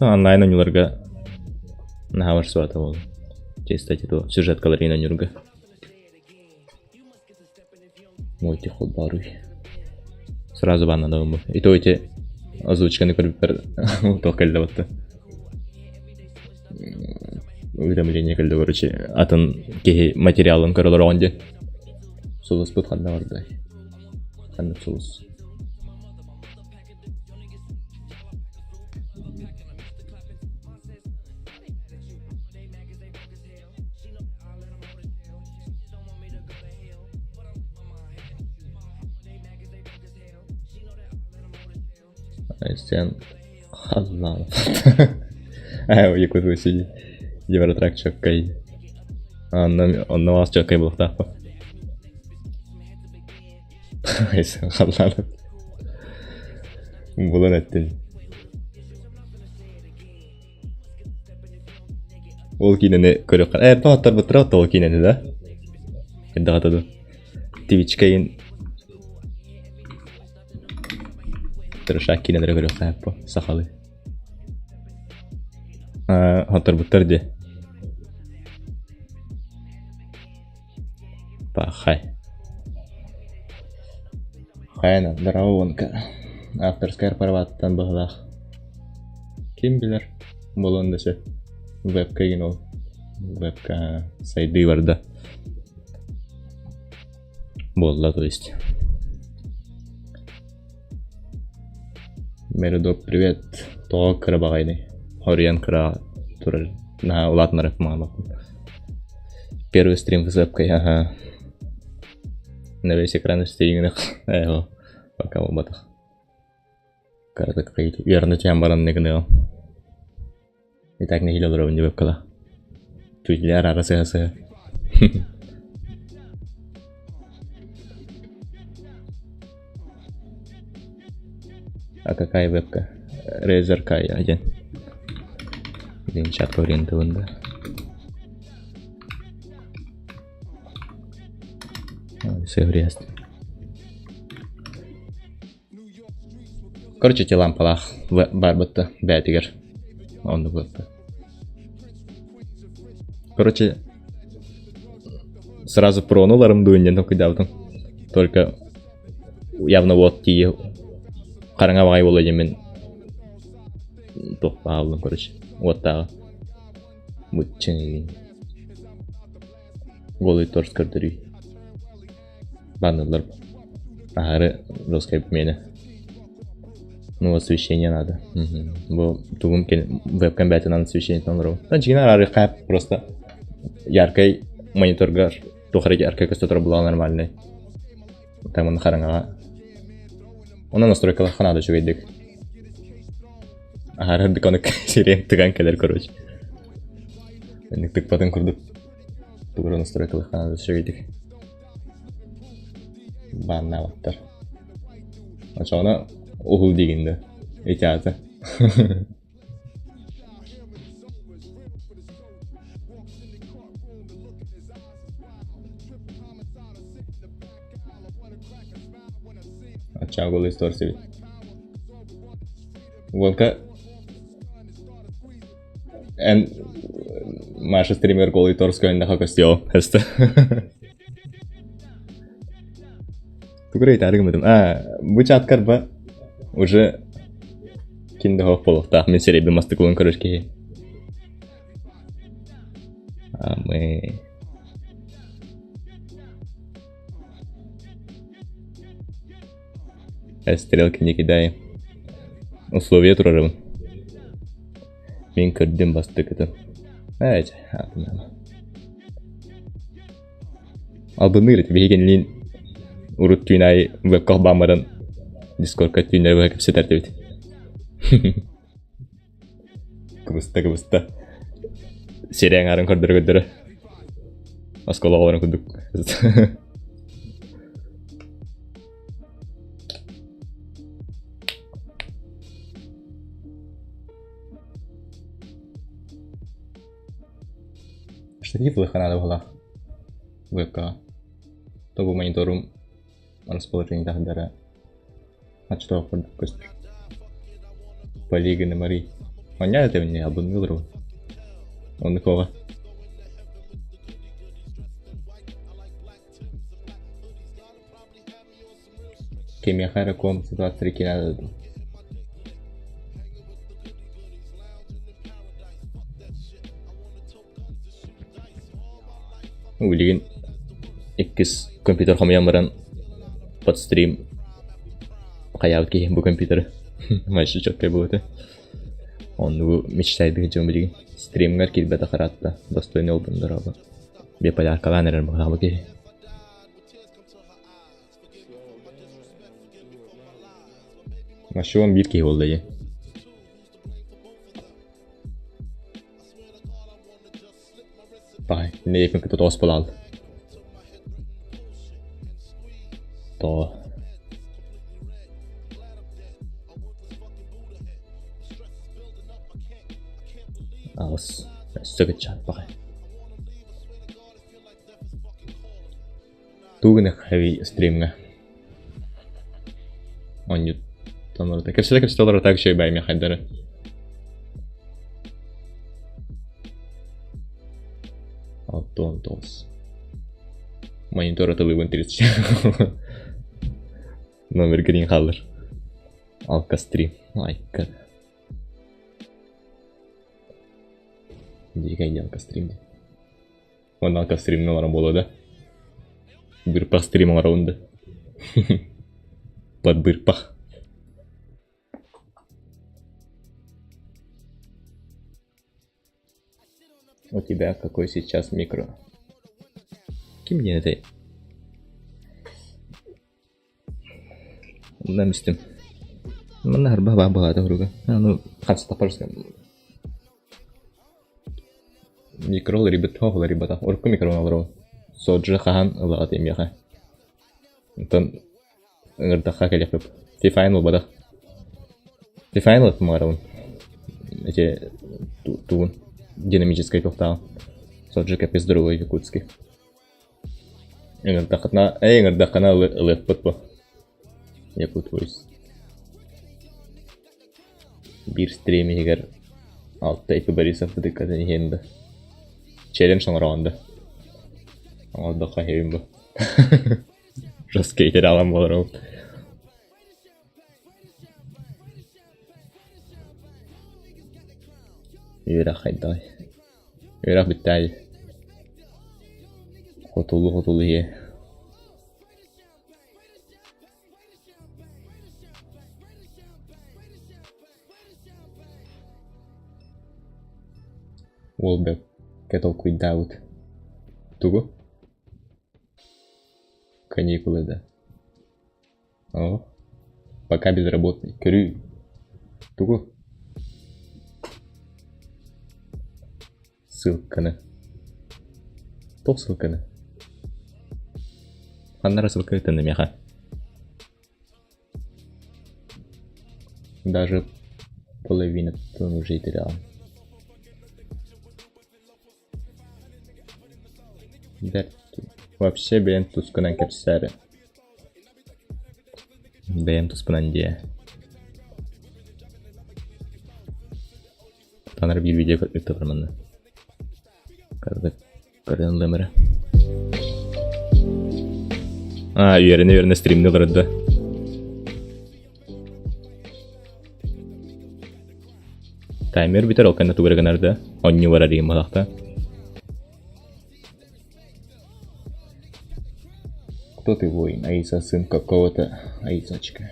Онлайн оонньууларга наһаа барсыбата буолла. Кстати, то сюжеткалар иин оонньуурга. Мой холбааруй. Сразу баннанабын бу. И то эти озвучканы көрбүппэр туох кэллэ батта. Уведомление кэллэ короче атын киһи материалын көрө олороҕун диэн. Сулуспут ханна бардай? Ханнык сулус? Айсен Халлаанов. Аа, Якут Василий. Евротрак чөккэй. Онно онно маас чөккэй буолуохтаахпын. Айсен Халлаанов. Булан эттин. Ол киинэни көрүөххэ. Э, тоһоттор ол киинэни да? Хайдаҕата дуу? Твичкэйин Трешак киинэлэри көрүөххэ эппо сахалыы. Аа, хотторбуттар дии. Пахай. Хайана, здорово, Авторская праваттан быһылаах. Ким билэр, буолуон да сөп. Вебка игин ол. Вебка сайдыы барда. Буолла, то есть. Меридок, привет. Тоҕо кыра баҕайыный? Хоруйан кыра турар. Наһаа улаатынарап маамаппын. Первый стрим вебкой, ага. На весь экран стриминг. Э, пока буолбатах. Кыратык үөрэнэ түһэн баран гыныам. И так нэһиилэ олоробун диэбэккэ Түүтүлэр аара сыһа-сыһа. А какая вебка? Razer Kaya диэн. Диэн чатка ориентабын да. Сыһыриаст. Короче, ити лампалаах барбытта бээтигэр оннук буолта. Короче, сразу прону ыларым дуу инньэ толкуйдаабытым. Только явно вот тиийэ хараҥа баҕайы буолуо диэммин туох бааллым короче уоттааҕы быччыҥ голый торс көрдөрүү Баннылар аһары жесткай миэнэ. Ну, освещение надо. Бу тугум вебкам бээтинэн освещениетин олоробун. Дьиҥинэн араарыахха просто яркай мониторга туох эрэ яркай көстө турар буоллаҕа нормальный. Там уонна хараҥаҕа. Онон настройкалаахха наада үчүгэйдик. Аһары үрдүк ону сирэйим тыган кэлэр короче. Инник тыкпатын курдук. Тугу настройкалаахха наада үчүгэйдик. Бааннаабаттар. Очоҕуна уһул диигин да ити аата. Оччоҕо голый история Волка эн Маша стример голый торс көөннөхө көстүө өстө. Тугу ыйтаары гыммытым. А, бу чаткар ба уже ким да хоох буолуохтаах. Мин сирэйбин мастыкылын көрөр киһи. А мы... Стрелки не кидай. Условия турарабын. Мин көрдүм бастакытын. Ээ, Албынныыр ити биһигинниин урут түүн аайы вебка холбоон баран дискордка түүннэри быһа кэпсэтэр этибит. Кыбыста кыбыста. Сирэйиҥ аҥаарын көрдөрө-көрдөрө. Оскуола оҕолорун курдук. Штатив ылыахха наада быһыылаах вебкаҕа. Тобу мониторум расположение таһырдара оччотооҕу курдук көстөр. Полигоны Мари. Манньа этэбин албынныы олоробун. Оннук оҕо. Кимиэхэ эрэ ком ситуация киирэ дуу. Билигин иккис компьютер хомуйан баран под стрим хайаабыт киһи бу компьютеры вообще четкай буолуо этэ. Оннугу мечтайдык дьон билигин стримҥар киирбэтэх ыраатта достойный буолбун дорообо. Биполяркалаан эрэр быһыылаах бу киһи. Машион биир киһи буолла дии. Бай, нэйэпин кытта тоҕус буолаал. Тоҕо? Аҕыс. Өссө кыччаат баҕай. Тугу гыныаххай стримҥа? Оонньуутан барыта. Кэпсэтэ-кэпсэтэ олорор так үчүгэй баай миэхэ 69. Монитор атылыыбын 30. Номер грин хаалар. Алка стрим. Айка. Дикай алка стрим диэн. Уонна алка стримҥа олорон буолуо да? Бырпах стрим оҥоробун да? Под бырпах. У тебя какой сейчас микро? Ким диэн этэй? Умнан истим. Манна харба баа баҕата уруга. Ну, ханстапар Микро уларыйбыт, туох уларыйбатах. Урукку микрофон олоробун. Соджи хаһан ылаҕыт миэхэ? Онтон ыҥырдахха кэлиэхпит. Фифайн ылбатах. Фифайн ылыппын Эти тугун динамическай туохтааҕын. Соджи капец другой якутский. Ыҥырдаххытына, эй ыҥырдаххына ылыахпыт бу. Якут voice. Биир стрим иһигэр алта икки Борисов бытыккатын иһиэн да. Челлендж оҥороҕун да. Оҥордоххо иһэбин бу. Жесткий аҕам буолар ол. Үөрэх хайдаҕый? Үөрэх бүттээй. Хотулу-хотулу иһиэ. Уол бэркэ толкуйдаабыт. Тугу? Каникулы да. Оо, пока безработный. Көрүүй. Тугу? Ссылканы. Туох ссылканы? Ханна эрэ ссылка ыытынна миэхэ. Даже половина уже терял. Бэрт. Вообще бэйэм тускунан кэпсээри. Бэйэм туспунан диэ. Танар биир видео ыыттылар манна. Көрөн ылыам эрэ. А, үөрэнэ-үөрэнэ стримни олордо. Таймер бүтэр, ол кэннэ тугу эрэ гынар да, оонньуу барар игин баһахта. Кто ты воин? Аиса сын какого-то Аисочка.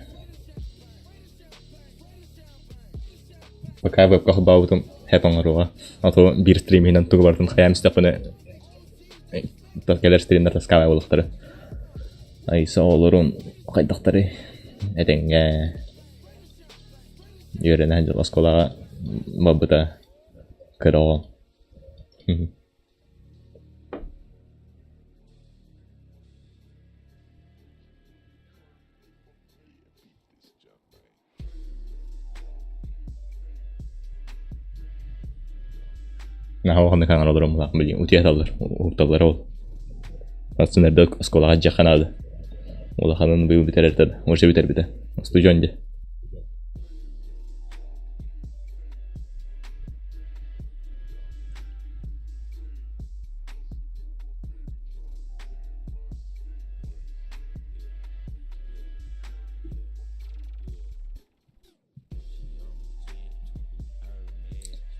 Пока вебка холбообутум хэп оҥоруоҕа. А то биир стрим иһинэн тугу барытын хайаан истэхпинэ кэлэр стримнэр таскаабай буолуохтара. Аиса оҕолорун хайдахтарый? Этэҥҥэ үөрэнэ сылдьар оскуолаҕа барбыта кыра оҕо. Наһаа улаханнык хаҥар олорон билигин утуйа сыталлар, уһукталлар ол. Сарсын эрдэ оскуолаҕа дьиэххэ наада. Улаханын быйыл бүтэрэртэ да, уже бүтэрбитэ. Устудьуон дии.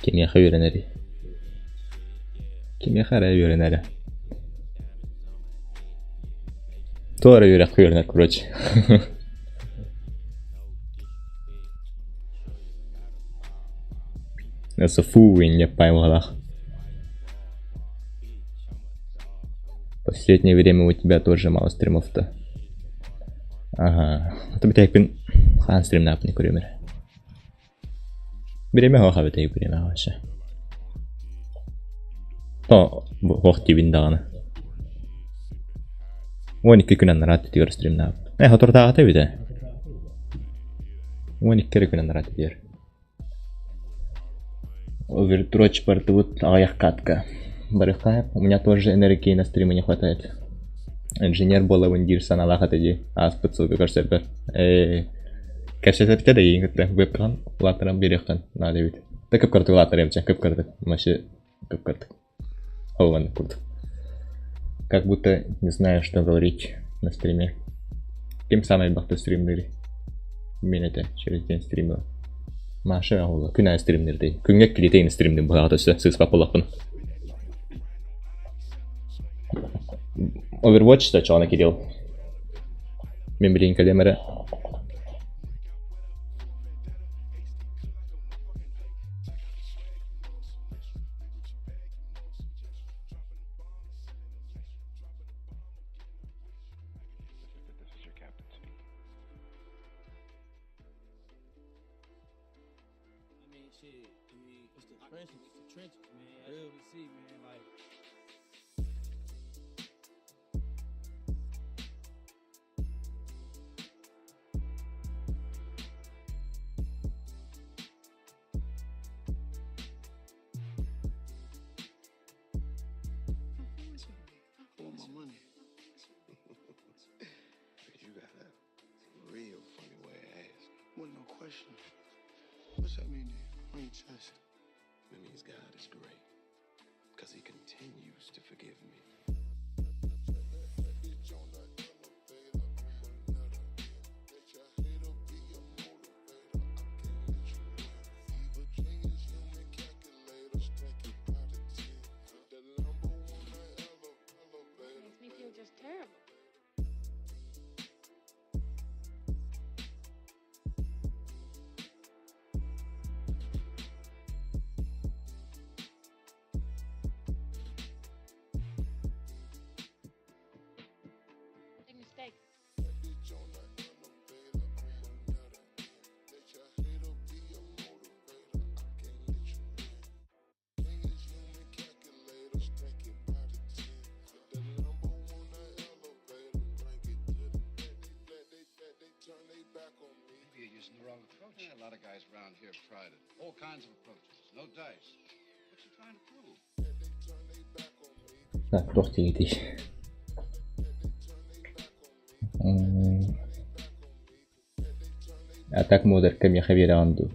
Кимиэхэ үөрэнэрий? Кимиэхэ эрэ үөрэнэрэ. Туох эрэ үөрэххэ үөрэнэр короче. СФУ инньэ паймалаах. Последнее время у тебя тоже мало стримов-то. Ага. Это бүтэһикпин Хаан стримнааппын көрүөм эрэ. Бириэмэ суох эбит бириэмэ вообще. То суох диибин даҕаны. 12 күн анараа өттүгэр стримнаабыт. Э, соторутааҕыта эбит ээ. 12 эрэ күн анараа өттүгэр. Овердрочь бардыбыт аҕыйах катка. Барыхха, у меня тоже энергии на стриме не хватает. Инженер буолабын диир санаалаах этэ дии, ааспыт сылга көрсөрбөр. Ээ, кэпсэтэртэ да иин кытта вебкам улааттаран биэриэххин наада эбит. Да кып-кыратык улааттарыам чэ, кып-кыратык. Вообще кып-кыратык. Ол курдук. Как будто не знаю, что говорить на стриме. Ким самый бахты стримнери? Мен это через день стримила. Маша оҕоло күн аайы стримнердей. Күҥҥэ килитейн стримнин быһаҕа өссө сыыспат буоллахпын. Overwatch да чоҕуна Кирилл. Мин билигин кэлиэм эрэ. Так, туох диэбитий? А так муодарка миэхэ биэрэҕин дуу?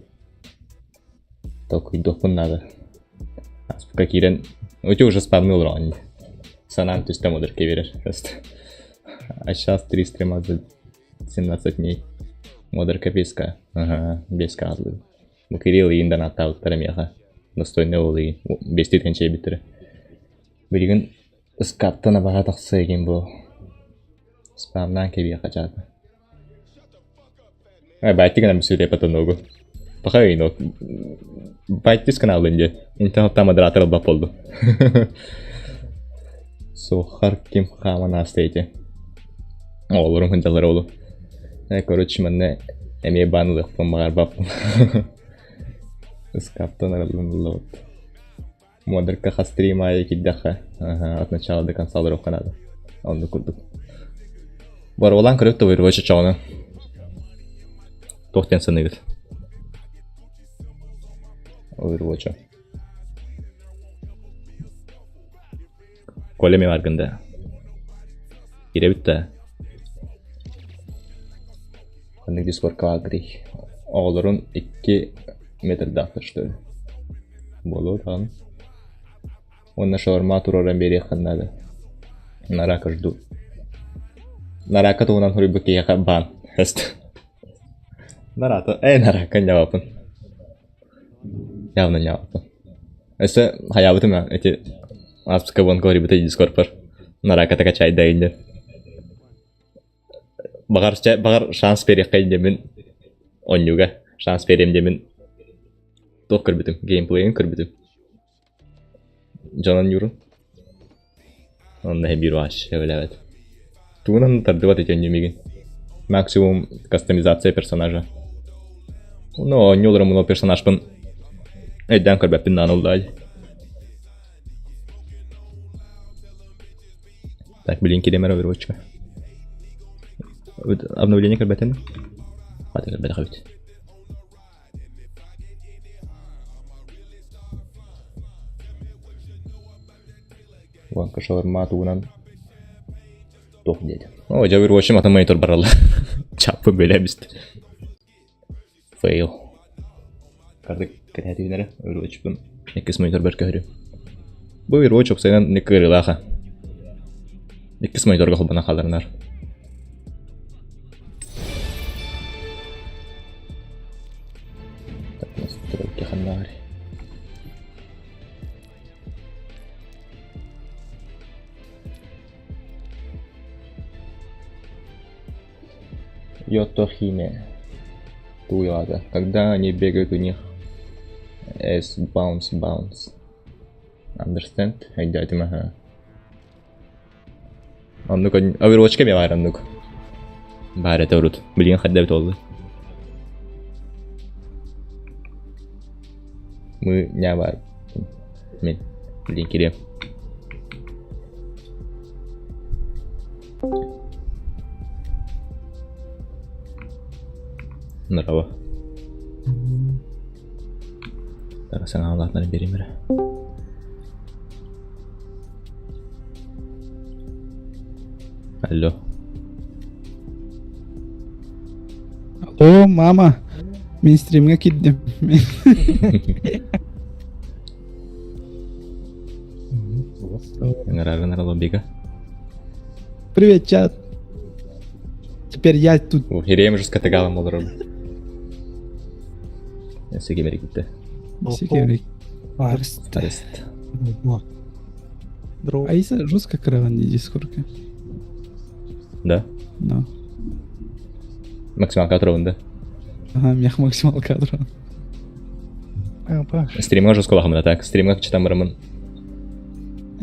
Толкуйдуохпун наада. Аспыкка киирэн, ути уже спамныы олороҕун дии. Санаам түстэ муодарка биэрэр просто. А сейчас три стрима за 17 дней. Муодарка беска. Ага, беска адлыы. Бу Кирилл иин да ааттаабыттара миэхэ. Достойный уол иин. Бестии тэнчэйбиттэрэ. Билигин ыскаптан абаҕа тахса игин бу. Спамнаан кэбиэхэ чаата. Э, байтик гынан сүрэ потоногу. Пока ино. Байтис каналын де. Интернетта модератор албап болду. Сухар ким хааман ааста ити. Оҕолорум сылдьаллар олу. Э, короче, манна эмиэ баан ылыахпын баҕарбаппын. Ыскааптан арыллан ыллыбыт. Муодарка хас стрим аайы киирдэххэ, от начала до конца олоруохха наада. Оннук курдук. Боруолаан көрүк да буйруба чочоҕуна. Туох диэн саныыгыт? Overwatch. Коля эмиэ баргын да. Киирэбит да. Ханнык дискордка бааргытый? Оҕолорун 2 метрдаахтар что ли? Буолуо даҕаны. Уонна шаурма туруоран биэриэххин наада. Нарака жду. Нарака туһунан суруйбут киһиэхэ баан. Нарата, э, нарака ньаҕапын. Явно ньаҕапын. Өссө хайаабытым ээ, ити ааспыкка буолан говорибыта дискордпар. Нараката качайда диэн. Баҕар, чэ, баҕар шанс биэриэххэ диэммин онньууга шанс биэриэм диэммин туох көрбүтүм, геймплейин көрбүтүм. Дьон оонньуурун. Онно иһин биир вообще билэбэт. Тугунан тардыбат ити оонньуу миигин. Максимум кастомизация персонажа. Ну, оонньуу олороммун ол персонажпын өйдөөн көрбөппүн даҕаны ыллаа дии. Так, билин кириэмэр Overwatch-ка. Обновление көрбөтүм. Хата көрбөтөх эбит. Ванка шаурма тугунан туох диэтим. О, дьэ Overwatch атын монитор баралла. Чаппы бэлэбист. Фейл. Кардык кэтэһэтигинэрэ Overwatch-пын иккис мониторбар көһөрүм. Бу Overwatch уопсайынан ник кыарыылааха. Иккис мониторга холбонон хааларынар. Так, настройки ханнаары. Йотохиме. Туйада. Когда они бегают, у них S bounce bounce. Understand? Өйдөөтүм аха. Оннук Overwatch-ка эмиэ баар оннук. Баар этэ урут. Билигин хайда эбит буолла. Мы не баар. Мин билигин кириэм. Нырава. Так, саҥа улаатыннаран биэриим эрэ. Алло. О, мама, мин стримҥэ киирдим. Ыҥырар лоббига. Привет, чат. Теперь я тут. Хирэйим уже скатагалым олорор. Секемери китте. Секемери. Арест. Аиса жестко крыган дии дискордка. Да? Да. Максималка турабын да? Ага, миэхэ максималка турабын. Стримҥа жестко улахаммын так. Стримҥа кычытан бараммын.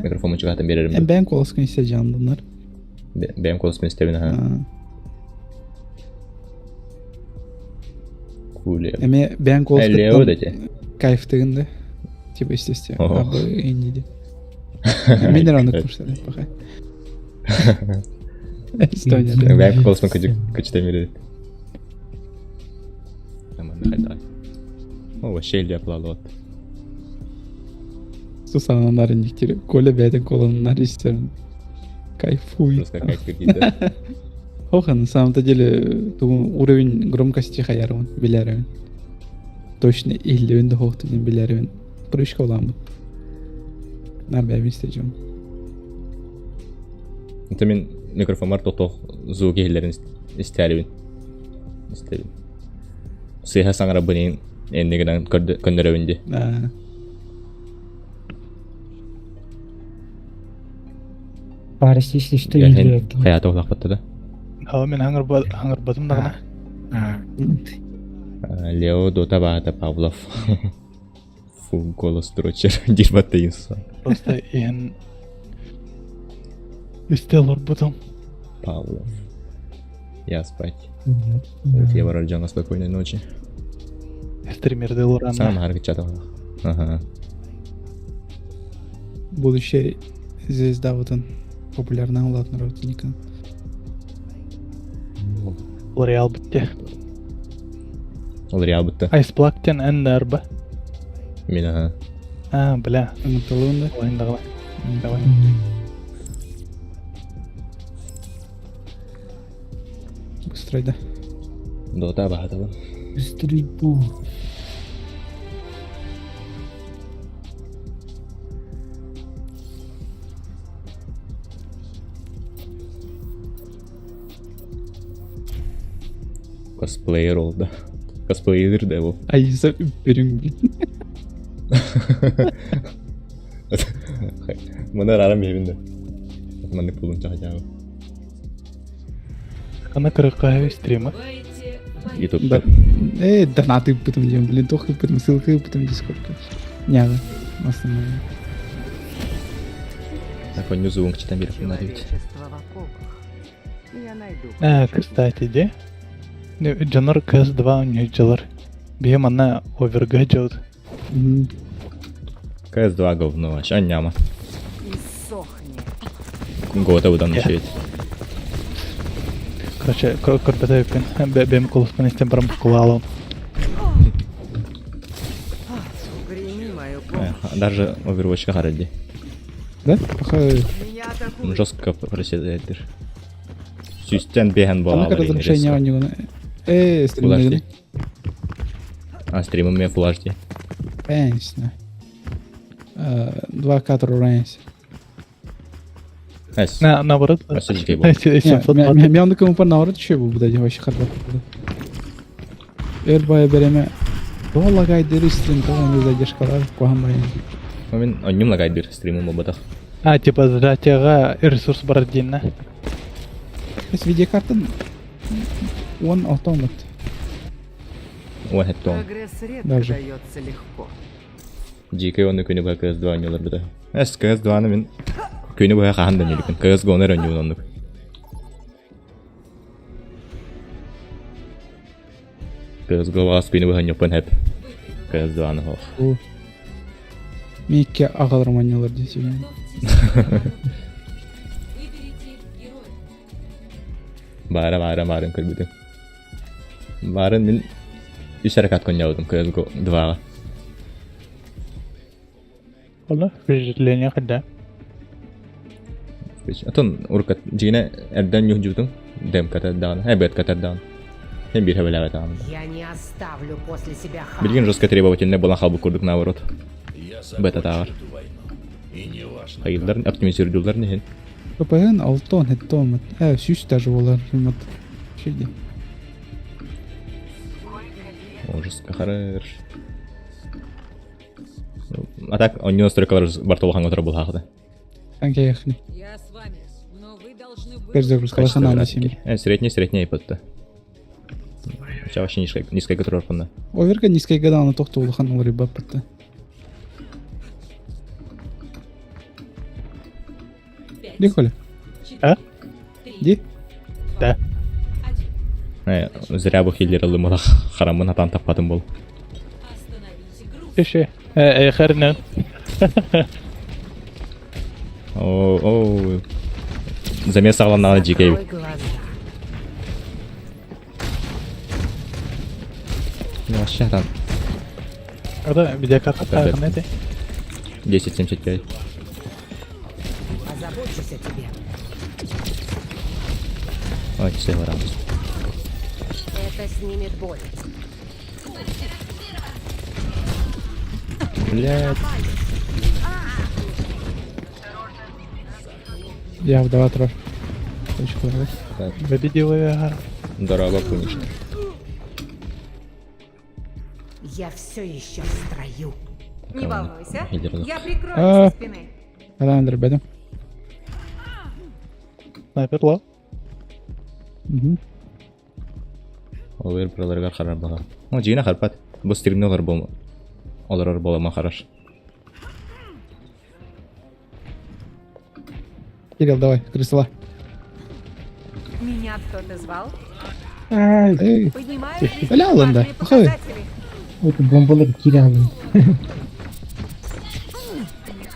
Микрофоммун чугаһатан биэрэрим. Бэйэм куоласкын истэ дьаандыннар. Бэйэм куоласпын истэбин аха. Куле. Эме бэйэм куоласкыттан кайфтыгын да. Типа естественно. Абы инниди. Мен рано кушали пока. Эстония. Бэйэм куоласпын кычытан биэрэр. О, вообще Илья плалот. Сусананар иниктери. Коля бэйэтин колоннар истерин. Кайфуй. Просто кайф какие-то. Ох, на самом-то деле уровень громкости хаярын билэрин. Точно иһиллибин да хоохтунун билэрин. Привычка буламмыт. Нар бэйэбин истэжим. Это мин микрофонмар тохтох звук иһиллэрин истээрибин. Истэбин. Сыыһа саҥарабын иһин иннигинэн көннөрөбүн дии. Парис если что иһиллибэт. Хайаата улааппатта да? Haa мен хаҥырбатым даҕаны. Лео Дота баата Павлов. Фу, голос дрочер диир баттайын Просто иһэн истэ олорбутум. Павлов. Я спать. Вот я барар дьоҥҥо спокойной ночи. Стримерде олоран. Саҥа маһаргыччата. Ага. Будущая звезда вот он. Популярна улаатан родственника. L'Oreal битте. L'Oreal битте. Ice Black-тен эн арба. Мин аха. А, бля. Ұмытылуын да. Ойындағылай. Давай. Быстрой да. Дота баһатабын. Быстрый бу. Косплеер ол да. Косплеер да ол. Айса үппүрүҥ блин. Маны арааран биһэбин да. Маннык пулун чахачаабы. Ана кырыкка стрима. Ютуб. Да. Э, донат ыыппытым диэн, блин, туох ыыппытым, ссылка ыыппытым дискордка. Няҕы, основной. Так, онню звук читан беріп надо ведь. Э, кстати, де? Дьонор CS2 оонньуйдьалар. Биһи манна оверга дьоут. КС2 говно вообще, анняма. Гота будан ушит. Короче, көрбөтө өппүн. Бэм кулуспун истен баран буккулаалым. Даже Overwatchка харалди. Да? Пока... Жестко проседает. Сүүстэн биэһэн Ана буолаалар разрушение оонньууна. Э, стримнегин. А, стримым мен Full HD. Конечно. 2К турурайнс. Эс. На, наоборот. Өссө дьикэй буол. 720. Мен компар наоборот еще был блядь, вообще харда. Эр бая береме. То лагай дери стрим, то он задержкалар, кухан баян. Мен онньум лагайдыр стримым болбатах. А, типа сжатияға ресурс бар дейін, Эс видеокарта он автомат. Уон хеттон. Прогресс редко Даже. дается легко. Дьикэй оны күнү быһа CS2 оонньуулар быта. Эс CS2-ны мин күнү быһа хаһан да ньүлүкүн. CSGO-ну эрэ оонньуубун оннук. CSGO баҕас күнү быһа оонньуохпун сөп. CS2-ны суох. Микке агалар маньялар десең. Баара баара баарын көрбүтүм. Баарын мин үс эрэ кат конньообутум CSGO 2-ҕа. Ола, впечатление когда. Отон урукка дьиҥинэ эрдэн ньуһдьубутум демката даҕаны, эбэтката даҕаны. Эн биир хэбэлээбэтэҕим. Я не оставлю после себя хаос. Билигин жестко требовательный буолан хаалбыт курдук наоборот. Бета-тааҕар. Хайыыллар, оптимизируйдууллар иһин. ППН алтон хеттон. Э, сүүс даже болар. Шиди. Ужас, харыр. А так, онньуу настройкалар бартолохан отор булхаахта. Анкехни. Я с вами, но вы должны Теперь загрузка на 7. Э, средний, средний iPad-та. Сейчас вообще низкая, низкая которая Оверка низкая гадана тохту улахан олар баппатта. Ди, Коля? А? Ди? Да. Э, зря бу хиллер ылымала харамын атан таппатым бол. Кеше. Э, э, хернен. О, о. Замес саҕаланнаҕына дьиикэй Закрой глаза. Вообще там Ада, видеокарта тағын эти. 10.75. Позабочусь о тебе. Ой, все, радость. Это снимет боль. Блядь. Я вдова трор. Точка давай. Так, Победила я. дорога пунишна. Я все еще в строю. Не волнуйся, Хиллер я прикрою А. со спины. Александр, бедем. Снайпер ло. Угу. Овер проларгар харар баҕа. О, дьиҥинэ харпат. Бу стримни олор бол олорор буолама хараш. Кирилл, давай, крысла. Меня кто-то звал? Эй, Поднимаю Бля, Аланда, важные хой. показатели. Это бомбалар кире алын.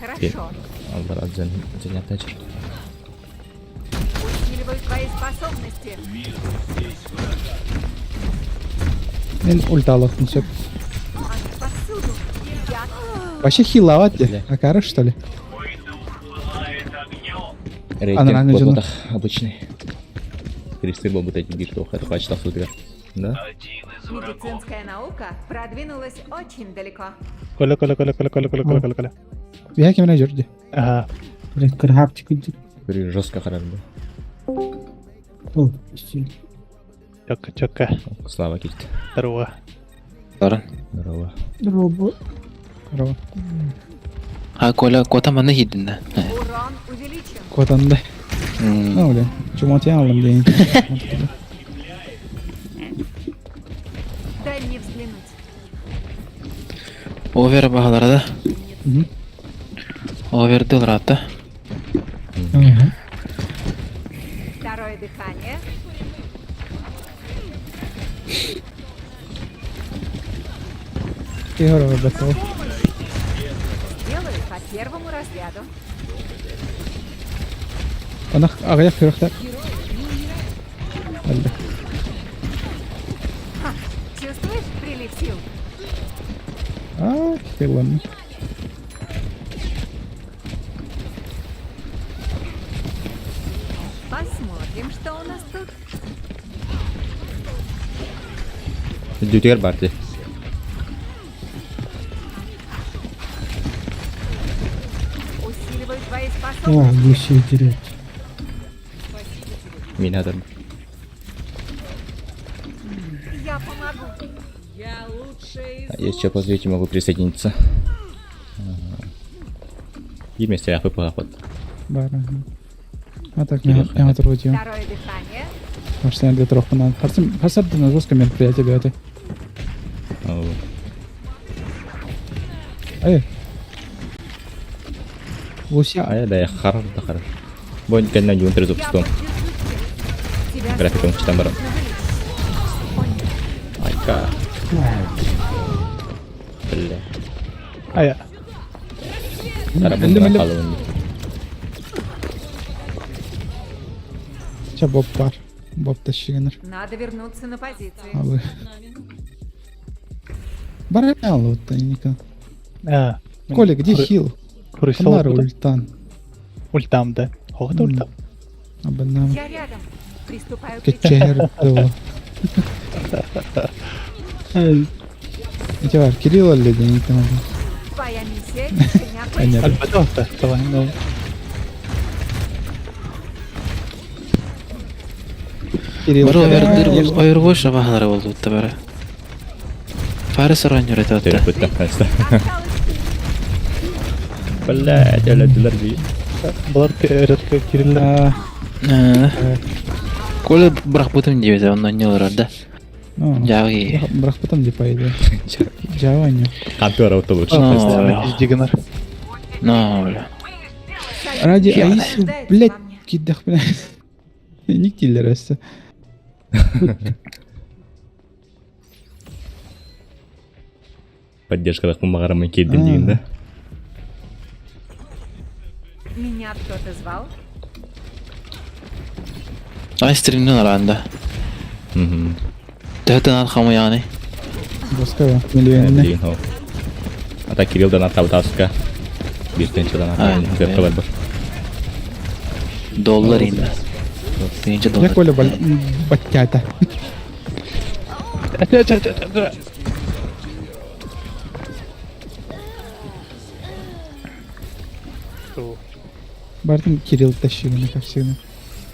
Хорошо. Аллар дзен занятачыр. Усиливаю твои способности. Мен ульталахтын сөп. Они повсюду. Я Вообще хиловат де. Акара, что ли? Рейтинг Анраны жена. болбатах обычный. Кресты болбут эти бир тоха, это хачта сутыгар. Да? Медицинская наука продвинулась очень далеко. Коля, Коля, Коля, Коля, Коля, Коля, Коля, Коля, Коля. Бия кеміне жүрді. Ага. Кырхапчик күнчүк. Бир жестко харар бу. О, үстүн. Чөккө, чөккө. Слава кит. Здорово. Здорово. Робот. Здорово. А Коля, кота маны хидинна. Урон увеличен. Котанды. Ну, бля. Чумотьян алым дейін. Дай мне взглянуть. Овер бағалары да. Мгм. Овер дылраты. Второе дыхание. Киһи барбат. Сделаю по первому разряду. Ана аҕыйах күрэхтэр. Алда. Ха, чувствуешь прилив сил? А, хилан. Посмотрим, что у нас тут. Дүтүгэр бар дии. Усиливаю твои А, способности. Люси дерет. Мин хатар. Я помогу. Я лучшая из Если что, позовите, могу присоединиться. Биир миэстэлээх быһаахпыт. Бар. А так, мен оторву Второе дыхание. Арсен для трохпанан. Харсем хасаб на жесткое мероприятие бяты. Ай. Луся. Ай, да, харар да харар. Бу кэннэ дьуун Я трезубстом. поддержу тебя. Тебя Графиком снова читан баран. нужно вылечить. Айка. Бля. Ая. Тарабын Өллүм, өллүм. халыбын. Ча Боб бар. Боб тащыгыныр. Надо вернуться на позиции. Абы. Бар вот ника. А. Коля, где хил? Курисал. Канар ультан. Ультам, да. Хохот ультам. Абанам. Я рядом. Приступаю к лечению. Кечер было. Эти бар, Кирилл или не там. Твоя миссия еще не окончена. Понятно. Альбатота. Давай, ну. Кирилл. Бары ойырбой шабахалары болду утта бары. Фарис ораннер это Төрөп отта. бүттэ. Осталось Бля, төлөдүлөр би. Булар редко Кирилл. Коля бирок бутум дебете, ондан не олар да. Ну, Жагы. Бірақ потом деп по идее. Жава не. Кантор автобус. Издигнер. Но, бля. Ради Я- Аису, Нуждается блядь, во мне. кидах, блядь. Ник киллер өссө. Поддержкалах бумагарымын кирдим деген да. Меня кто-то звал? Ай стримден аранда. Төһөтөн архамы яғни. Баска миллионне. Билигин ол. Ата Кириллдан атабытаска. Биртен чыдан А, ата бар бар. Доллар инде. Тыгынча Я доллар. Коля баттята. Бартын Кирилл тащили, как всегда.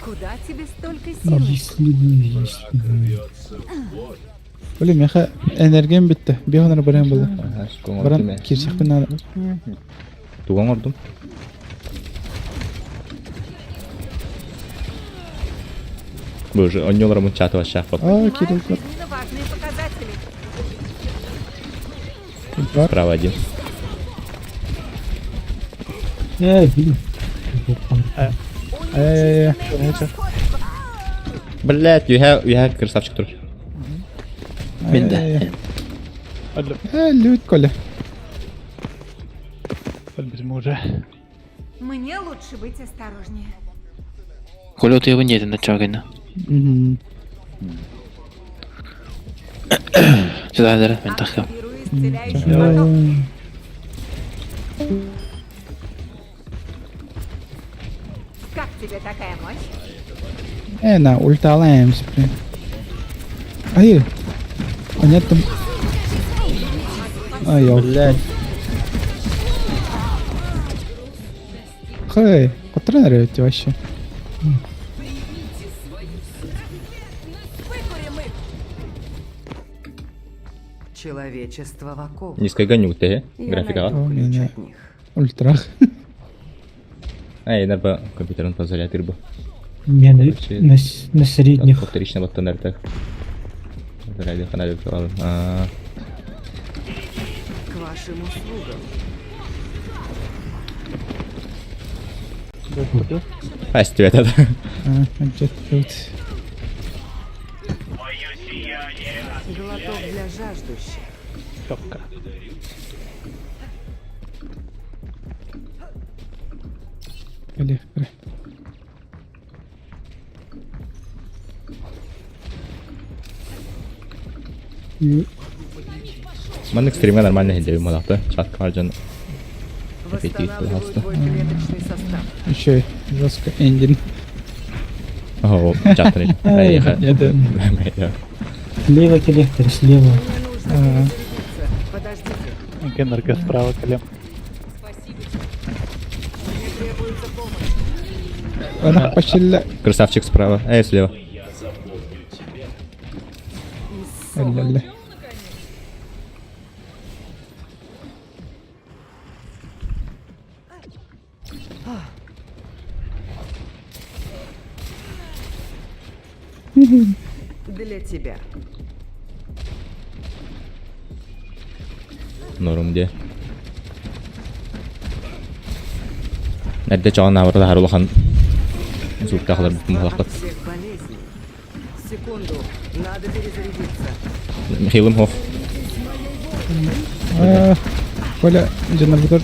Куда тебе столько сил? Если бы, если бы. Блин, меха энергиям битти. Бихонар баран было. Баран кирсихпин надо. Туган ордум. Боже, оннолор мунчаты вашах А, Понимаю Кирилл, жизненно важные показатели. бар. Справа один. Блин. Ай-яй-яй. Превосходство. Блять, you have красавчик тур. Мен да. Любит Коля. Альбизмуже. Мне лучше быть осторожнее. Коля утуябын диэтин да чагына. Мгм. Сюда мен тахым. Активирую исцеляющий поток. Как тебе такая мощь? На, ульталаем блин. Ай. Понятно. Ай, я. Блять. Хей, который нравится вообще? Человечество в оковах. Низкая нюкте, графика. О, меня. Ультрах. Ай, нарба компьютерын позволяет рыбу. Я на средних. Повторично вот тоннель так. Заряди фонарик А, К вашим услугам. А, тебе это. А, тут. Глоток для жаждущих. Чокка. Кэлиэхтэрэ. Маннык стримҥа нормально иһиллэбин буолаахта. Чатка бар дьон эпиэтиир Восстанавливаю пожалуйста. твой клеточный состав. Еще жестко эндин. О, чаттан Эйха. Это Слева коллектор, слева. Мне нужно перезарядиться. Подождите. Генерга справа кэлем. Спасибо тебе. Мне требуется помощь. Она почти Красавчик справа. Эй, слева. Ля-ля. Для тебя. Норм где? Эрдэ чоҕон аабыра таһар улахан суутка халар Лекарство мухалахпыт. от всех болезней. Секунду. Надо перезарядиться. Михаил Хов. Коля, дьоннорбутар.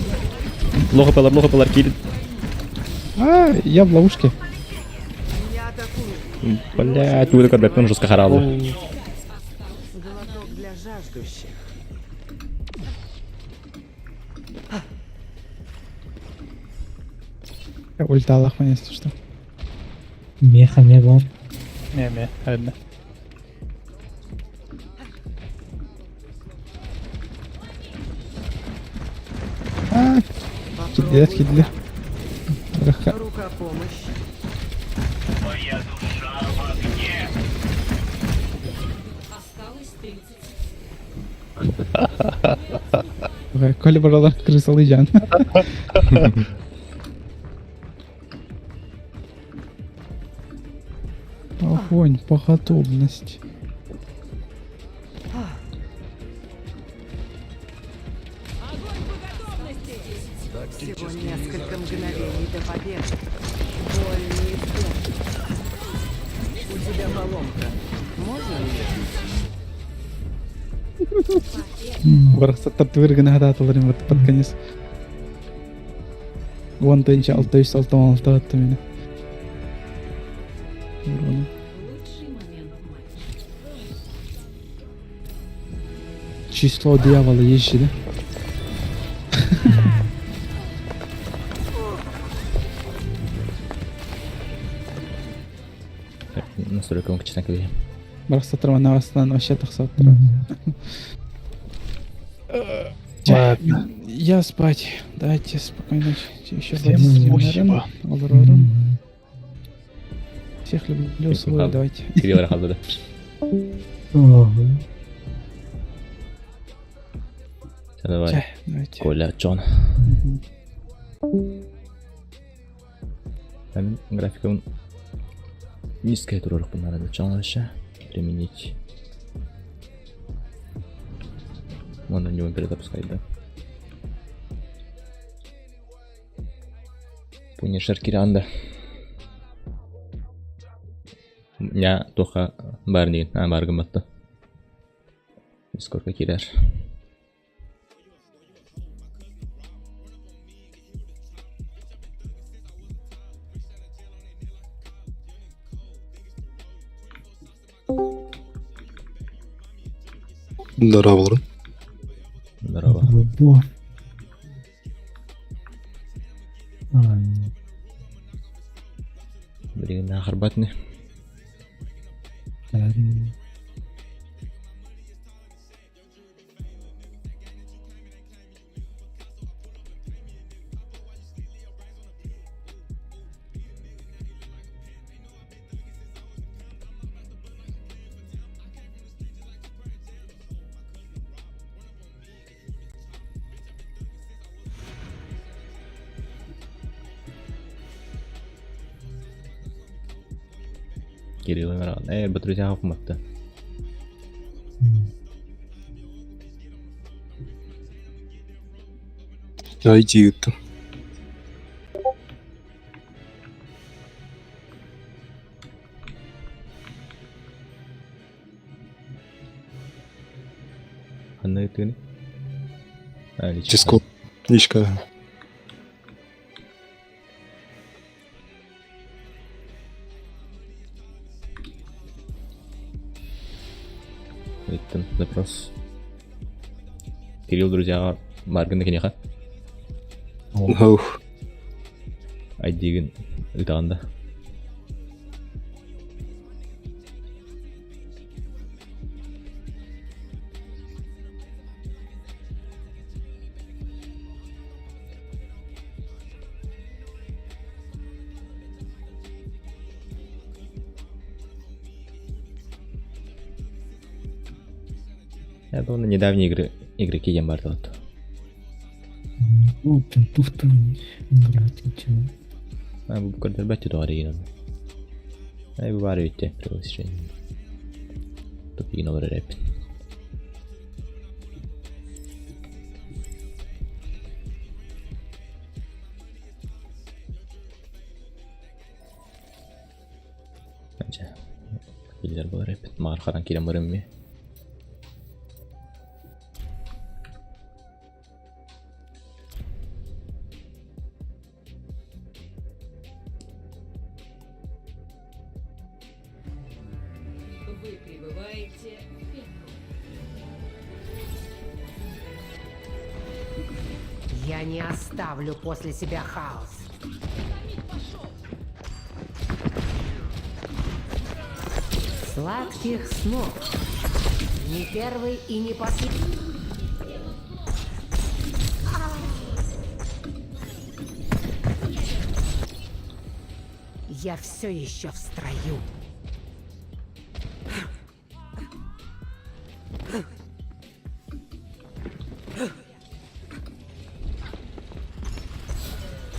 Плохо пылар, плохо пылар, киирит. А, я в ловушке. Меня атакуют. Блядь, тугу да көрбөппүн жестко харалды. Глоток для жаждущих. Я ульталах, если что. Меха не бар. Эмиэ, эдне. А, кидлер, кидлер. Раха. Рука помощи. Моя душа в огне. Осталось 30. Коля баралар крысалыйжан. Огонь по готовности. Всего несколько мгновений до победы. Боль неизбежна. У тебя поломка. Можно мне? Барахсаттар твыргын хатаатыларын под конец. Вон тынча алты үс алты он алты атты мени. Урона. Лучший момент матча. Число дьявола есть же, да? Настройка кычытан кэлиэ. Барахсаттар манна астан вообще тахсаттар. Ладно. Я спать. Давайте спокойной ночи. Еще Всем спасибо. Всех люблю, целую, давайте. Кирилл халды. Ага. Давай. Давайте. Коля, Джон. Мен графикам низкая турурук надо начало вообще применить. Вон на него перезапускать, да. Пунишер Киранда. Я тоха бар дейін, а бар гыматты. Сколько кирер. Здорово. Здорово. Во. А, Блин, нахер батны. ладно. Кирилл Мирон. Эй, бу друзья хукматты. Айди это. Ханна үтүгүнү. А, личка. Дискорд. Личка. Ыйыттым запрос. Кирилл друзьяҕа бааргын да киниэхэ? Ух. Айдигин ыытаҕын да? Я думаю, недавние игры, игроки диэн баар буолуо. Ну, там туфта играть, ничего. А, бу көрдөрбөт тоҕо эригин ону. Ай, бу баар эбит приглашение. Тупигин олорор эбит. Дьэ, биллэр буолар эбит. Маар харан киирэн барым ми. Вы прибываете в Петру. Я не оставлю после себя хаос. Сладких снов. Не первый и не последний. Я все еще в строю.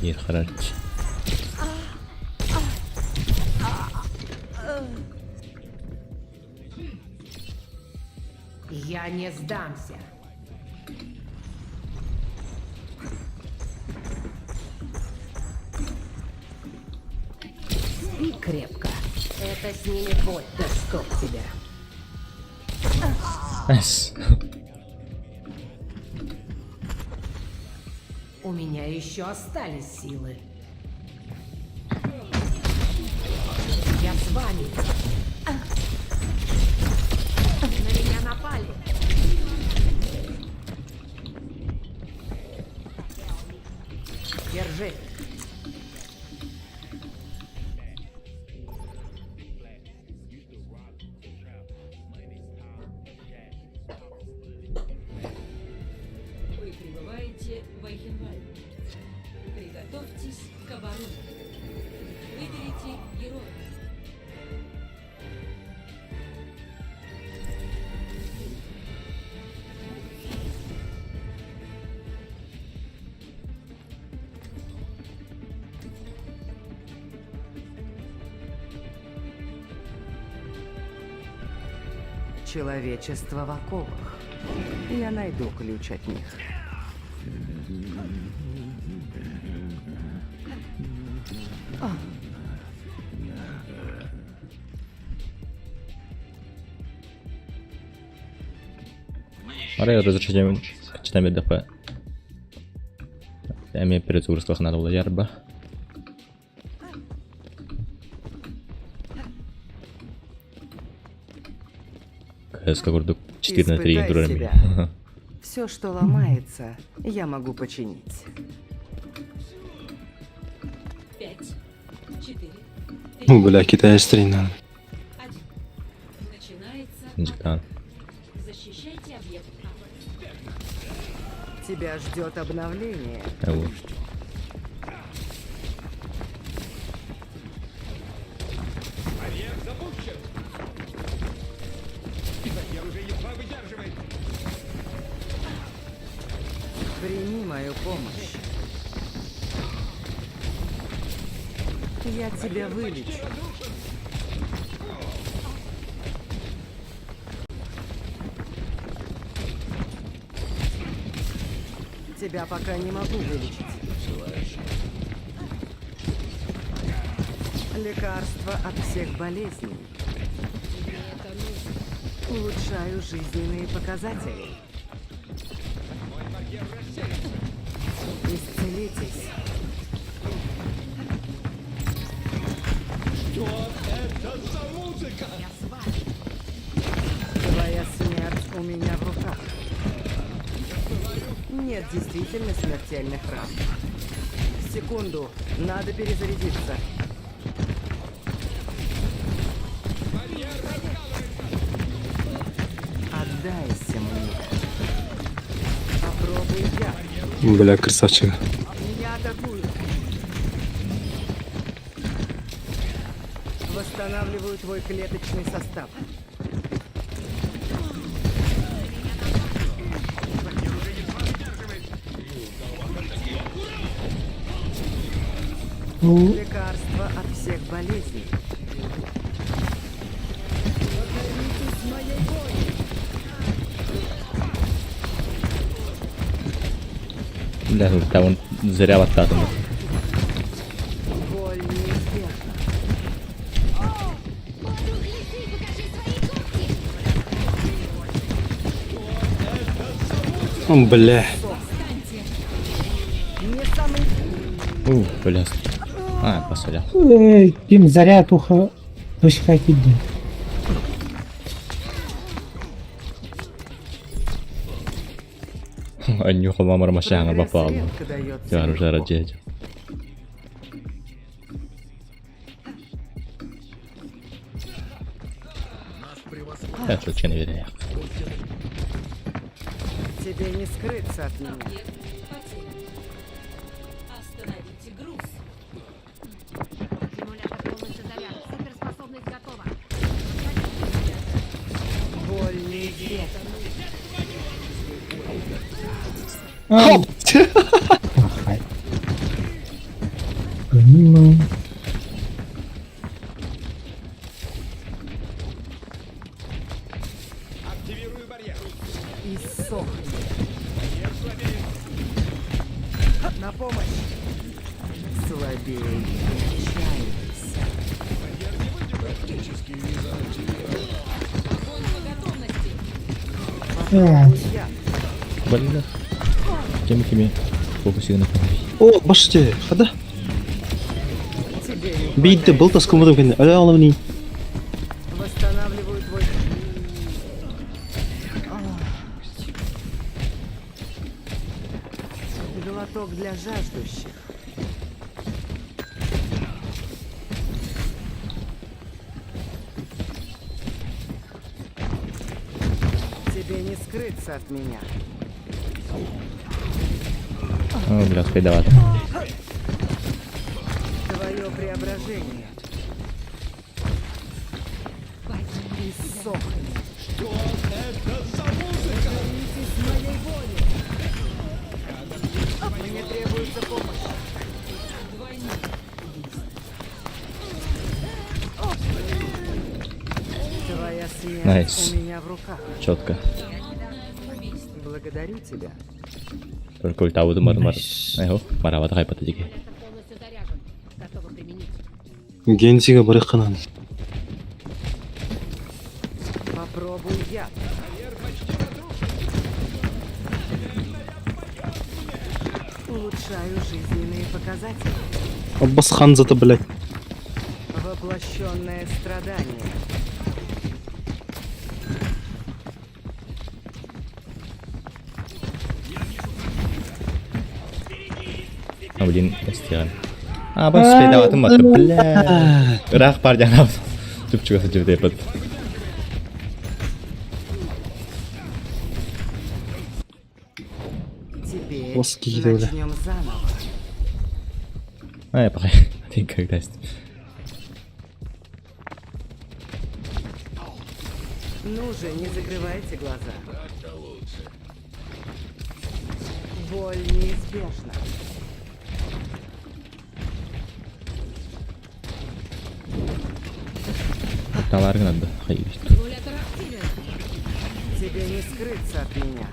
Биир харарч. Я не сдамся. Спи крепко. Это снимет боль. Да чтоб тебя. Эс. У меня еще остались силы. Я с вами. На меня напали. Держи. Вы прибываете в Айхенвальд. Приготовьтесь к обороне. Выберите героя. Человечество в оковах. Я найду ключ от них. Арай разрешение читаем ДП. Эми перезагрузках надо было ярба. КСК курдук 4 на 3 Испытай турар себя. Все, что ломается, я могу починить. Пять, четыре, Ну, бля, китаец 3 надо. один. Начинается Диктант. Защищайте объект А. Тебя ждет обновление. Вот. Барьер запущен! Барьер уже едва выдерживает! Прими мою помощь. Я тебя вылечу. Тебя пока не могу вылечить. Лекарство от всех болезней. Улучшаю жизненные показатели. Исцелитесь. Что это за музыка? Я с вами. Твоя смерть у меня в руках. Нет действительно смертельных ран. Секунду, надо перезарядиться. Отдайся мне. Попробуй я. Бля, красавчик. Меня атакуют. Восстанавливаю твой клеточный состав. Лекарство от всех болезней. Покоритесь моей воле. Бля, там зря баттаатым. Боль неизбежна. Бля. Не самый У, бля. А, посоля. Ким заряд уха точка кидди. Анюхал мамар машаҥа прогресс бапаал. редко дается Жару жара легко. дьэ. Я случайно верю. Тебе не скрыться от меня. Остановите груз. Аккумулятор полностью заряжен. Суперспособность готова. Боль неизбежна. Хоп! Ахай. Понимаю. Активирую барьер. Иссохни. На помощь. Слабей не отчаивайся. Попробуй я. Бля. Кеми кеми. Фокусированно. О, баште, хада. Тебе не Бейді хватает. был таскымыдым кенде. Аля аламни. Восстанавливаю твой... Глоток для жаждущих. Тебе не скрыться от меня. О, бля, успей давать. Твое преображение. Иссохни. Что это за музыка? Покоритесь моей воле. Мне требуется помощь. Твоя смерть Nice. у меня в руках. Четко. Благодарю тебя. Только ультабытым бар бар. Айхо, маравата хайпата диги. Полностью заряжен. Готова применить. Гензиге барыкканан. Попробуй я. Улучшаю жизненные показатели. Аббас ханзата, блядь. Воплощенное страдание. А, блин, эстиан. А, бас успей маты, бля. Рах парня Чупчуга сачып деп. Теперь Плоские, бля. начнем заново. А, я пока. Ты когда Ну же, не закрывайте глаза. Боль неизбежна. Талар надо. Хай. Аккумулятор активен. Тебе не скрыться от меня.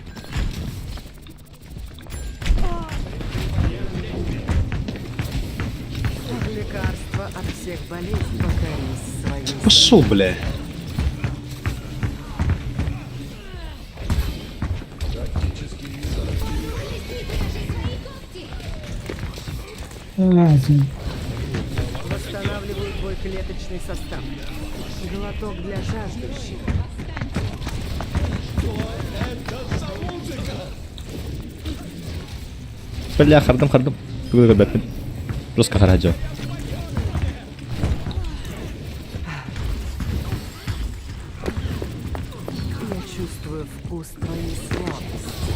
Лекарство от всех болезней. Покорись своей Пошел, бля. Восстанавливаю твой клеточный состав. Глоток для жаждущих. Бля, хардым, хардым. Тугу да көрбөппүн. Жестко хараджо. Я чувствую вкус твоей слабости.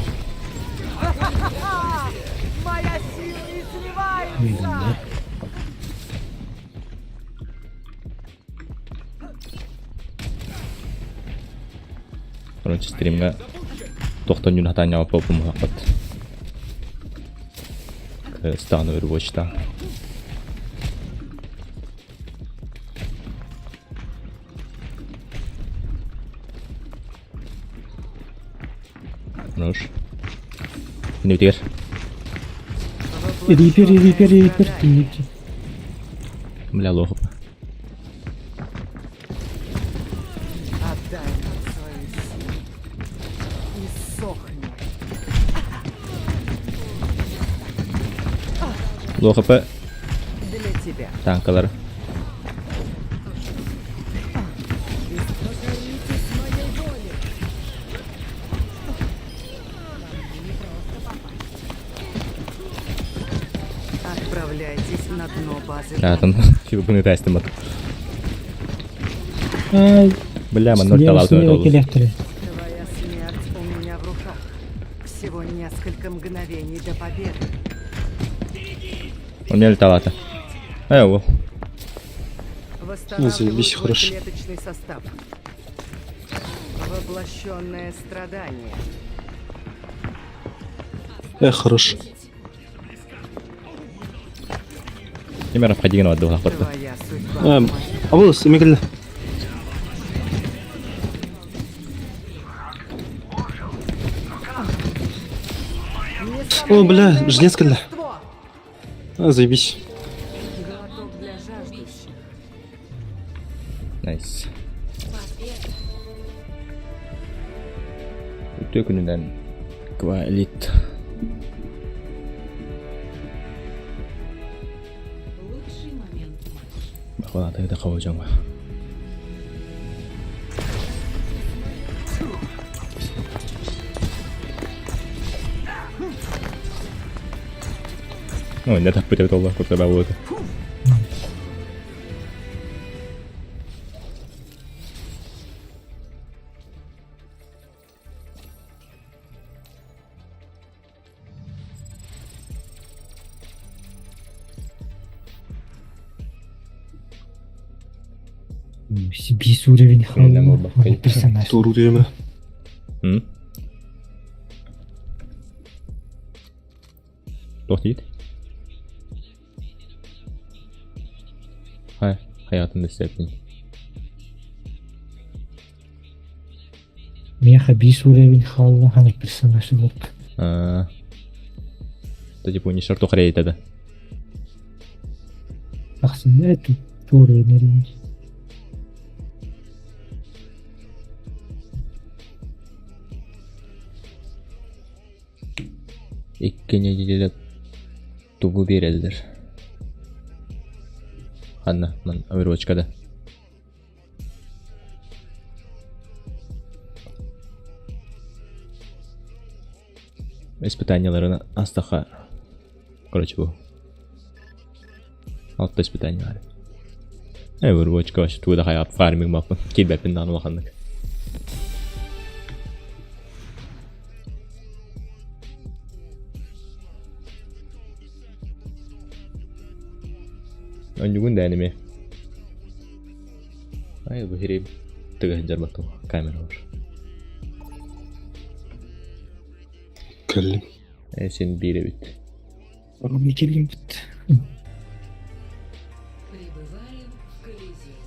Моя сила изливается! Короче, стримҥа тохтон юн хатаан ньаҕаппаппын муһахпат. Стану Overwatch-та. Хорош. Нүтигэр. Рипер, рипер, рипер, түннүк. Бля, лохоп. Отдай нам свою силу. И сохни. Лохопа Для тебя. танкалар. Покоритесь моей воле. Отправляйтесь на дно базы. Атын фибуны тестим бат. Ай, Бля, man ноль слева, талаатын слева олус. келехтері. Твоя смерть у меня в руках. Всего несколько мгновений до победы. Он меня талаата. Ай, ол. Восстанавливаю заебись, твой хорошо. клеточный состав. Воплощенное страдание. Эх, хорош. Кемер обходигин бат духлах Твоя судьба. Эм, Абылыс, эме кэллэ. О, бля, жнец кэллэ. А, заебись. Глоток для жаждущих. Nice. Үтүө күнүнэн Квалит. Лучший момент матча. Бахвалата хаважаңга. Ну, не так пытает Аллах, курта бабута. Бис уровень Мен халва. Персонаж. Туру диэмэ. М? Туох диит? Хай, хаятын дэсэпин. Меха бис уровень халва. Ханак персонаж вот. А. Это типа не шорту хрей тогда. Ахсын, это уровень. Икки неделе тугу биэрэллэр. Ханна, ман Overwatchка да. Испытанияларын астаха. Короче, бу. Алта испытаниялары. Overwatchка вообще тугу да хайап фарминг маппын. Килбэппин даҕаны улаханнык. Онньугун да эниме. Ай, бу хири тыгын жарбаттым камера бар. Кэллим. Э, сен биир эбит. Ромни келген бит. Прибываем в Колизей.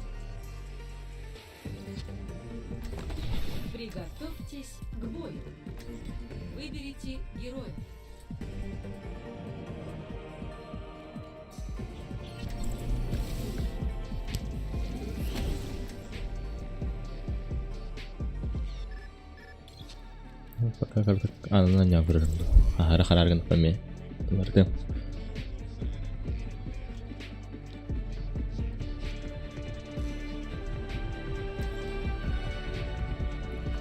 Приготовьтесь к бою. Выберите героя. Пока картак анан ньа көрөрүм дуу. Аһара харааргын паме. Тымырдым.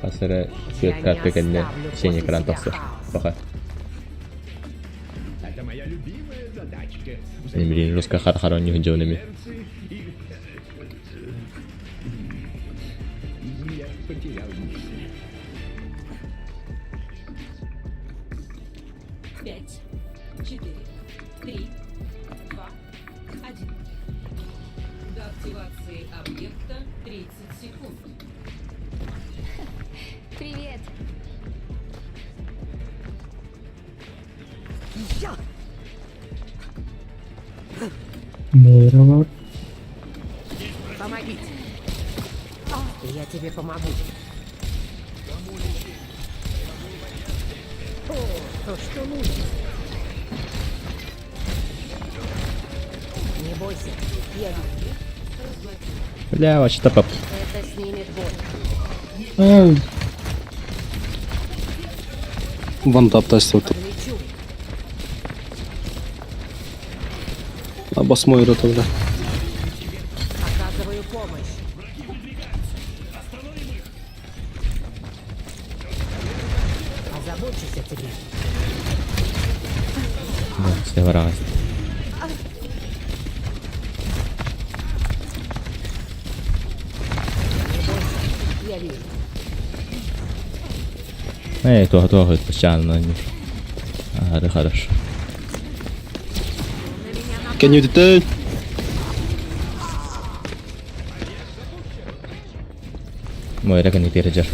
Хас эрэ Я түөрт не катка кэннэ оставлю синий после экран себя тахсар. хаос. Пока. Это моя любимая задачка. Блин, жестко хар-хар у них джонами. Я потерял мысль. 5, 4, 3, 2, 1. До активации объекта 30 секунд. Привет. Я! Мойра var. Помогите. Я тебе помогу. О, то, что нужно. Не бойся, я вижу. Бля, вообще пап. Это снимет боль. Ай, Ван таптайсы вот. Лечу. Бас Мойра тогда. Оказываю помощь. Позабочусь о тебе. Все варалась. Я вижу. Эй, то то постоянно. Ага, да хорошо. Can you detect? Мойра не переджер.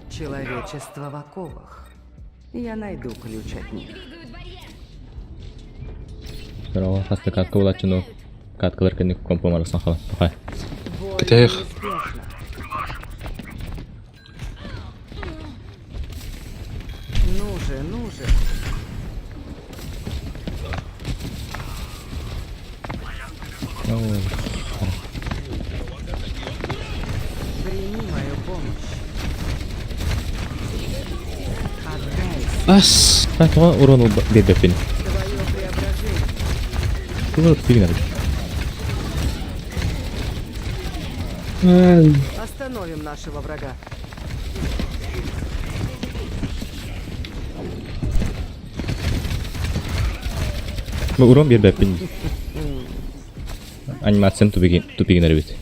Человечество в оковах. Я найду ключ от них. Здорово, хаста катка улачыну. Каткалар кэнник компом арасан хала. Пахай. Боль Кытаях. неизбежна. Ну же, ну же. Прими мою помощь. Отдайся. Ас. Так, урон бебепин. Твое преображение. Тугу тигнер. ай. Остановим нашего врага. Бу урон бебепин. Анимацияны тупигин тупигинер бит.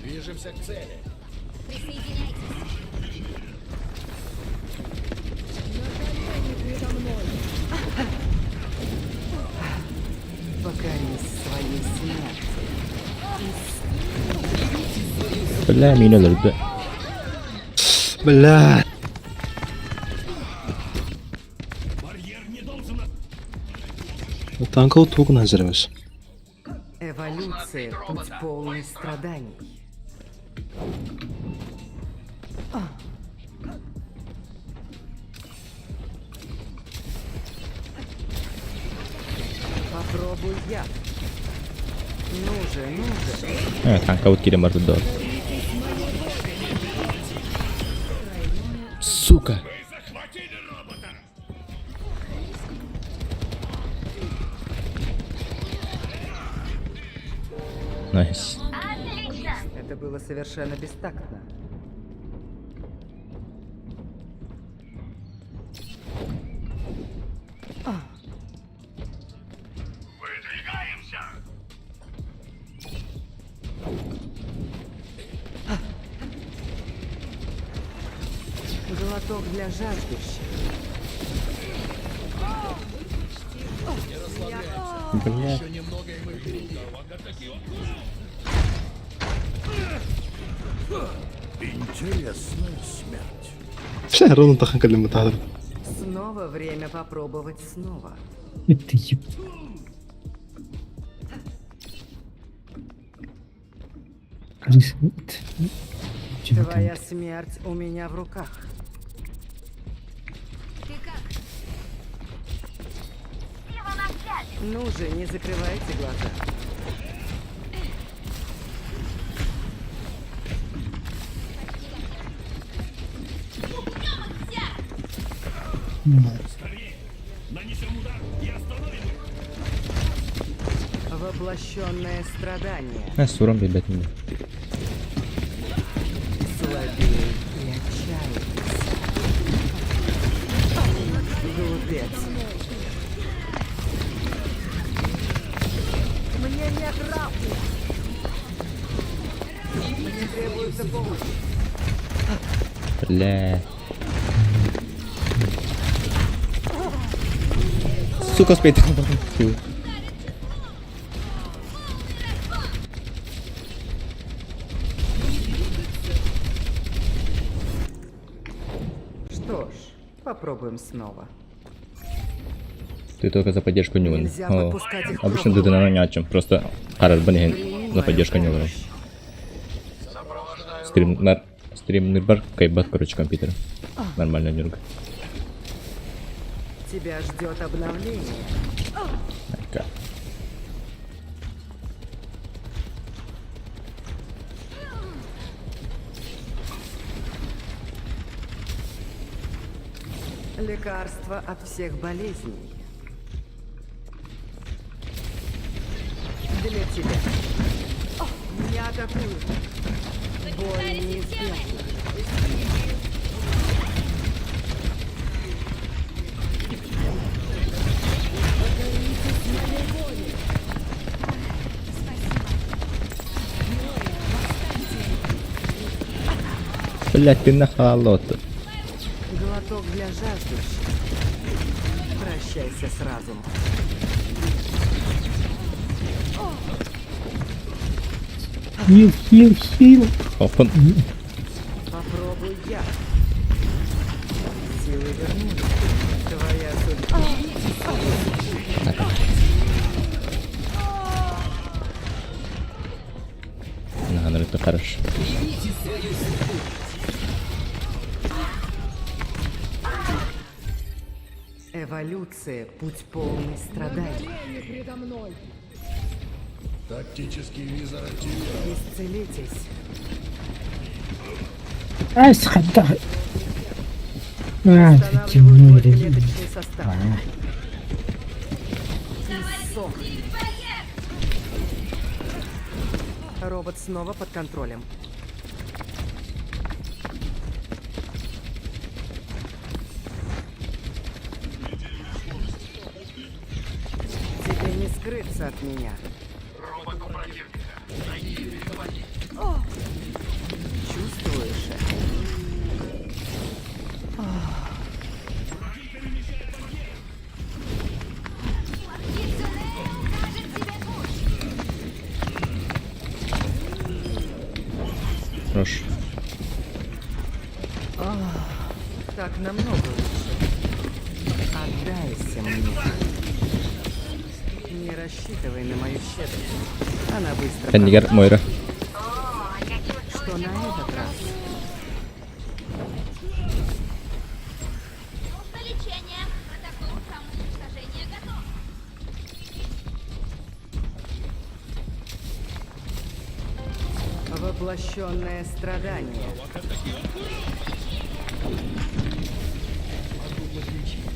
Движемся к цели. Покорись своей смерти. Бля, мин өлөрдө. Бля. Танкал тугун hazırmış. Эволюция – путь полный страданий. Попробуй я. Ну же, ну же. Э, танка вот кирем барды дор. Сука. Найс. Это было совершенно бестактно. Выдвигаемся! Глоток для жаждущих. Бля. Интересная смерть. Все, ровно тахан калим тахар. Снова время попробовать снова. Это еб... Крыса. Чего там? Твоя смерть у меня в руках. Ну же, не закрывайте глаза. Воплощенное страдание. Э, сурам билбэтим. Слабей и отчаивайся. Глупец. Мне нет равных. Мне требуется помощь. Бля. Сука, успей. Что ж, попробуем снова. Ты только за поддержку не вон. Нельзя О, подпускать их к Обычно роботу. ты на ни о чем. Просто харарбын иһин за поддержку не вон. Стрим нар стрим нырбар кайбат, короче, компьютер. Нормально нюрг. Тебя ждет обновление. Айка. Лекарство от всех болезней. Для тебя. Меня атакуют. Боль неизбежна. Блять, ты нахалот. Глоток для жаждущих. Прощайся с разумом. Хил, хил, хил. Опен. Попробуй я. Силы вернулись. Твоя судьба. На, это хорошо. Эволюция – путь полный страданий. Тактический визор активирован. Исцелитесь. Ас хатта. А, Восстанавливаю темно. твой клеточный состав. Иссох. Робот снова под контролем. Тебе не скрыться от меня. Чувствуешь это? Хорош. Так намного лучше. Отдайся мне. Не рассчитывай на мою щедрость. Она быстро Кандигар Мойра. пропадет. Что на этот раз? Лечение. Протокол самоуничтожения готов. Воплощенное страдание.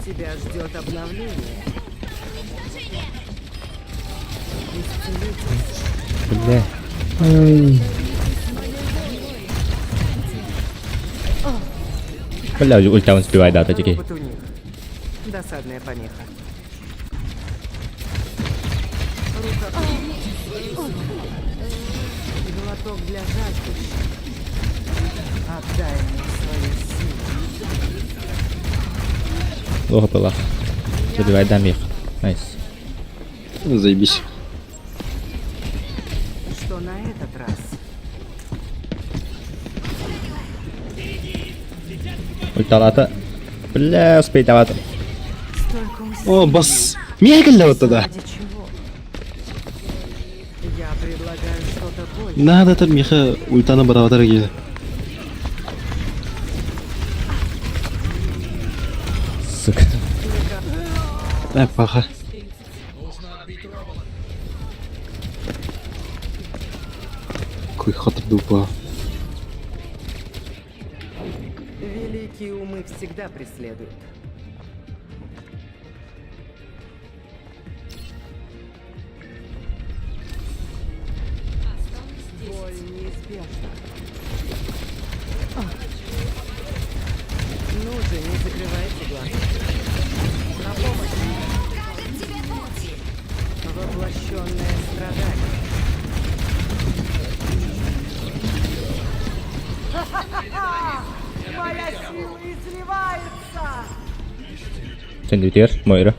Тебя ждет обновление. Исцелитесь. Бля. Ай, Бля, ульта он успевает, да, таки. Робот у них. Досадная помеха. Рука. Глоток для жаждущих. Отдай мне свою силу. Плохо было. Забивай дамир. Найс. Заебись. Что на этот раз? Ульталата. Бля, успей давать. Столько усилий. О, бас. Мегалля вот тогда. Ради чего? Я предлагаю что-то более. Надо там меха ультана бараватар келе. Сука. Э, паха. Какой хатыр дупа. Великие умы всегда преследуют. Неизбежно. Ну же, не закрывайте глаза. На помощь! Покажет тебе путь. Воплощенное страдание. Моя сила изливается! Sen biter Moira.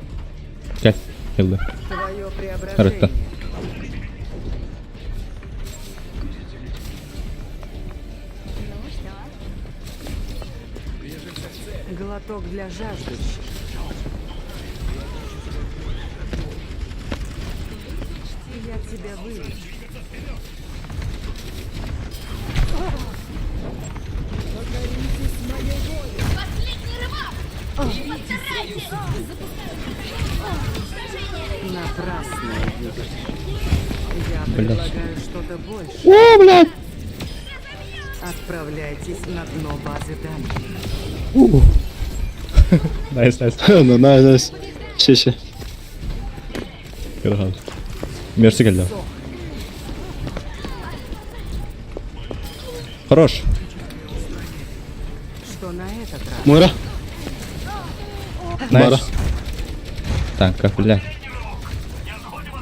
Gel. Yıldı. Твое Харытта. преображение. Ну что? Глоток для жаждущих. Я тебя вылечу. Последний рывок! Постарайтесь! Запускаю протокол самоуничтожения. Напрасная гибель. Я Блядь. предлагаю что-то большее. О, блядь! Отправляйтесь на дно базы данных. Nice nice. Ну, nice nice. Şey. Kral. Мерси geldi. Хорош. Что на этот раз? Мойра. Nice. Бара. Танка, бля.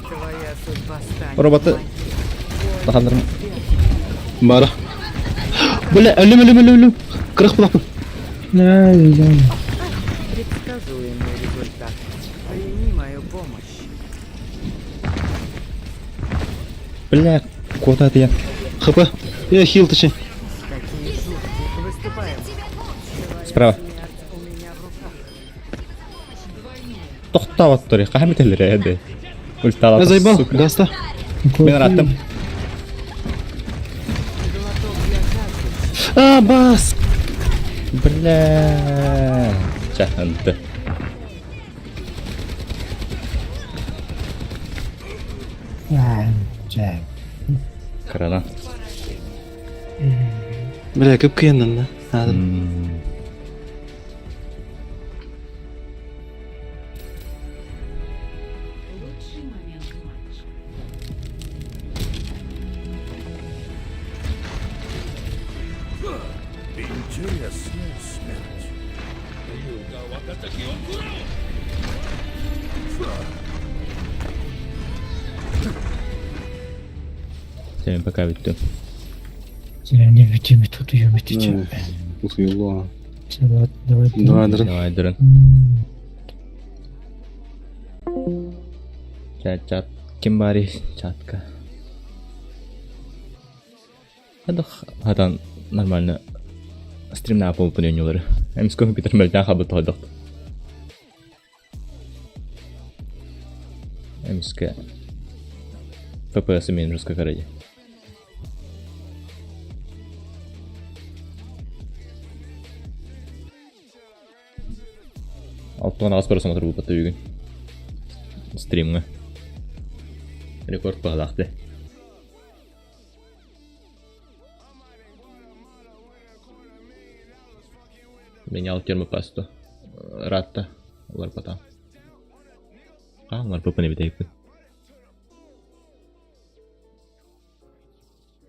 Твоя судьба станет Роботы. моей. Тахандырым. Бара. Бля, ölüm ölüm ölüm ölüm. Kırık bırakın. Не, не, Предсказуемый результат. Прими мою помощь. Бля, куда ты я? ХП. Я хил точнее. Какие шутки. Выступаем. Справа. Смерть у меня в руках. Тохтават тури. Кахам теллere эди. Ультала. Я заебал. Гаста. Мен аттым. Глоток для жаждущих. А, бас. Бля. Чаханты. Чэ. Крана. Бля, көп кыяндан да. Надо. Лучший момент матча. Интересная смерть. Senin пока bitti. Не бүтүм тут уйум бүтүм. Утуйлу. Давай. Давай, дырын. Давай дырын. Чат чат. Ким бари чатка. Hadi hadan нормально стримна болуп ойнолор. Эмс компьютер мөлтөн хабы тойдок. Эмске FPS мен жестко каради. Алтыган аас просмотр болуп атты бүгүн. Стримге. Рекорд баглакты. Менял термопасту. Ратта. Олар потом. А, олар папа не битейпин.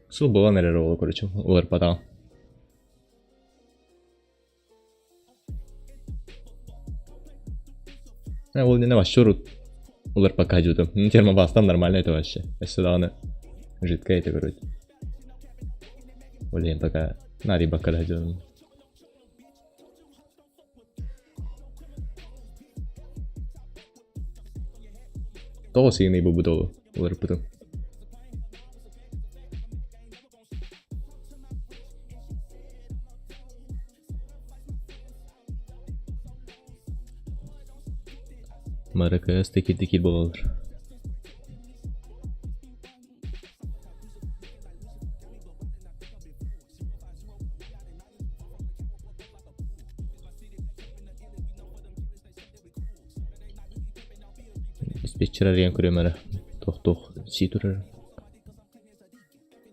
Сыл болан эрер ол, короче, олар потом. Ол не вообще рут. Олар пока жудым. Ну, термопаста нормально это вообще. Сюда она жидкая это, короче. Блин, пока на рыба когда жудым. Того сигни бу олар потом. МРКС текил текил болалар. Диспетчер арыйан көрөм Тох тох си турар.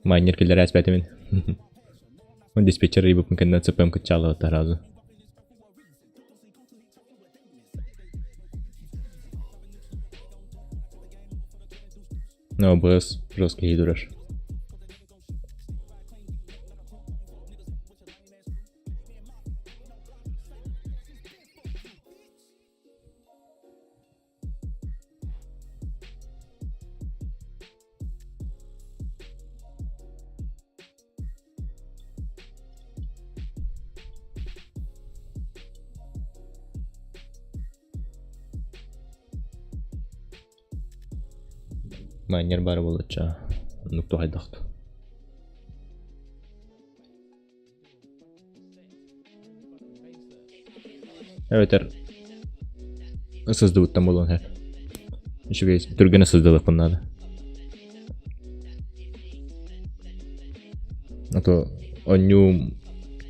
Майнер келер әспәтемин. Он диспетчер рыбы кеннен ЦПМ кычалы таразы. Ну, ОБС жесткий дураш. Майнер баар буолачча. Оннук туһайдахт. Эбэтэр сыздыбыттан буолуон сөп. Үчүгэй түргэнэ сыздылыахпын наада. А то онньуум,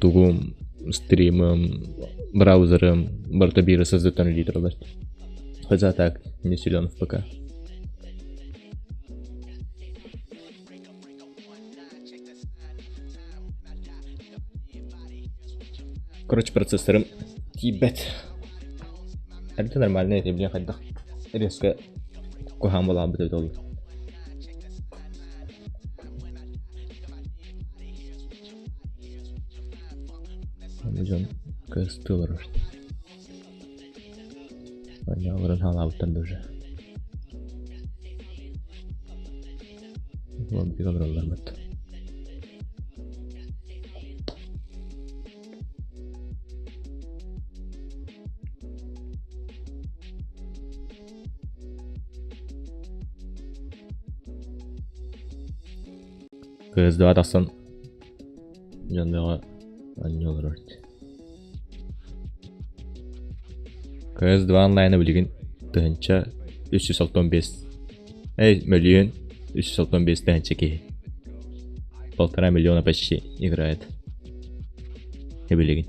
тугум, стримым, браузерым барыта биир сыздыттан үлэлии тураллар. Хотя так, не силен в ПК. Короче, процессорым тиийбэт. Это нормально, это блин хайдах резко куһаан буолаабыт эбит ол. Дьон кыстыы олорор. Олорон хаалаабыттар да уже. Лоббига олороллор бат. КС2 тахсан дьон бөҕө анньа олорор. КС2 онлайна билигин 1365 эй мөлүйүөн 365 тыһыынча киһи. Полтора миллиона почти играет. Билигин.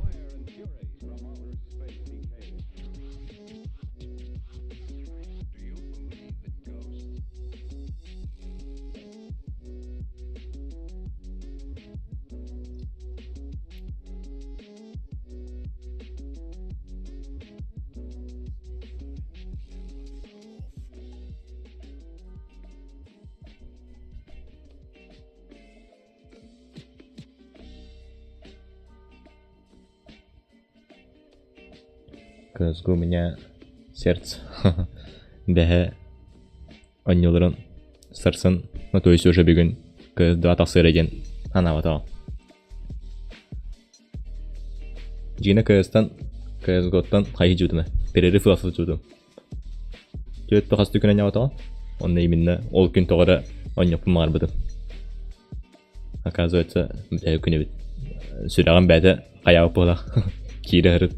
КСГО у меня сердце. Бэһэ онньуларын сарсын, ну то есть уже бүгүн КС2 тахсыара диэн анаабатаҕым. Дьиҥэ КС-тан, КСГО-ттан хайыы дьуутуна, перерыв ыла сылдьыбытым. Түөрт хас күн анньаабатаҕым. Онно именно ол күн тоҕо эрэ онньоппун баҕарбытым. Оказывается, бүтэһик күн эбит. Сүрэҕим бэйэтэ хайаабыт буолах. Киирэ сырыт.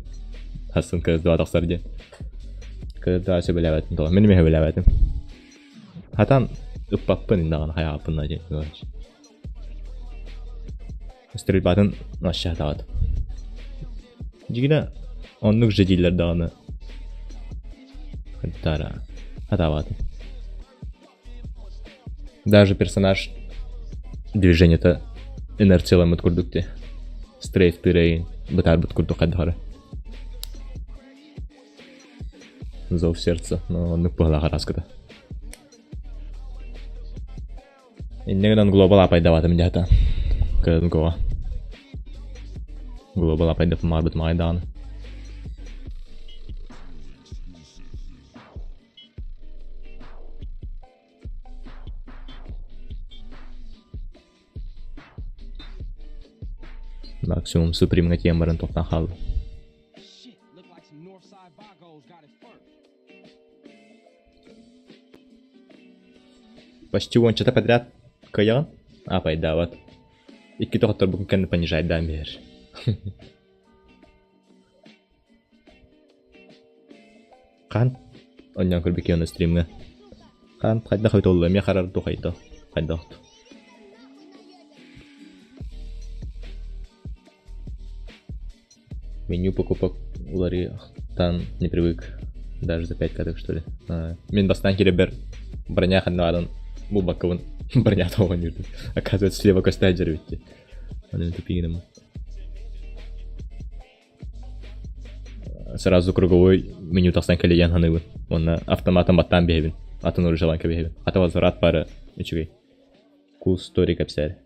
Хассын КС2 тахсар диэн. КС2 сөбүлээбэтим тоҕо. Мин эмиэ сөбүлээбэтим. Хатан ыппаппын индаҕаны хайаабыппын да диэн. Стрельбатын вообще хатаҕат. Дьигинэ оннук же дииллэр даҕаны. Хаттара хатаабатым. Даже персонаж движениета инерцияламмыт курдук дии. Стрейф тыырайын бытаарбыт курдук хайдах эрэ. Зов сердца, но оннук быһалаах араскыта. Инньэ гынан глобал апайдабатым дьата. КСГО. Глобал апайдап маарбыт маҕай даҕаны. Максимум Супримҥа тиийэн баран тохтоон хаалла. Почти уончата подряд кыайаҕын, аапайдаабат. Икки доҕотторбукун кэннэ понижайдаан биэрэр. Хаан онньоон көрбүккэ ону стримҥа. Хаан хайдах эбит олла эмиэ харар дуу хайдах хайдах Меню покупок уларыйыахтан не привык. Даже за 5 каток что ли. Мин бастаан киирэрбэр броня ханна булбаккабын броня тоҕон жүрдүм. Оказывается, слева көстө сылдьар эбит дии. Аны тупигинем. Сразу круговой меню тахсан кэлийэн саныыбын. Уонна автоматом баттаан биһэбин. Атын оружиелаан кэбиһэбин. Хата возврат бары үчүгэй. Cool story кэпсээр.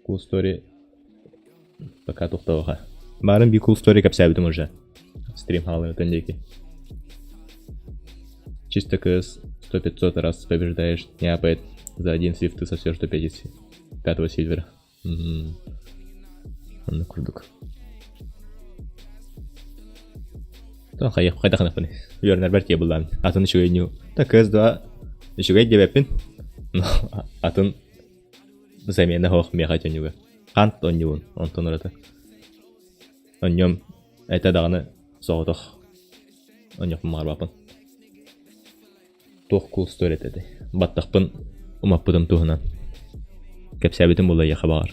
Cool story пока тохтоуха. Баарын би cool story кэпсээбитим уже. Стрим хаалыытын диэки. Чисто КС 100-500 раз побеждаешь, не апает. За один свифт ты сосешь до 55 сильвера. Онно курдук. Хайдах хайдах Үөрэнэрбэр тиэ буллаан. Атын үчүгэй нью. Та КС 2 үчүгэй диэбэппин. Атын замена суох миэхэ дьонньуга. Хант онньугун, онтон ураты. Онньуом этэ даҕаны соҕотох онньуохпун баҕарбаппын. Туох куустуор этэ этэй? Баттахпын умаппытым туһунан. Кэпсээбитим буолуо эйиэхэ баҕар.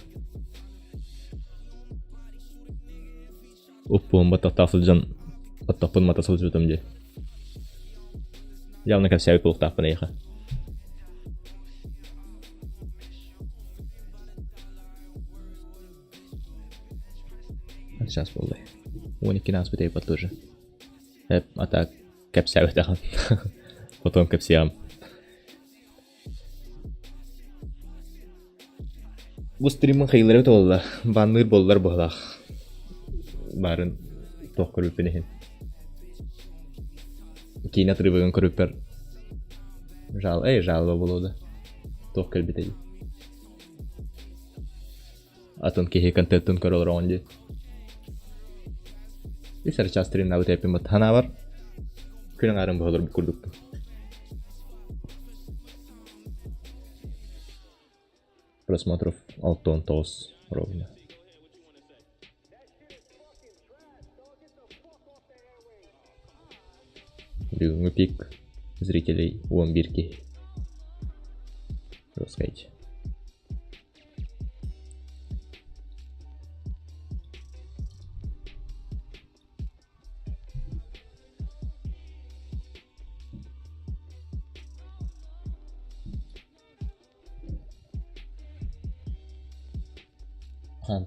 Уппуһум баттахтаах сылдьан баттахпын мата сылдьыбытым дии. Явно кэпсээбит буолуохтаахпын эйиэхэ. Сейчас буоллай. 12 ааспыт эйбат тоже. Эп, а так кэпсээбэтэҕим. Потом кэпсиэҕим. Бу стриммын хайыылара буолла, банныыр буоллар быһылаах. Баарын туох көрбүппүн иһин. Киинэ отрывогын көрбүппэр жал, эй, жалоба буолуо да. Туох кэлбитэй? Атын киһи контентын көрө олороҕун дии. Үс эрэ чаас стримнаабыт эппин санаабар күн аҥаарын быһа олорбут курдукпун. Просмотров 69 ровно. Бүгүҥҥү пик зрителей 11 киһи. Рассказать.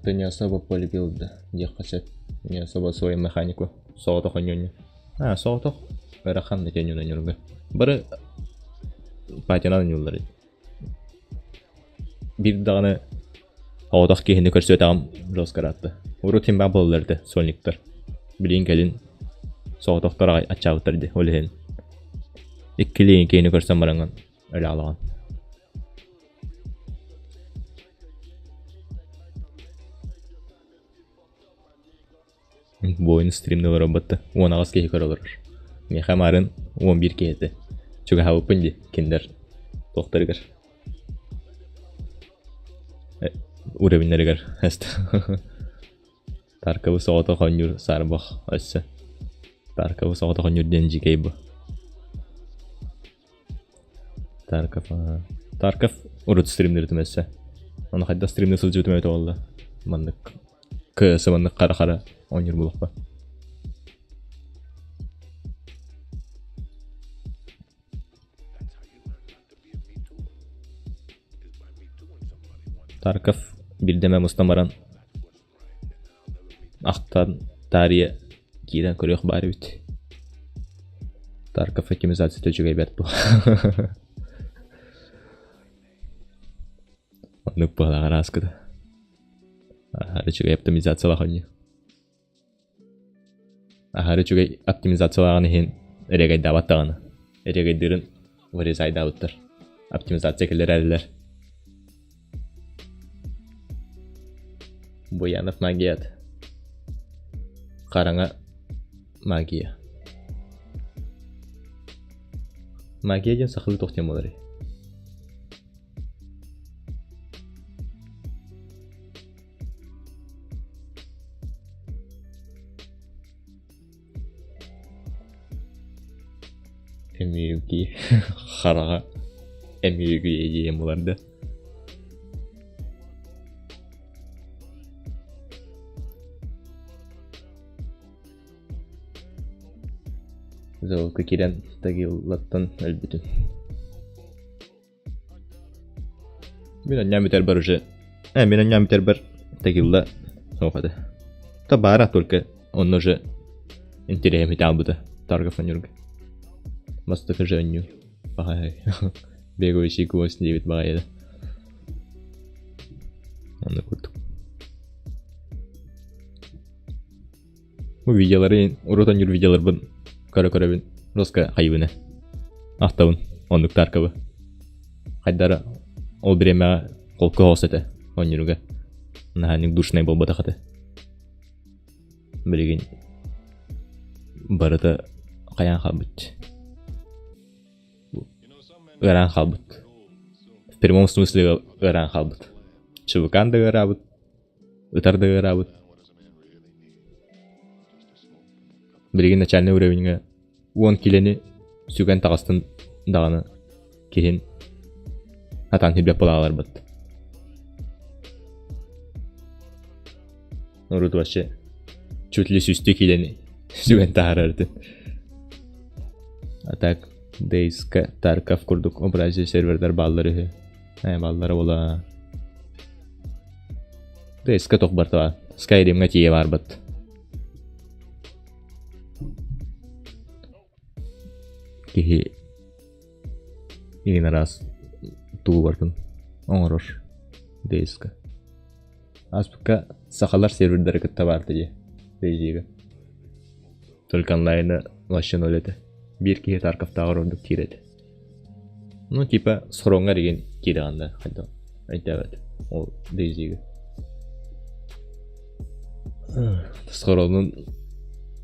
Ты не особо полюбил да, диэххэ сөп. Не особо свою механику. Соҕотох онньуонньу. А, соҕотох ыарахан ити онньуурга. Бары патинан онньууллар Биир даҕаны оҕотох киһини көрсүөтэҕим жестко ыраатта. Урут син баар буолаллар этэ сольниктар. Билигин кэлин соҕотохтор аҕай аччаабыттар дии, ол иһин иккилии киһини көрсөн бараҥҥын өлө хаалаҕын. Буойун стримнэ олорор батта 18 киһи көрө олорор. Миэхэ марын 11 киһи этэ. Чугаһаабыппын дии кинилэр туохтарыгар. Уровеннарыгар Тарковы соҕотох оонньуур саарбах өссө. Тарковы соҕотох оонньуур диэн дьикэй бу. Тарков Тарков урут стримниритим өссө. Ону хайдах стримныы сылдьыбытым эбитэ буолла. Маннык КС маннык хара-хара оонньуур буолуохпа. Тарков биирдэ эмэ мустан баран ахтан таарыйа киирэн көрүөх баар эбит. Тарков оптимизацията үчүгэй бэрт буо. Оннук быһалаах арааскыта. Аһары үчүгэй оптимизациялаах оонньуу. Аһары үчүгэй оптимизациялааҕын иһин эрэгэйдаабат даҕаны. Эрэгэйдыырын вырезайдаабыттар. Оптимизация киллэрэллэр. Буянов магият. Хараҥа магия. Магия диэн сахалыы туох диэн буоларый? Эмиюги хараҕа эмиюги диэн буларда. Золото киирэн Тагиллаттан өлбүтүм. Мин анньаан бүтэрбэр уже мин анньаан бүтэрбэр Тагилла суох этэ. Та баара только онно уже интэриэһим итаалбыта Таргов Нюрга. Бастакы же онньуу. Баҕай. Бегающий гвоздь диэбит баҕайы. Онно курдук. Бу видеолары урут онньуур видеоларбын көрө-көрөбүн жестко хайыбын ахтабын оннук Тарковы. Хайдара ол бириэмэҕэ холку соҕус этэ оонньууруга. Наһаа душнай буолбатах этэ. Билигин барыта хайаан хаалбыт. Ыараан хаалбыт. прямом смысле ыараан хаалбыт. Чубукаан да ыараабыт, ытар да ыараабыт. Билигин начальнай уровеньҥа уон киилэни сүгэн таҕыстын даҕаны киһин атаан сирбэт буолааларбыт. Урут вообще чуть ли сүүстүү киилэни сүгэн таһаарар этим. А так Дейска, Тарков курдук образия сервердар бааллар үһү. Ээ бааллара буола. Дейска туох барта баар. Skyrimҥа тиийэ баарбыт. Киһи игин араас тугу барытын оҥорор Дейска. Ааспыкка сахалар сервердары кытта баарта дии Дейзига. Только онлайна вообще ноль этэ. Биир киһи Тарковтааҕар ордук киир этэ. Ну типа схроҥҥа эригин киирэҕин да хайдах өйдөөбөт ол Дейзига. Схоронун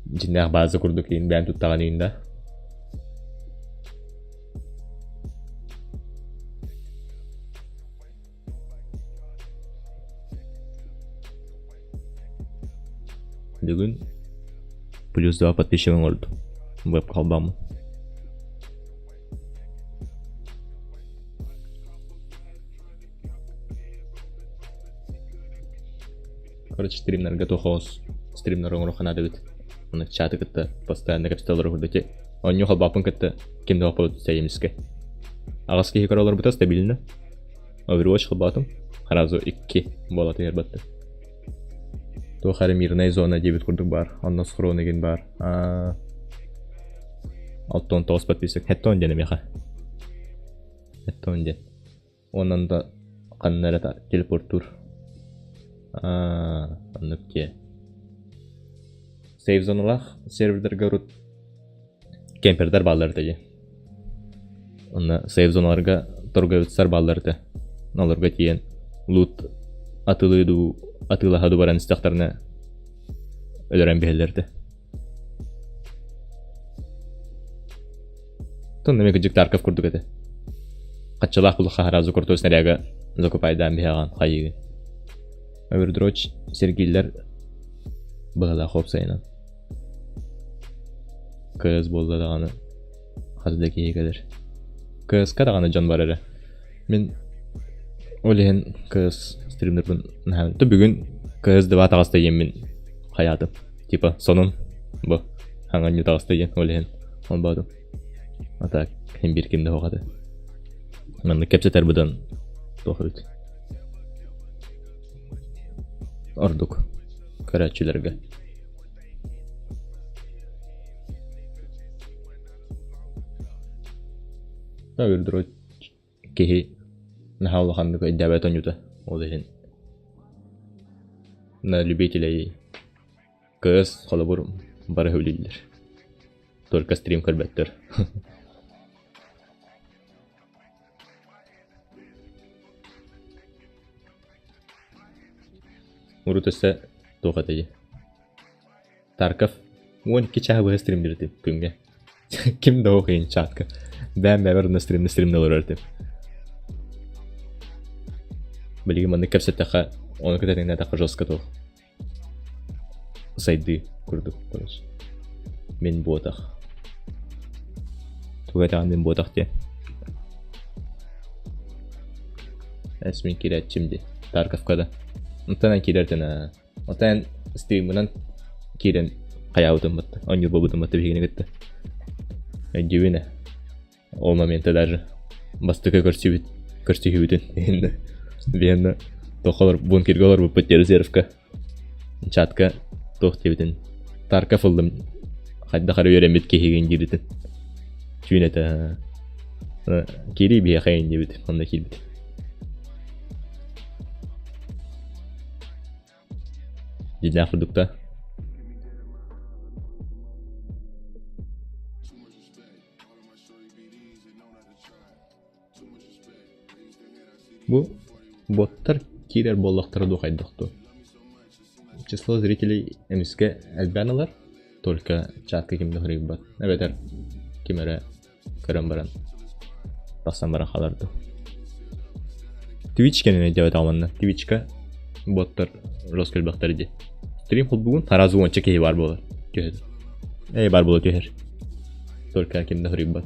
дьиннээх база курдук иин бэйэн туттаҕын иин да. Бүгүн плюс два подписчик оҥордум. Веб холбооммун. Короче, стримнарга туох стримнар оҥоруохха наада эбит. Аны чаты кытта постоянно кэпсэтэ олорор курдук Оонньуу холбооппун кытта ким да оппот сэйимискэ. Аҕыс киһи көрө олорбута стабильно. Overwatch холбоотум. Сразу икки буола түһэр батты. Туох эрэ мирная зона диэбит курдук баар. Онно схрон игин баар. 69 подписок. Хеттон диэн эмиэхэ. Хеттон диэн. Онон да ханна эрэ телепортуур. Аа, оннук дьиэ. Сейф зоналаах сервердэргэ урут кемпердэр бааллар этэ дии. Онно сейф зоналарга торговецтар бааллар этэ. Олорго тиийэн лут атылыы дуу, атыылаһа дуу баран истэхтэринэ өлөрөн биһэллэр этэ. Тон эмиэ кырдьык Тарков курдук этэ. Хаччалаах булахха сразу крутой снаряга закупайдаан биһэҕин хайыыгын. Овердроч сергийлэр быһалаах уопсайынан. КС буолла даҕаны хас да киһи кэлэр. КС-ка даҕаны дьон бар эрэ. Мин ол иһин КС стримнербын наһаа бүгүн КС 2 таҕыста диэммин хайаатым. Типа сонун бу хаҥа нью таҕыста диэн ол иһин холбоотум. А так син биир ким да суох этэ. Маннык кэпсэтэр быдан туох эбит. Ордук көрөөччүлэргэ. Өлдөрө киһи наһаа улаханнык өйдөөбөт оонньуута ол иһин на любителей КС холобур бары сөбүлүүллэр только стрим көрбөттөр Урут өссө туох этэй Тарков 12 чаһы быһа стримнир этим күҥҥэ. Ким да ох иһин чатка. Бэм бэбэр на стримне стримне олорор этим. Билигин маннык кэпсэттэххэ, ону кытатыҥнаатахха жестко туох. Сайдыы курдук, короче. Мин буотах. Туга этэҕин мин буотах диэн. Эс мин киирээччим дии. Тарковка да. Онтон эн киирэртэн аа. Оттон эн стримынан киирэн хайаабытым батта, оонньуур буолбутум батта биһигини кытта. Өйдүүбүн ээ. Ол момента даже бастакы көрсүбүт көрсүһүүбүтүн биһиэннэ туохха бункерга олорбуппут резервка чатка туох диэбитин Тарков ыллым хайдах эрэ үөрэммит киһигин диэбитин түүн этэ киирии биһиэхэ диэбит онно киирбит Дьиҥнээх курдук да? Бу боттар киирэр буоллахтара дуу хайдах дуу? Число зрителей эмискэ элбээн ылар, только чатка ким да суруйбат. Эбэтэр ким эрэ көрөн баран тахсан баран хаалар дуу. Twitch кэннэ диэбэтэҕим онно. Twitchка боттар жестко элбэхтэр дии. Стрим холбугун сразу уонча киһи баар буолар. Түһэр. Эй баар буола түһэр. Только ким да хоруйбат.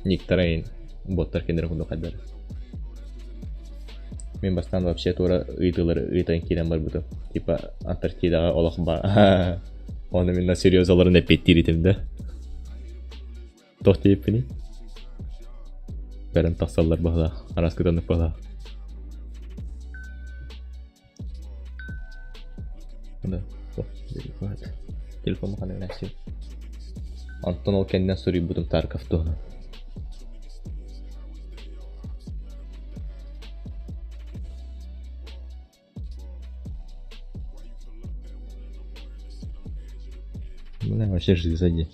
Никтара эйин боттар кинилэр курдук хайдар. Мин бастаан вообще туора ыйытыылары ыйытан киирэн барбытым. Типа Антарктидаҕа олох ба Оны мин на серьезаларын эппиэттиир этим да. Туох диэппиний? Бэрэн тахсаллар баһылаах, араас кытаннык баһылаах. Да, телефон ханна Онтон ол кэннэ суруйбутум Тарков туһунан. Бля, вообще жиза дии.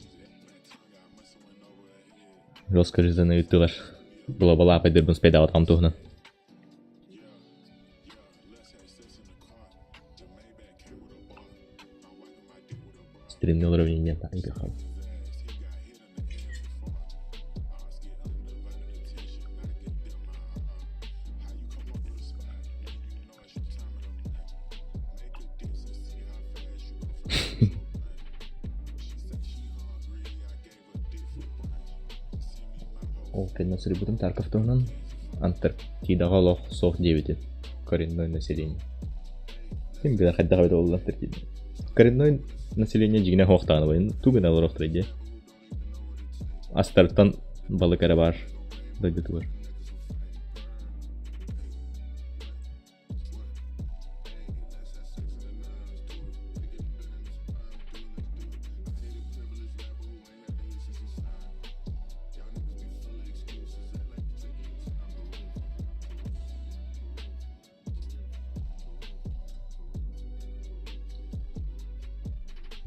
Жестко жизаны ыыттылар. Була-була апайдырбын спайдаабатаҕым туһунан. Стримҥэ олоробун инньэ Ол кэннэ суруйбутум Тарков туһунан Антарктидаҕа олох суох диэбитин коренной население. Ким билэр хайдах эбит буолла Антарктида. Коренной население дьиҥинэ суохтаҕына буолан тугу гына олоруохтарай диye. Астартан балык эрэ баар дойдутугар.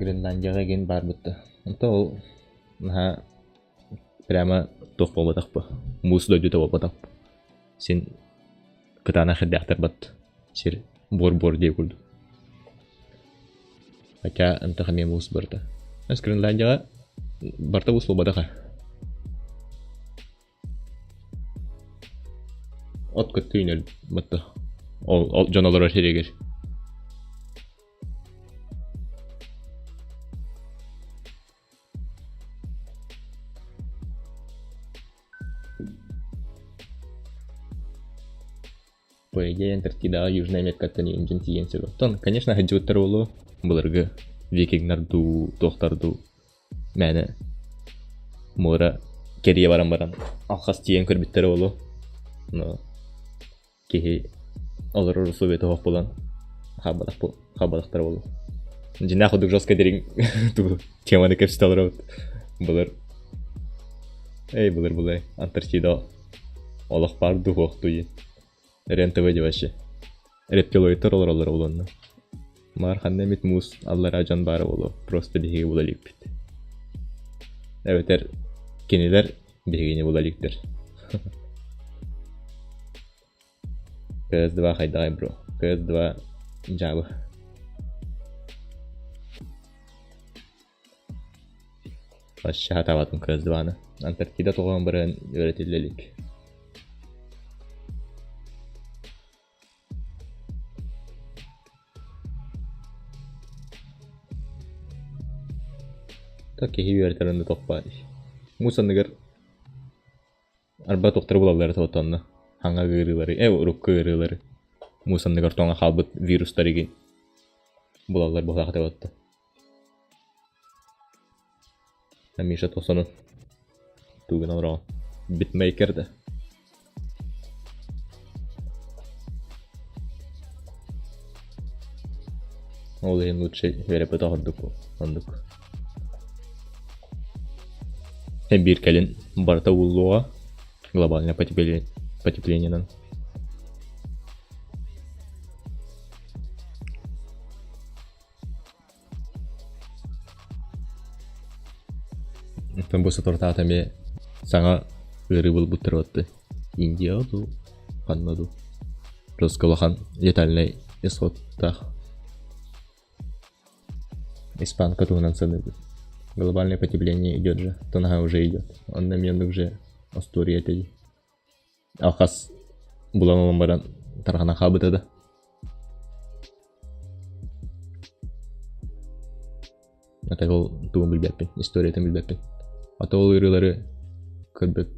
Гренландияҕа игин баарбыт да. Онто ол наһаа прямо туох буолбатах бу. Муус дойдута буолбатах. Син кытаанах сирдээхтэр бат сир буор-буор диэ курдук. Хотя ынтах эмиэ муус барыта. Гренландияҕа барыта муус буолбатах ээ. От кытта үүнэр батта. Ол, ол дьон олорор сиригэр. По идее, Антарктидаҕа Южная Америкаттан иҥдьин тиийэн сөп. Оттон, конечно, сылдьыбыттар буолуо. Былыргы викингнар дуу, туохтар дуу мээнэ муора кэрийэ баран баран алхас тиийэн көрбүттэрэ буолуо. Но киһи олорор условиета суох буолан хаалбатах хаалбатахтара буолуо. Дьиҥнээх курдук жестко дириҥ тугу теманы кэпсэтэ олоробут. Былыр эй былыр былай Антарктида олох баар дуу суох дуу диэн. РЕН-ТВ диye вообще. Рептилоидтар олороллор буолуонна. Маар ханна эмит муус аллараа дьон баара буолуо. Просто биһиги була иликпит. Эбэтэр кинилэр биһигини була иликтэр. PS2 хайдаҕай бро? PS2 дьаабы. Вообще сатаабатым PS2-ны. Антарктида тоҕоон баран үөрэтиллэ илик. Так киһи үөрэтэр онно тохпаай. Муус анныгар Арба туохтары булаллара тоҕотонно хаҥа ыарыылары, э урукку ыарыылары муус анныгар тоҥо хаалбыт вирустары булаллар буолаахата буолта. Миша тосонун тугун олороҕун битмейкер да Ол иһин лучше үөрэппэтэх ордук оннук. Биир кэлин барыта ууллуоҕа глобальное потеплениенан. Оттон бу соторутааҕыта эмиэ саҥа ыарыы булбуттар уотты. Индияҕа дуу, ханна дуу. Жестко улахан летальнай исходтаах. Испанка туһунан саныыбын. Глобальное потепление идет же, то наһаа уже идет. Онно эмиэ оннук же остуоруйа этэ дии. Алхас булан ылан баран тарҕана хаалбыта да. А ол тугун билбэппин, историятын билбэппин. А то ол ырыалары көрбөт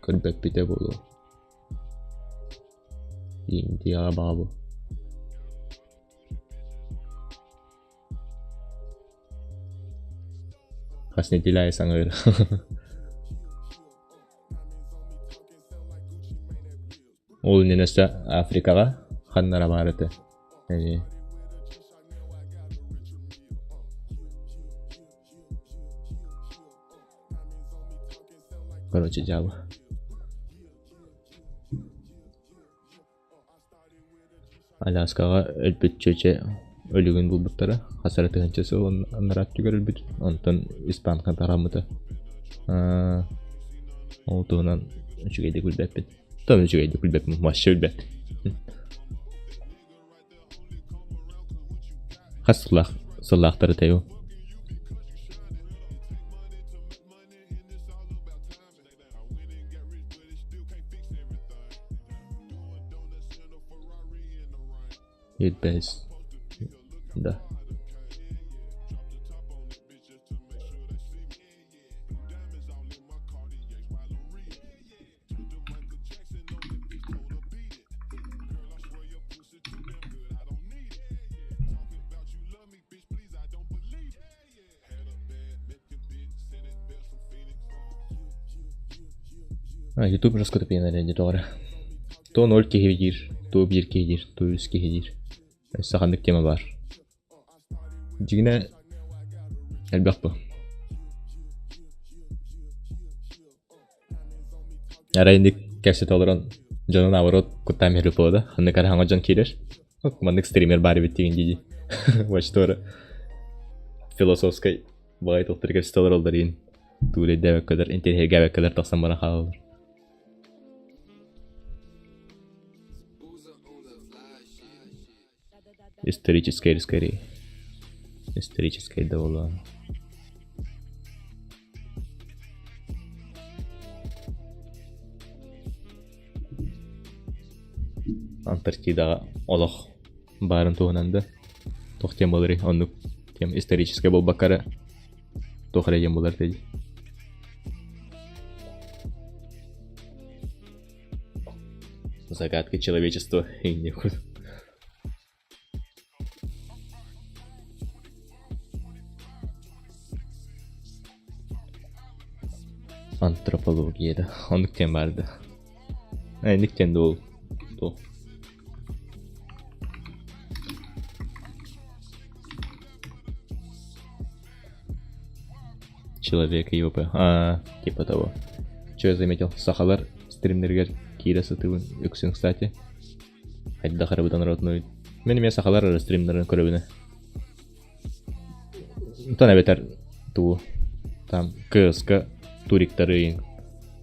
көрбөппүтэ буолуо. Индияҕа баҕабы. Хас неделя аайы саҥа ырыа. Ол иннинэ өссө Африкаҕа ханна эрэ баар этэ. Эмиэ. Короче, дьаабы. Аляскаҕа өлбүт чүөчэ өлүгүн булбуттара, хас эрэ тыһыынча сыл анараа өттүгэр өлбүт, онтон испанка тараммыта. Ол туһунан үчүгэйдик билбэппин. Там үчүгэйдик билбэппин, вообще билбэппин. Хас сыллаах сыллаахтар этэй ол? Ирбэс. Да. Ютуб жестко тупиянар дии тоҕо эрэ. То ноль киһи диир, то биир киһи диир, то үс киһи диир. Өссө ханнык тема баар. Дьиҥинэ элбэх бу. Арай инник кэпсэтэ олорон дьону наоборот куттаан биэрэр буолла да. Ханнык эрэ хаҥа дьон киирэр. Маннык стример баар эбит диэн дии. Вообще эрэ философскай баҕайы тылтары кэпсэтэ олороллор иин. Туурэйдээбэккэлэр, интэриэһиргээбэккэлэр тахсан баран хаалаллар. Историческай или скорее. Историческай да буолуо. Антарктидаҕа олох баарын туһунан да туох диэн буоларый оннук тем историческай буолбакка эрэ туох эрэ диэн буолар дии. Загадка человечества и некуда. Антропология да. Оннук диэн баар да. Инник диэн да ол. Туох. Человек и его... А, типа того. Че я заметил? Сахалар стримнэригэр киирэ сатыыбын үксүн, кстати. Хайдах эрэ быдан родной. Мин эмиэ сахалар эрэ стримнэрин көрөбүнэ. Онтон эбэтэр туу там КСК туриктары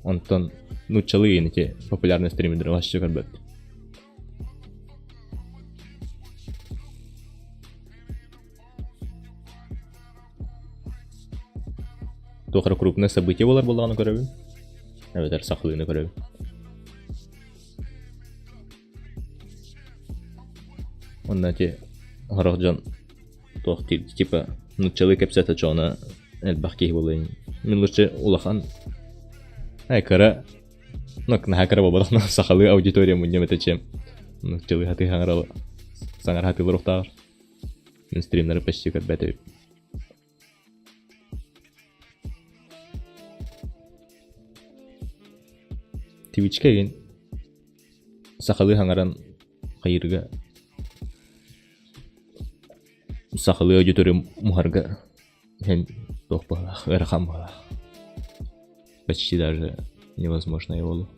онтон нууччалыы ити популярный стримердери вообще көрбөт. Туох эрэ крупное событие буолар буоллаҕына көрөбүн. Эбэтэр сахалыыны көрөбүн. Онно ити сорох дьон туох диир типа нууччалыы кэпсэтэ чоҕуна элбэх киһи буолуо Мин лучше улахан ай кыра ну наһаа кыра буолбатах но сахалыы аудитория мунньам этэ чем нууччалыы сатыы саҥарар саҥара сатыылар уохтааҕар Мин стримнары почти көрбөт эбиппин. Твичка игин сахалыы хаҥаран хайыырга сахалыы аудитория муһарга иһэн туох быһыылаах ыарахан быһыылаах почти даже невозможно его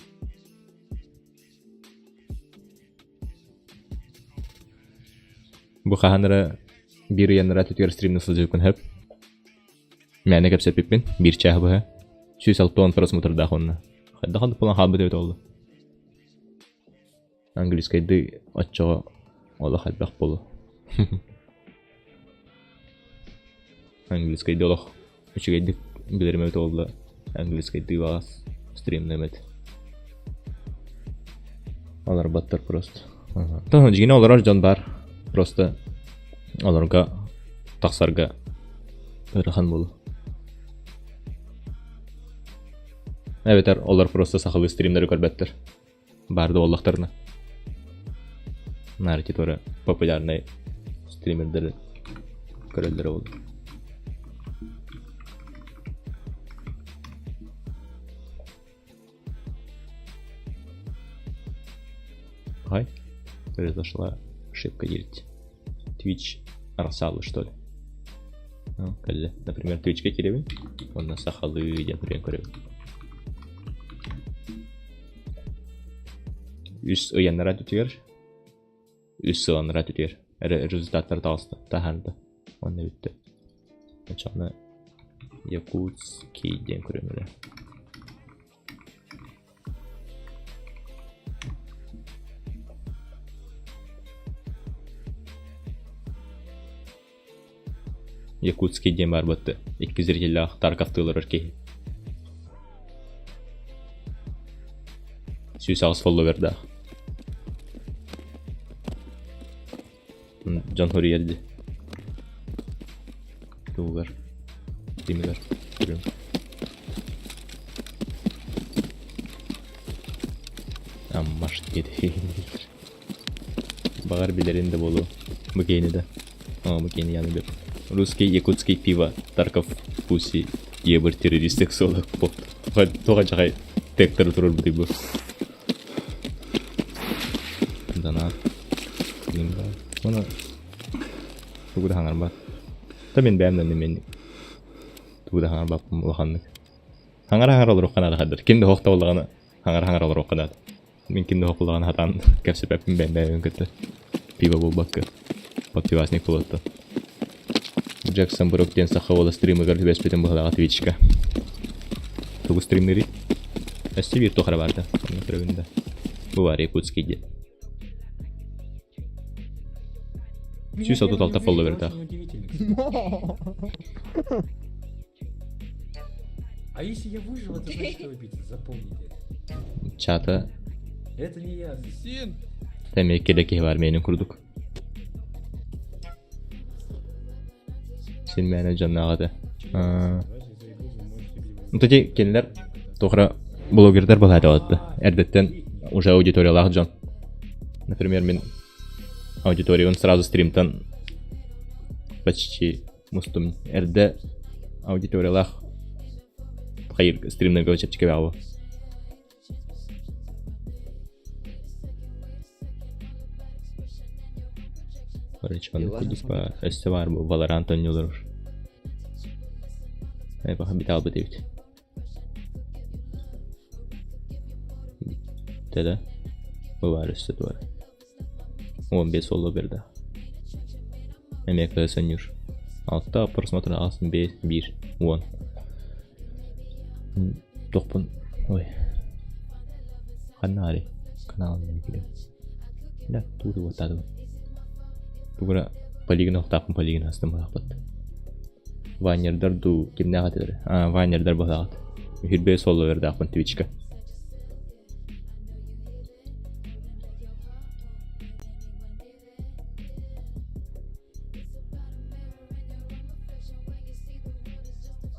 Бу хаһан эрэ биир ыйаннара түтүгэр стримна сылдьыбыккын сөп. Мээнэ кэпсэппиппин, биир чааһы быһа. 160 просмотрдаах уонна. Хайдах оннук буолан хаалбыт эбит ол. Английскайдыы оччоҕо олох элбэх буолуо. Английскайдыы олох үчүгэйдик билэрим эбит буолла. Английскайдыы баҕас стримныам этэ. Олорботтор просто. Тоһун дьиҥинэ олорор дьон баар. Просто олорго тахсарга ыарахан буолуо. Эбэтэр олор просто сахалыы стримнэри көрбөттөр. Баар да буоллахтарына. Наар ити популярнай стримердэри көрөллөрө буолуо. Ай, произошла ошибка делить. Twitch арсалы, что ли? Ну, кэллэ. Например, Twitchка киирэбин, уонна сахалыы диэн суруйан көрөбүн. Үс ыйаннара түтүгэр, үс сыланнара түтүгэр результаттар таҕыста, таһаарда. Уонна бүттэ. Оччоҕуна Якутский диэн көрүөм эрэ. Якутский диэн баар буотта икки зрителлээх Тарковтыы олорор киһи. 108 фолловердаах. Дьон хоруйар дии. Тугугар, тимигэр көрүҥ. Аммаш диэти Баҕар билэрин да буолуо. Бу киһини да. О, бу киһини яны бер. Русский якутский пиво Тарков Пуси ебыр террорист сексолог Тоҕо дьаҕай тектор турурбутуй бу. Донат. Оны тугу да хаҥарбат. Та мин бэйэм да мен тугу да хаҥарбаппын улаханнык. Хаҥара-хаҥара олоруохха наада хаддар. Ким да суох да буоллаҕына хаҥара-хаҥара олоруохха наада. Мин ким да суох буоллаҕына сатаан кэпсэппэппин бэйэм бэйэбин кытта. Пиво буолбакка. Подпивасник буолуоттан. Джексон Брук диэн саха уола стримыгар түбэспитин быһалаҕа Твичка. Тугу стримныырый? Өссө биир туох эрэ баарда. Онно көрөбүн да. Бу баар Якутский диэн. 136 фолловердаах. А если я выжил, это значит, я убийца, запомните это. Чата Это не я. Син! Эмиэ кэлэ киһи баар миэнин курдук. Син мээнэ дьонноох этэ. Ну, тоти кинилэр туох эрэ блогердар былаатабатта. Эрдэттэн уже аудиториялаах дьон. Например, мин аудиториябын сразу стримтан почти мустум. Эрдэ аудиториялаах хайыр стримнергэ чэпчэки баҕа. Короче, маннык курдук баар. Өссө баар бу Valorant оонньуулар. Эбэхэ бит албыт эбит. Бүттэ да. Бу баар өссө туора. 15 олу берді. Эмиэ кыыс оонньуур. Алта просмотр аҕыс 5 1 10. Туохпун ой ханна аарый каналын киирэн да тугу уоттаатым тугура полигон охтаахпын полигон астым быһаахпыт вайнердар дуу кимнээх этилэр а вайнердар быһаахыт үһүрбэ солловердаахпын твичка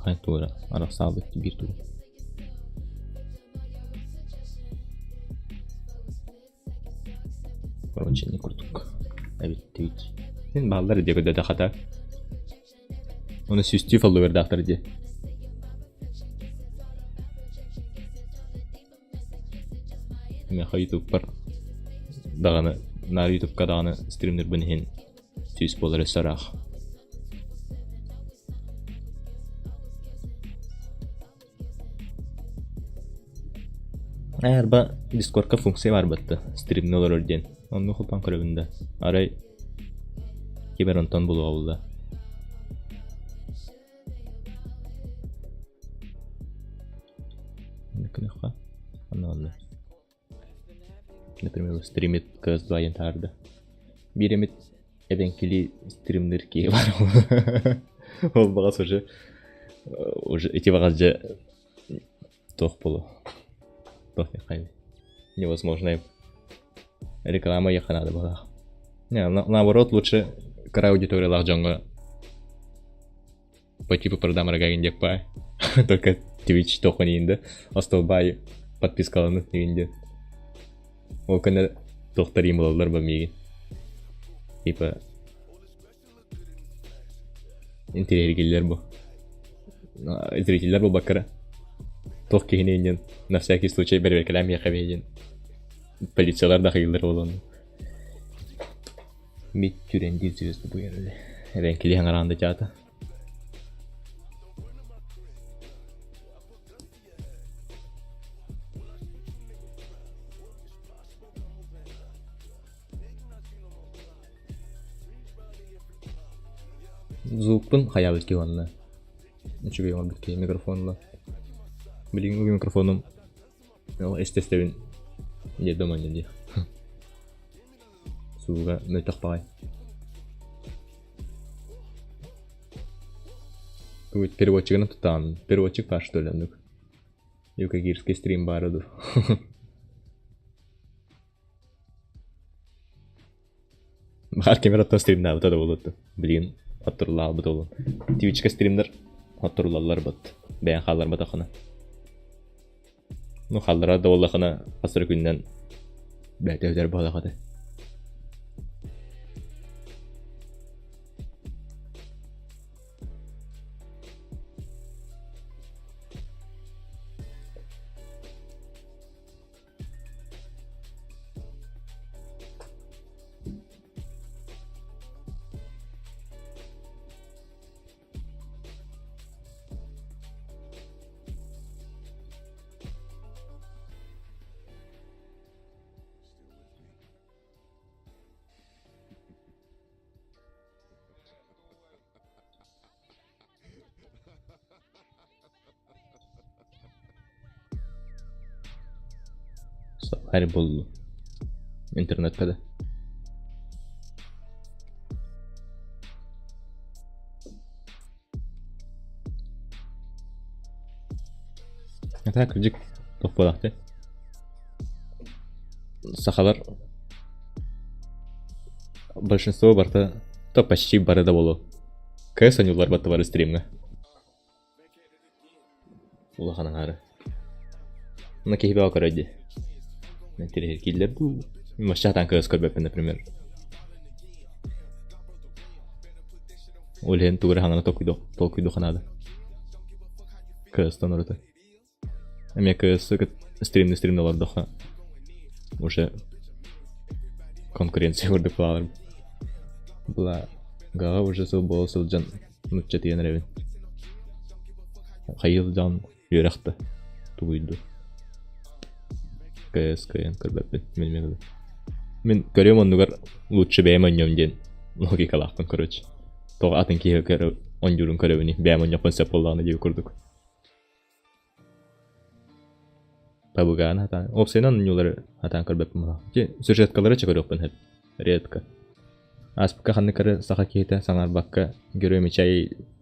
Хай туора арахсаабыт биир тугу. Короче, не курдук. Эбиттибит. Мин бааллар дии көрдөтө хата. Оны сүүстүү фолловердаахтар дии. Миэхэ ютубпар даҕаны наар ютубка даҕаны стримнербин иһин сүүс буолар өссө ыраах. Ээ, арба Дискордка функция баар батта, стримнэ олорор диэн. Оннук холбоон көрөбүн да. Арай ким эрэ онтон булуоҕа буолла. Онно Например, стримит CS2 диэн таарда. Биир эмит эбэҥкилии стримныр киһи баар. Ол баҕас уже уже ити баҕас дьэ туох буолуо. Туох невозможно. Реклама ыйыахха наада быһыылаах. Не, наоборот, лучше кыра аудиториялаах дьоҥҥо по типу продам рога диэк баай. Только Twitch тохон иинде. Остолбай подпискаланы иинде. Ол кэннэ туохтар иин булаллар ба миигин. Типа интэриэһиргииллэр бу. Зрителлэр буолбаккара. Туох киһини иннин на всякий случай бэрэбиэркэлээн миэхэ диэн полициялар да хайыыллар буолуон. Мит түрэн звезды буйарылы. Эбэҥкили хаҥараан да чаата. Звукпун хайаабыт киһи уонна үчүгэй оҥорбут киһи микрофонла. Билигин микрофонум эстестэбин диэдом анньа дии. Сууга мөлтөх баҕай. Переводчигынан туттаҕын. Переводчик баар что ли оннук? Юкагирский стрим баара дуу? Баар кэмэр оттон стримнаабыта да буолуо Билигин хотторулаабыт буолуо. Твичка стримнэр хотторулаллар бот. Бэйэн хаалларбатаххына. Ну хаалларар да буоллахына хас эрэ күнүнэн бэйэтэ өтөр буоллах этэ. Сахар буллу. Интернетка да. А так, кырдьык, туох буолаахтый? Сахалар большинство барыта, то почти бары да буолуо. КС оонньууллар батты бары стримҥэ. Улахан аҥаара. Онно киһи бөҕө көрөр дии. Интэриэһиргииллэр дуу? Вообще сатаан КС көрбөппүн, например. Ол иһин тугу эрэ хаҥана толкуйдуохха наада. КС-тан ураты. Эмиэ КС стримни стримни олордоххо уже конкуренция курдук буолар. Была гаҕа уже сыл буола сылдьан нуччатыйан эрэбин. Хайыл дьон үөрэх да тугуйду. КС кыайан көрбөппүн мин Мин көрүөм оннугар лучше бэйэм онньуом диэн логикалаахпын короче. Тоҕо атын киһи оонньуурун көрөбүнүй бэйэм онньуохпун сөп буоллаҕына диэбит курдук. Табыгаан сатаан, уопсайынан оонньуулары сатаан көрбөппүн баҕа. Ити сюжеткалары чэ көрүөхпүн сөп. Редко. Ааспыкка ханнык эрэ саха киһитэ саҥарбакка Герой меча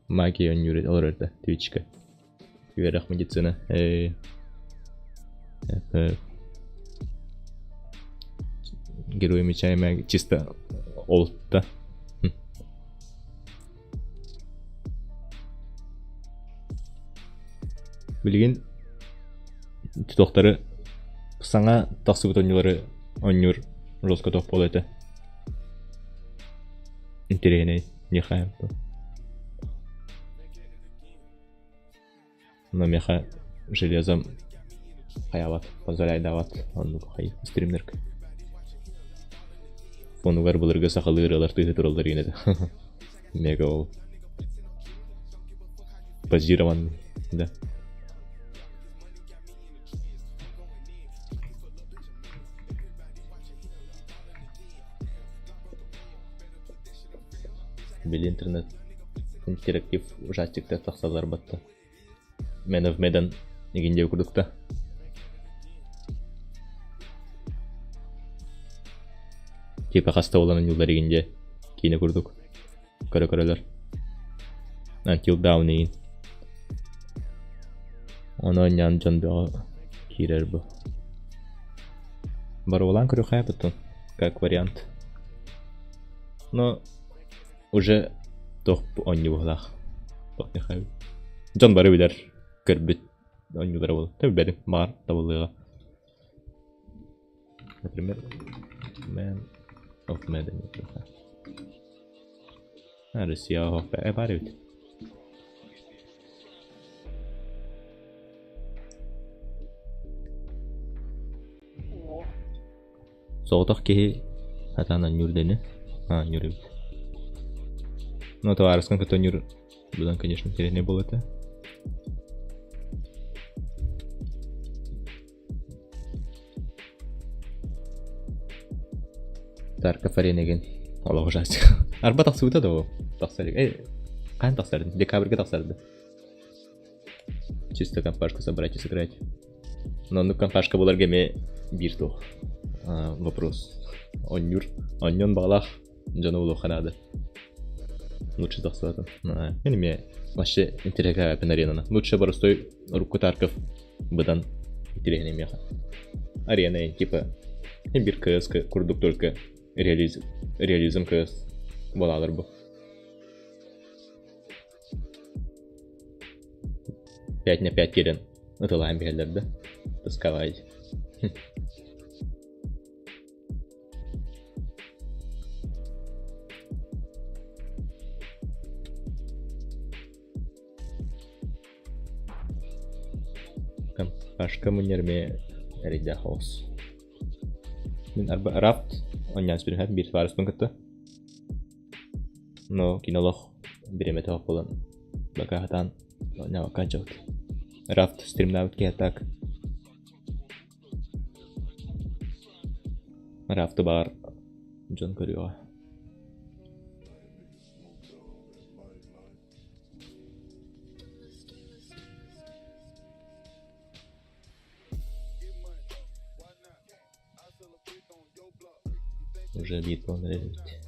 магия оонньуур олорор этэ Твичка. Үөрэх медицина. Герой меча магия чисто олта. Билигин тутуохтары саҥа тахсыбыт оонньуулары оонньуур жестко туох буолуо этэ. Интэриэһинэй нехай Но миэхэ железом хайаабат, позволяйдаабат оннук хай стримнерг. Фонугар былыргы сахалыы ырыалар тыаһыы тураллар иин этэ. Мега ол. Базирован, да. Били интернет интерактив ужастиктар тахсаллар батта. Man of Medan игин диэки курдукта. Типа хаста буолан оонньууллар игин диэ киинэ курдук көрө-көрөлөр. Until Dawn игин. Ону оонньоон дьон бөҕө киирэр бу. Боруобалаан көрүөххэ буттун. Как вариант. Но уже туох оонньуу быһыылаах. Туох диэххэ Дьон бары билэр, көрбүт оонньуулара буолуо. Билбэтим, баҕар табыллыаҕа. Например, Man of Medan. Россия баар эбит. Соҕотох киһи сатаан оонньуур дэни. Оонньуур эбит. Ну, табаарыскын кытта оонньуур будан, конечно, интереснее было это. Тарков аренагын олох ужастик. Арба тахсыбыта да ол. Тахсар. Э, хаһан тахсар? Декабрьга тахсарды. Чисто компашку собрать и сыграть. Но оннук компашка буларга эмиэ биир туох вопрос. Онньуур, онньон баҕалаах дьону булуохха наада. Лучше тахсыбатын. Мен эмиэ вообще интэриэһиргээбэппин аренаны. Лучше боростой урукку Тарков быдан интэриэһинэй миэхэ. Арена типа биир КС курдук только реализм, реализм КС буолаалар бу. 5 на 5 киирэн ытылаан биһэллэр да тускалаай Пашка мунньар эмиэ эрэйдээх оҕус. Мин арба рафт онньоон сүрүһэт биир табаарыспын кытта. Но кинолох бириэмэтэ суох буолан бака сатаан оонньообокко сылдьабыт. Рафт стримнаабыт киһи так Рафты баар дьон көрүөҕэ. Уже биир буолан эрэр эбит.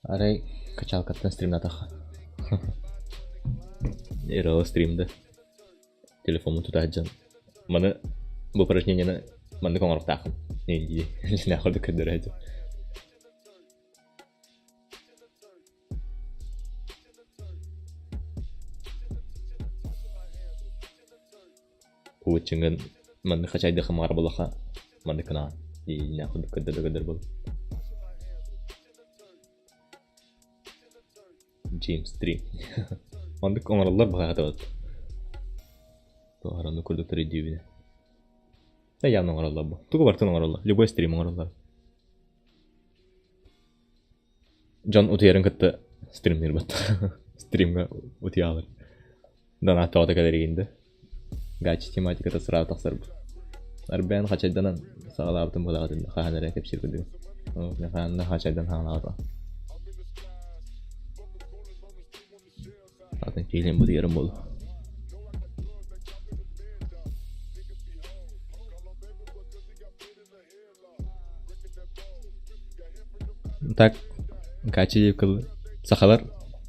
Арай качалкаттан стримнатахха. Ирала стримда. Телефоммун тута сылдьан. Маны бу упражнениены маннык оҥоруохтааххын. Дии курдук көрдөрө сылдьар. Кубуччуҥҥун маннык хачайдыахха маҕар буоллахха маннык гынаҕын дии курдук көрдөрө көрдөр буолуо. James 3. Маннык оҥороллор быһаатыбыт. Туох курдук төрүйдүүбүнэ. Да явно оҥороллор бу. Тугу барытын оҥороллор. Любой стрим оҥороллор. Дьон утуйарын кытта стримниир Стримҥа утуйаалар. Донат тоҕото кэлэригин да. Гачи тематиката сразу тахсарбыт. Арбээн хачайданан саҕалаабытым буолаҕытын хаһан эрэ кэпсиир курдугум. Хаһан да хачайдан хаалаабата. Атын киһилиин бутуйарым буолуо. Так, Гачи диэбит кыл сахалар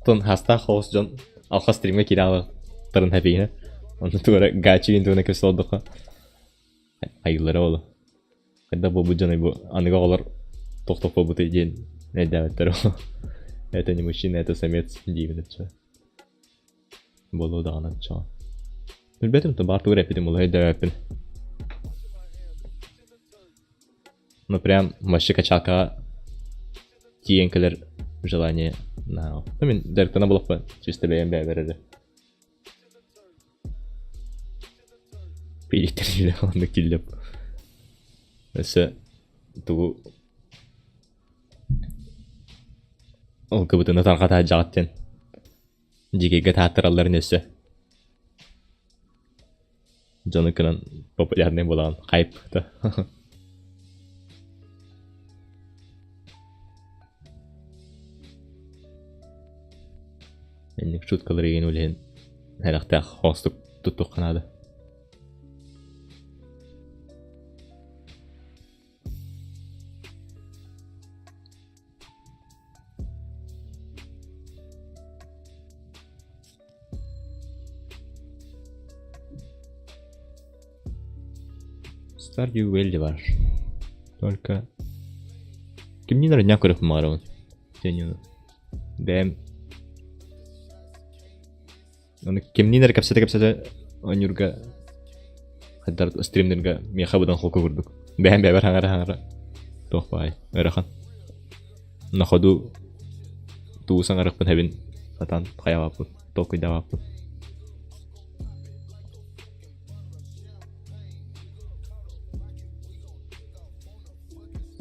тон хастаах хоҕус дьон алхас стримҥэ киирэ хаалыахтарын хэпиинэ. Онно тугу эрэ Гачи диэн тугуна кэпсэ олордоххо айыллара буолуо. Хайдах буолбут дьоной бу аныгы оҕолор тохтох буолбутай диэн өйдөөбөттөр Это не мужчина, это самец диибин оччо. Буолуо даҕаны оччоҕо. Билбэтим то баар тугу эрэ эппитим буолуо өйдөөбөппүн. Ну прям вообще качалкаҕа тиийэн кэлэр желание наһаа. Ну мин дьарыктана буолуохпун чисто бэйэм бэйэбэр эрэ. Пиликтэр оннук киллэп. Өссө тугу ол кыбытыны тарҕата сылдьаҕыт диэн дьиикэйгэ тааттаралларын өссө дьону кынан популярный буолаҕын хайп да Инник шуткалар игин үлэһин элэхтээх хоостук туттухха наада. Stardew Valley бар. Только кимниин эрэ ньаа көрүөхпүн баҕарабын. Дьэ бэйэм Ону кимниин эрэ кэпсэтэ-кэпсэтэ оонньуурга хайдар стримнэргэ миэхэ быдан холку курдук. Бэйэм бэйэбэр хаҥара-хаҥара туох баай ыарахан. На ходу туу саҥарыахпын эбин сатаан хайаабаппын, толкуйдаабаппын.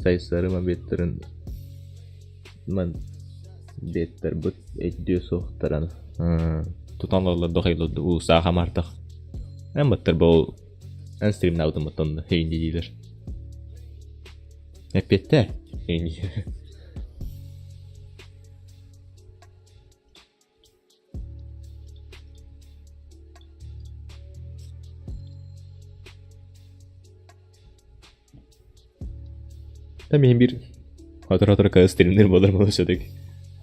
Сайсары мобиттарын ман беттарбыт өйдүө суохтаран тутан олордох улуустаах амартах эн баттар бол эн стримнаабытым оттон хейин диилэр эппиэттээ хейин Та мин биир Отор-отор кыыс тилиннир буолар буолуо сөтүк.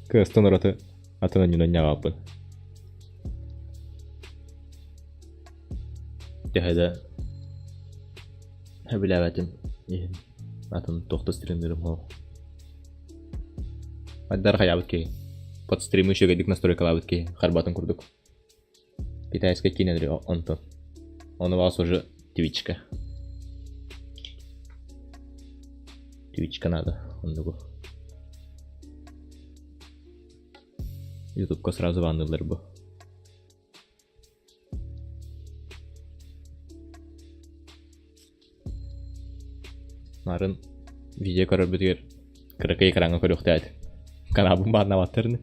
Кыыстан ураты атын анньынан ньаҕааппын. Төһө да сөбүлээбэтим иһин атын туох да стримнирим суох. Айдар хайаабыт киһи. Под стримы үчүгэйдик настройкалаабыт киһи харбатын курдук. Китайскай киинэлэри онтон. Ону баҕас уже Твичка. Твичка надо оннугу. Ютубка сразу баннылар бу. Нарын видео көрөрбүтүгэр кыракый экраҥҥа көрүөхтээт. Канаабын бааннаабаттар ини.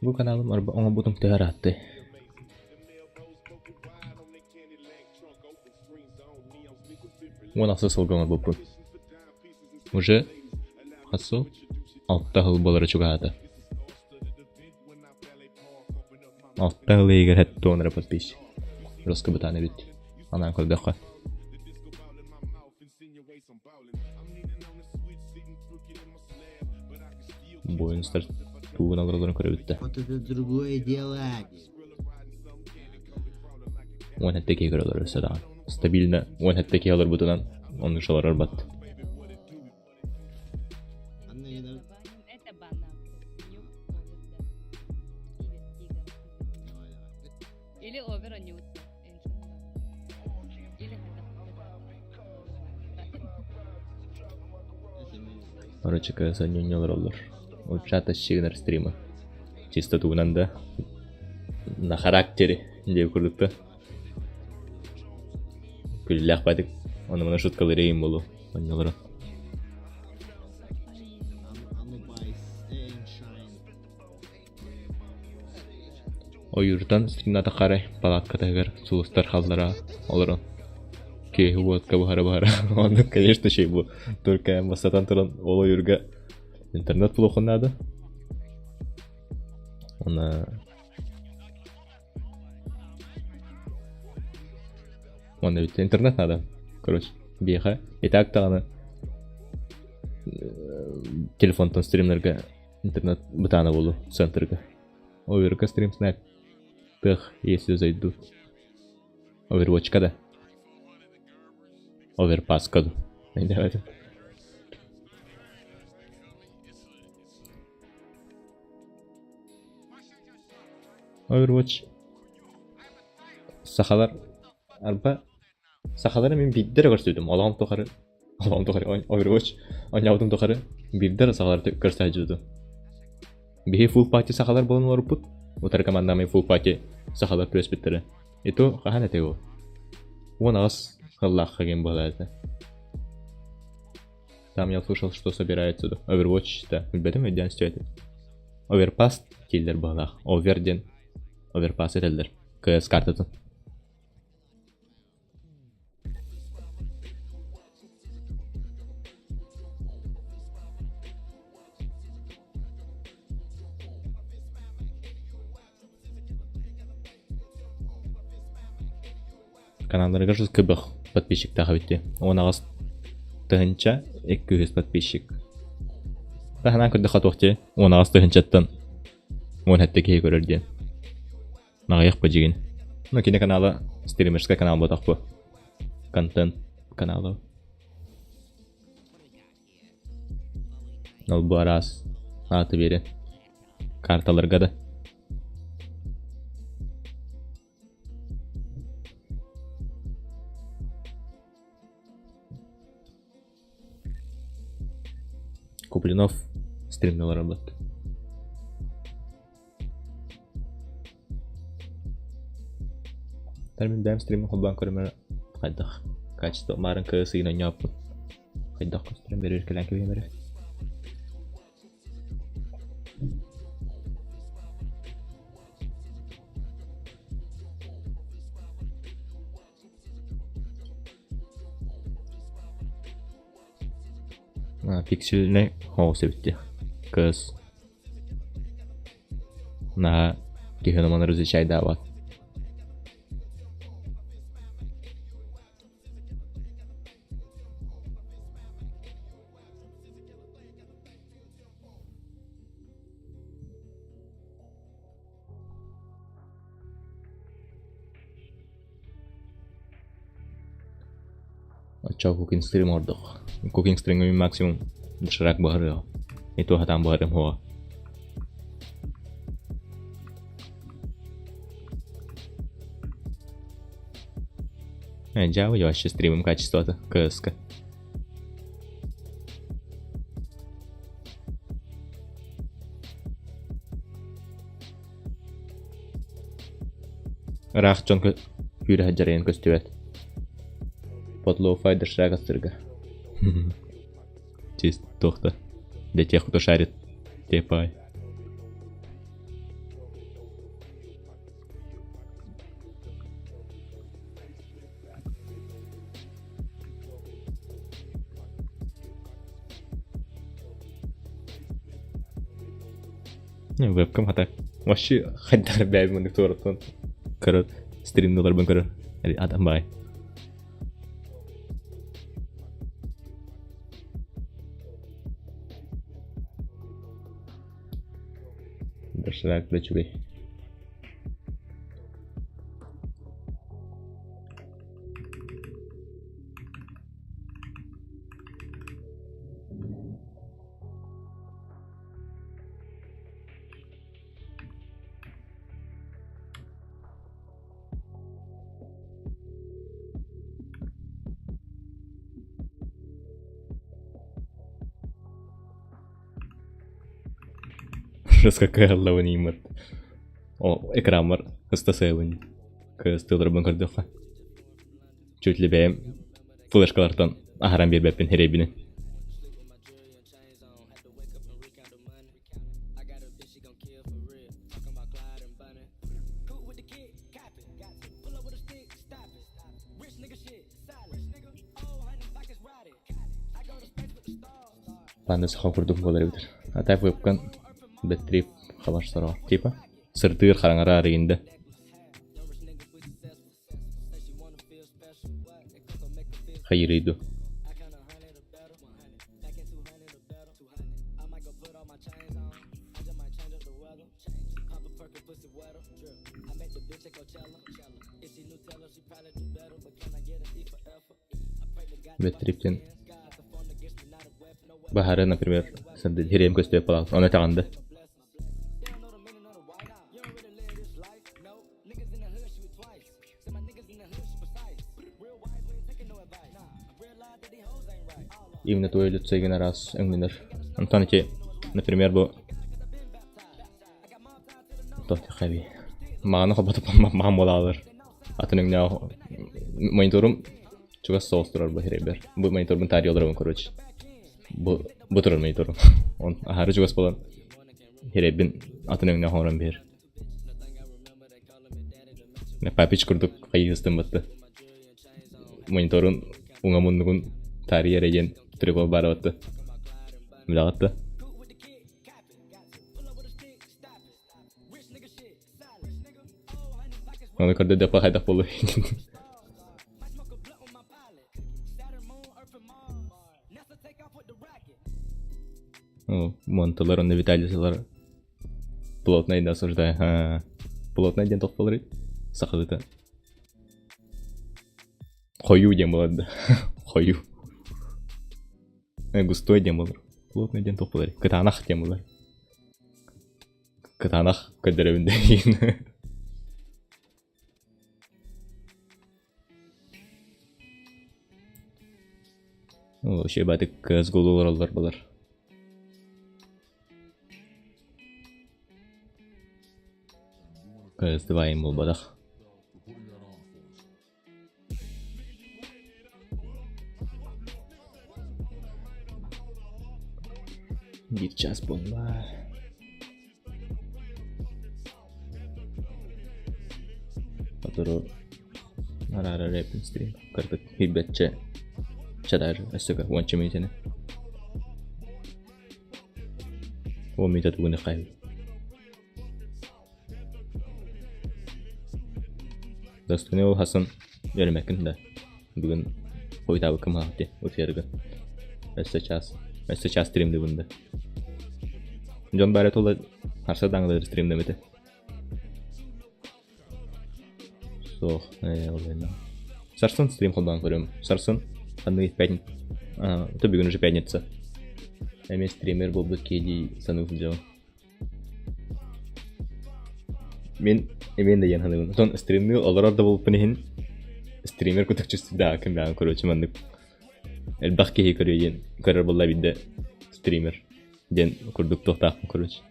Бу каналым оҥорбутум төһө ыраатты? Уон ахсыс сылга оҥорбуппун. Уже хас сыл? Алта сыл буолара чугаһаата. Алта сыл иһигэр хэттуон эрэ подписчик. Роскобытаан эбит. Анаан көрдөххө. Буойунстар тугун олороллорун көрөбүт да. Вот это другое дело. 17 киһи көрөлөр өссө даҕаны. Стабильно 17 киһи олорбутунан оннук шаларар бат. Это банан. Или овер нют. Или Короче, кс олороллор. Учата щигнер стрима. Чисто тугунан да на характере диэ курдук да. Күллээх бадык. Ону мана шуткалырыйым болу. Оннолоро. Ойууртан стримната хары палаткатыгар сулустар халлара олорон. Киһи уотка буһара-буһара. Оннук, конечно, шей бу. Только бастатан туран ол ойуурга интернет булуохун наада. Уонна Уонна бүттэ интернет надо. Короче, биэхэ и так даҕаны телефонтан стримнергэ интернет бытаана буолуо центрга. Оверка стрим снайп. Тых, если зайду. Овервочка да. Оверпаска да. Давайте. Overwatch сахалар арба сахалары мин биирдэ эрэ көрсүбүтүм олоҕум тухары олоҕум тухары Overwatch оонньообутум тухары биирдэ эрэ сахалары көрсө сылдьыбытым. Биһи full party сахалар буолан олорбуппут. Утары командамай full party сахалар түбэспиттэрэ. И то хаһан этэй ол? 18 сыллаахха ким буолар этэ. Там я услышал, что собираются Overwatch да билбэтим өйдөөн истибэтим. Overpass дииллэр быһалаах. Over диэн Overpass этэллэр. КС картатын. Каналларыгар кыбых подписчиктаах эбит дии. 18 тыһыынча 200 подписчик. Таһынан көрдөххө туох дии, 18 тыһыынчаттан 17 киһи көрөр диэн. Аҕыйах бу дьигин. Ну, кини канала стримерскай канал буотах бу. Контент канала. Ол бу араас ааты биэрэн. Карталарга да. Куплинов стримнелар ылбыт. Мин бэйэм стримин холбоон көрүмэр хайдах качество маарын кыыс ыйын онньооппун. Хайдах көстөрүн бэрир кэлэн кэбиһим эрэ. Пиксельнэй оҕус эбит дии. Кыыс наһаа киһи ономаны различайдаабат. Оччоҕо cooking stream ордук. Cooking stream максимум доширак буһарыаҕа. И то хатаан буһарыам суоҕа. Дьаабы вообще стримым качествота КСК. Ыраах дьон күүрэ сылдьар эйэн көстүбэт. Подлоуфай доширак астырга. Чист туох да. Для тех, кто шарит. Тепай. Вебкам хата. Вообще хайдар бэйбин маннык туораттан көрөр стримнуларбын көрөр. Адам бай. Доширак да үчүгэй. Раскакааллабын ииммат. О, экранмар ыста сыабын. Кыстыыларбын көрдөххө. Чуть ли бэйэм флешкалартан аһаран биэрбэппин эрэйбинин. Панда саха курдук буолар эбитэр. А так вебкан бэтрип хабар сороҕор. Типа сырдыыр хараҥара арыйында. Хайырый ду. Бэтриптен баһары, например, сырдыыр көстүө палаат. Оны таҕанды. Именно твое лицо еген араас өҥнөнөр. Онтон ити, например, бу Хаби. Мааны хобото маан буолаалар. Атын өҥнөөх мониторум чугас соҕус турар бу хирэйбэр. Бу мониторбун таарыйа олоробун, короче. Бу бу турар мониторум. Он аһары чугас буолан хирэйбин атын өҥнөөх оҥорон биэр. Папич курдук хайыыстым батты. Мониторун уҥа муннугун таарыйа эрэ диэн прикол баара батты. Билэҕит да? Ону көрдөрдөххө хайдах буолуой? Монталар онно Виталисылар плотнай да осуждаю. Плотнай диэн тохтолорый сахалыта. Хойуу диэн буолар да. Хойуу. Густой диэн буолар. Плотный диэн туох буолар? Кытаанах диэн буолар. Кытаанах көрдөрөбүн да Вообще батык CSGO олороллор балар. CS2 им буолбатах. Биир час буолла. Сотору араара рэпин стрим кырдык билбэтчэ чадар өссө уонча мүнүүтэни. Уон мүнүүтэ тугун хайы. Достойный ол хасын үөрэмэккин да. Бүгүн хойутаабыккым хаахти утуйаргын. Өссө час. Өссө час стримдыбын да. Дьон баара тула харса даҥалыыр стримдэмите. Суох, ол Сарсын стрим холбоон көрүм. Сарсын ханнык пятница. То бүгүн уже пятница. Эмиэ стример буолбут киһи дии саныы сылдьабын. Мин эмиэ да диэн саныыбын. Оттон стримныы олорор да буолбуппун иһин стример кутук чувствуйдаах кимнээҕин короче маннык элбэх киһи көрүө диэн көрөр буолла биирдэ стример диэн курдук туохтаахпын короче.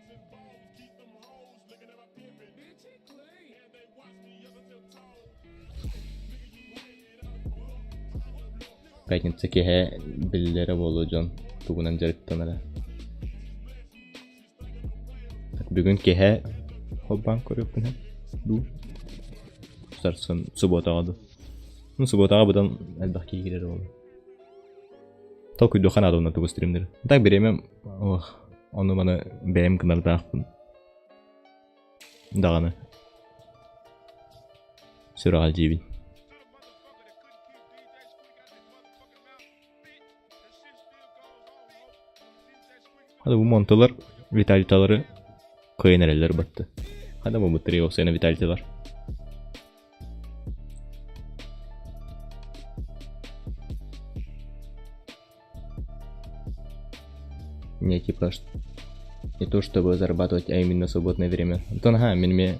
Пятница киэһэ биллэрэ буолуо дьон тугунан дьарыктанара. Бүгүн киэһэ холбоон көрүөхпүн дуу сарсын субуотаҕа дуу ну субуотаҕа быдан элбэх киһи киирэр буолуо толкуйдуохха наада уонна тугу стримнэр так бириэмэм ох ону маны бэйэм гынардаахпын даҕаны сүрэҕэлдьиибин Hadi bu montalar Vitality'ları koyun ereller battı. Hadi bu mutlu olsa yine Vitality var. Не типа не то чтобы зарабатывать, а именно свободное время. Антон, ага, мин ме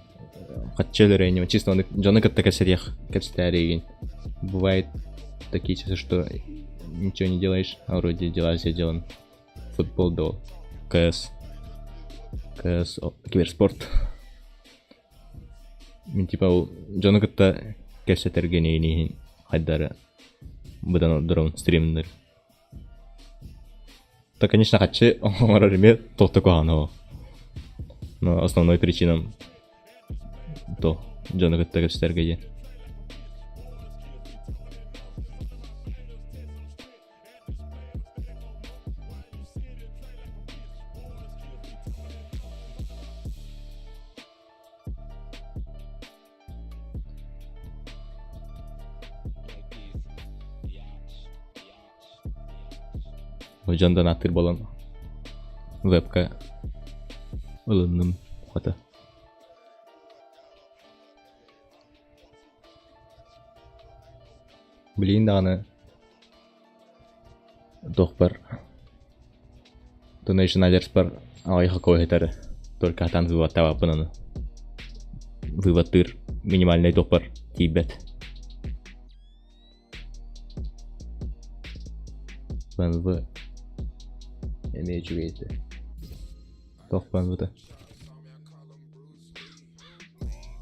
хатчелер чисто он дьону кытта кэпсэтиэх кэпсэтээригин. Бывает такие часы, что ничего не делаешь, а вроде дела все сделаны. Футбол до КС. КС, киберспорт. Мин типа ол дьону кытта кэпсэтэргэ иһин хайдары быдан ордорон стримнер. То, конечно, хаччы оҥорор эмиэ туох куһаҕана Но основной причинам то дьону кытта кэпсэтэргэ диэн. Дьон донаттыыр буолан вебка ылынным хата. Билигин даҕаны туохпар Donation Alerts-пар аҕыйах этэр только хатан выводтаабаппын аны. Выводтыыр минимальнай туохпар тиийбэт. ПНВ эмиэ үчүгэй этэ. Туох ПНВ-та?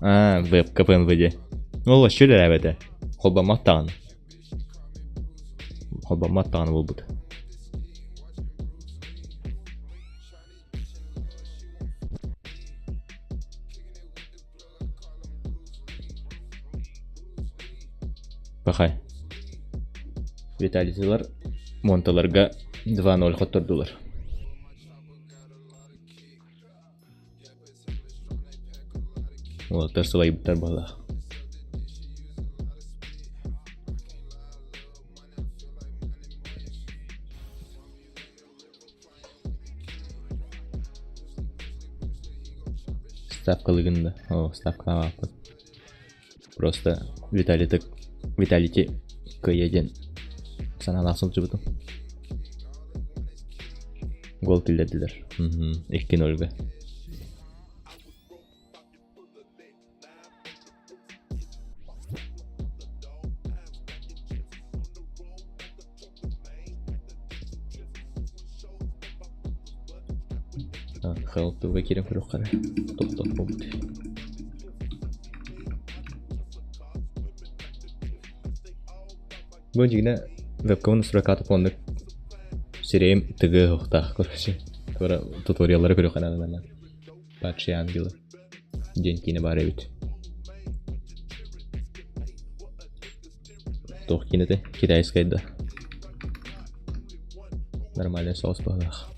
Аа, вебка ПНВ диэ. Ол вообще үлэлээбэтэ. Холбоммот даҕаны. Холбоммот даҕаны буолбут. Пахай. Виталитилар Монталарга 2-0 хоттордулар. Уолаттар сылайбыттар быһыылаах. Ставкалыгын да, о, ставкалаабаппын. Просто Виталий Виталити кыайа диэн санаалаах сылдьыбытым. Гол киллэрдилэр. 2-0-га. Халтуга киирэн көрүөххэ эрэ. Тохтоппуппут. Бу дьиҥэ вебкамын устуракаата оннук сирэйим тыгыа короче. Туора туториаллары көрүөххэ наада Падшие ангелы диэн киинэ баар эбит. Туох киинэтэ? Китайскай да. Нормальный соус быһыылаах.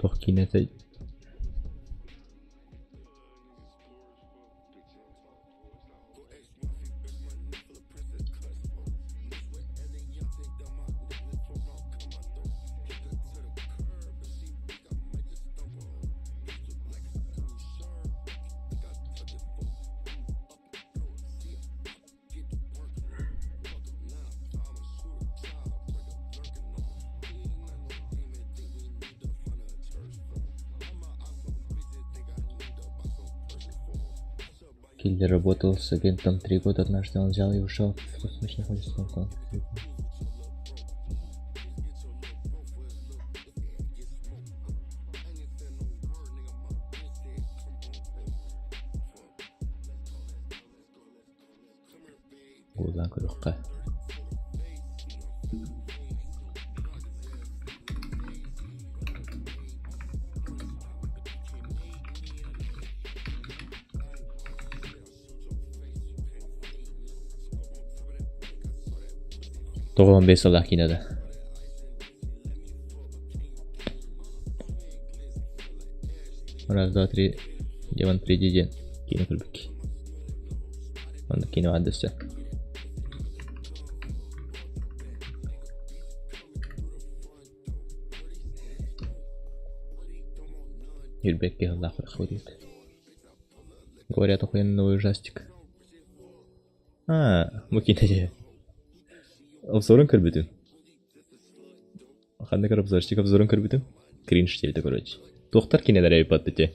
Туох киинэтэй? Киллер работал с агентом 3 года. Однажды он взял и ушел. В тот случай находится в Куолаан көрүөххэ. 95 сыллаах киинэ да. Раз, два, три, Демон приди диэн киинэ көрбүт. Онно киинэ баар дөссө. Юрбек киһилаах ходит. Говорят, охуенный новый ужастик. А, бу киинэ дии. Обзорун көрбүтүм. Ханнык обзорщик обзорун көрбүтүм. Кринж диэбитэ короче. Туохтар кинилэр эбиппат ити.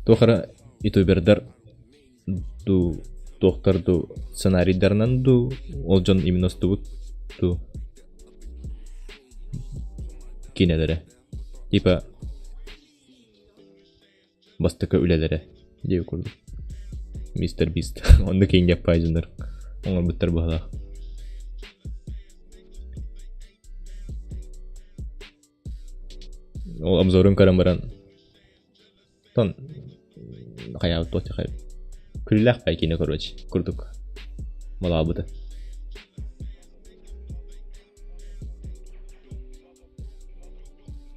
Туох эрэ ютубердар ду туохтар ду сценарийдарынан ду ол дьон именно устубут ду кинилэрэ. Типа бастакы үлэлэрэ диэбит курдук. Мистер Бист. Онно киин дьаппаайдьыннар оҥорбуттар быһалаах. Ол обзорун көрөн баран тон хайаабыт туох күллээх бай киинэ короче курдук малаабыта.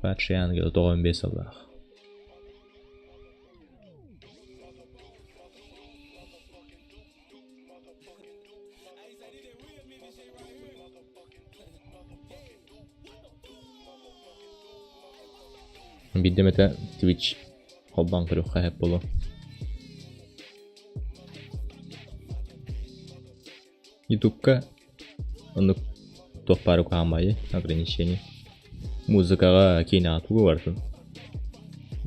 Падший ангел 95 сыллаах. Биирдэ эмэтэ Twitch холбоон көрүөххэ сөп буолуо. Ютубка оннук туох баар куһаҕан ограничение. Музыкаҕа, киинэҕэ тугу барытын.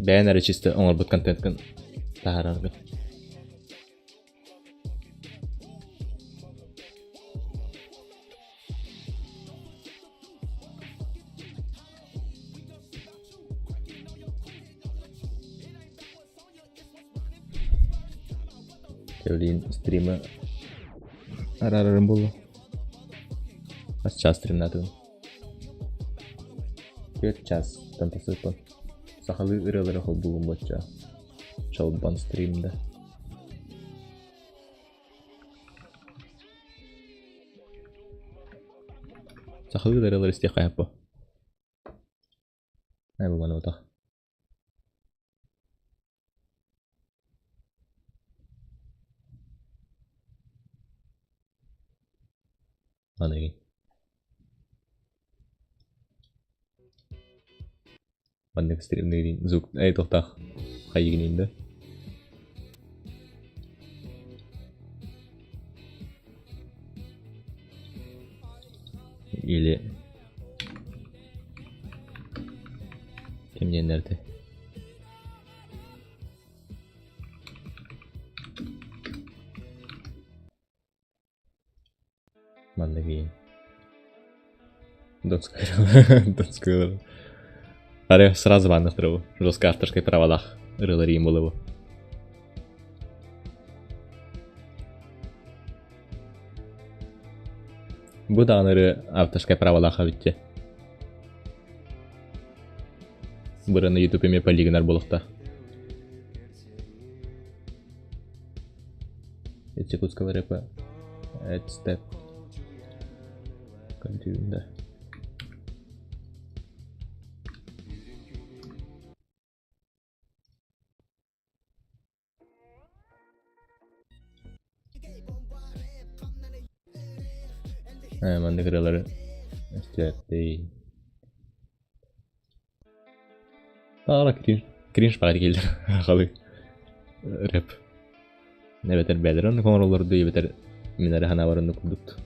Бэйэн эрэ чисто оҥорбут контенткын таһаараргын. Блин, стримы араарарым буолуо. Хас чаас стримнаатыгын? 4 чаастан тахсыппын. Сахалыы ырыалары холбуубун бочча. Чолбон стримда. Сахалыы да ырыалары истиэххэ сөп буо. Ээ бу манабатах. Аныгын. Маннык стримныырын звук эй тохтаах хайыгын да. Или ким диэннэртэй? Маннык иин. Донская. Аре сразу маннык турабы. Жестко авторскай правалаах ырыалар иин буолабы. Бу даҕаны ырыа авторскай правалаах эбит Быраны YouTube эмиэ полигонар буолуохтаах. Якутского рэпа Step да. Маннык ырыалары истээттей. Таара кринж, кринж баар келдер халы рэп. Эбэтэр бээлэр оннук оҥороллор дуу, эбэтэр мин эрэ санаабар оннук курдук.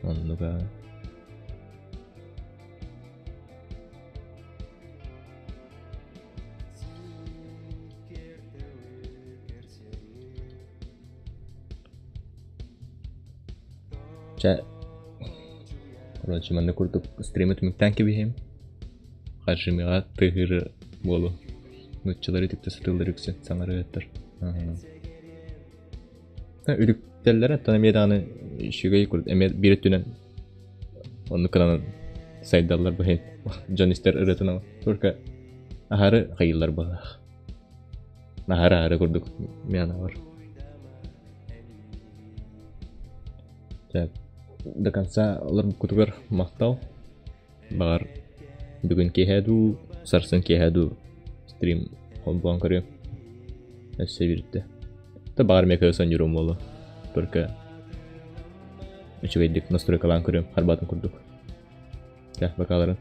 Оннуга Чэ, короче, манна курдук стримы түмүктээн кэбиһиэм. Харжимиҕа тыаһыыр буолуо. Нууччалары үтүктэ сатыыллар үксүн саҥарыаттар. Үрүктэллэр оттон эмиэ даҕаны үчүгэй курдук эмиэ биир өттүнэн оннук гынан сайдаллар быһын дьон истэр ырыатын только аһары хайыыллар быһыылаах. Аһары аһары курдук миэнэ бар. До конца олорбуккутугар махтал. Баҕар бүгүн киэһэ дуу, сарсын киэһэ дуу стрим холбоон көрүөм. Өссө биирдэ. Да баҕар эмиэ көһө сонньуруом буолуо. Только үчүгэйдик настройкалаан көрүөм харбаатын курдук. Чэ, бакааларын.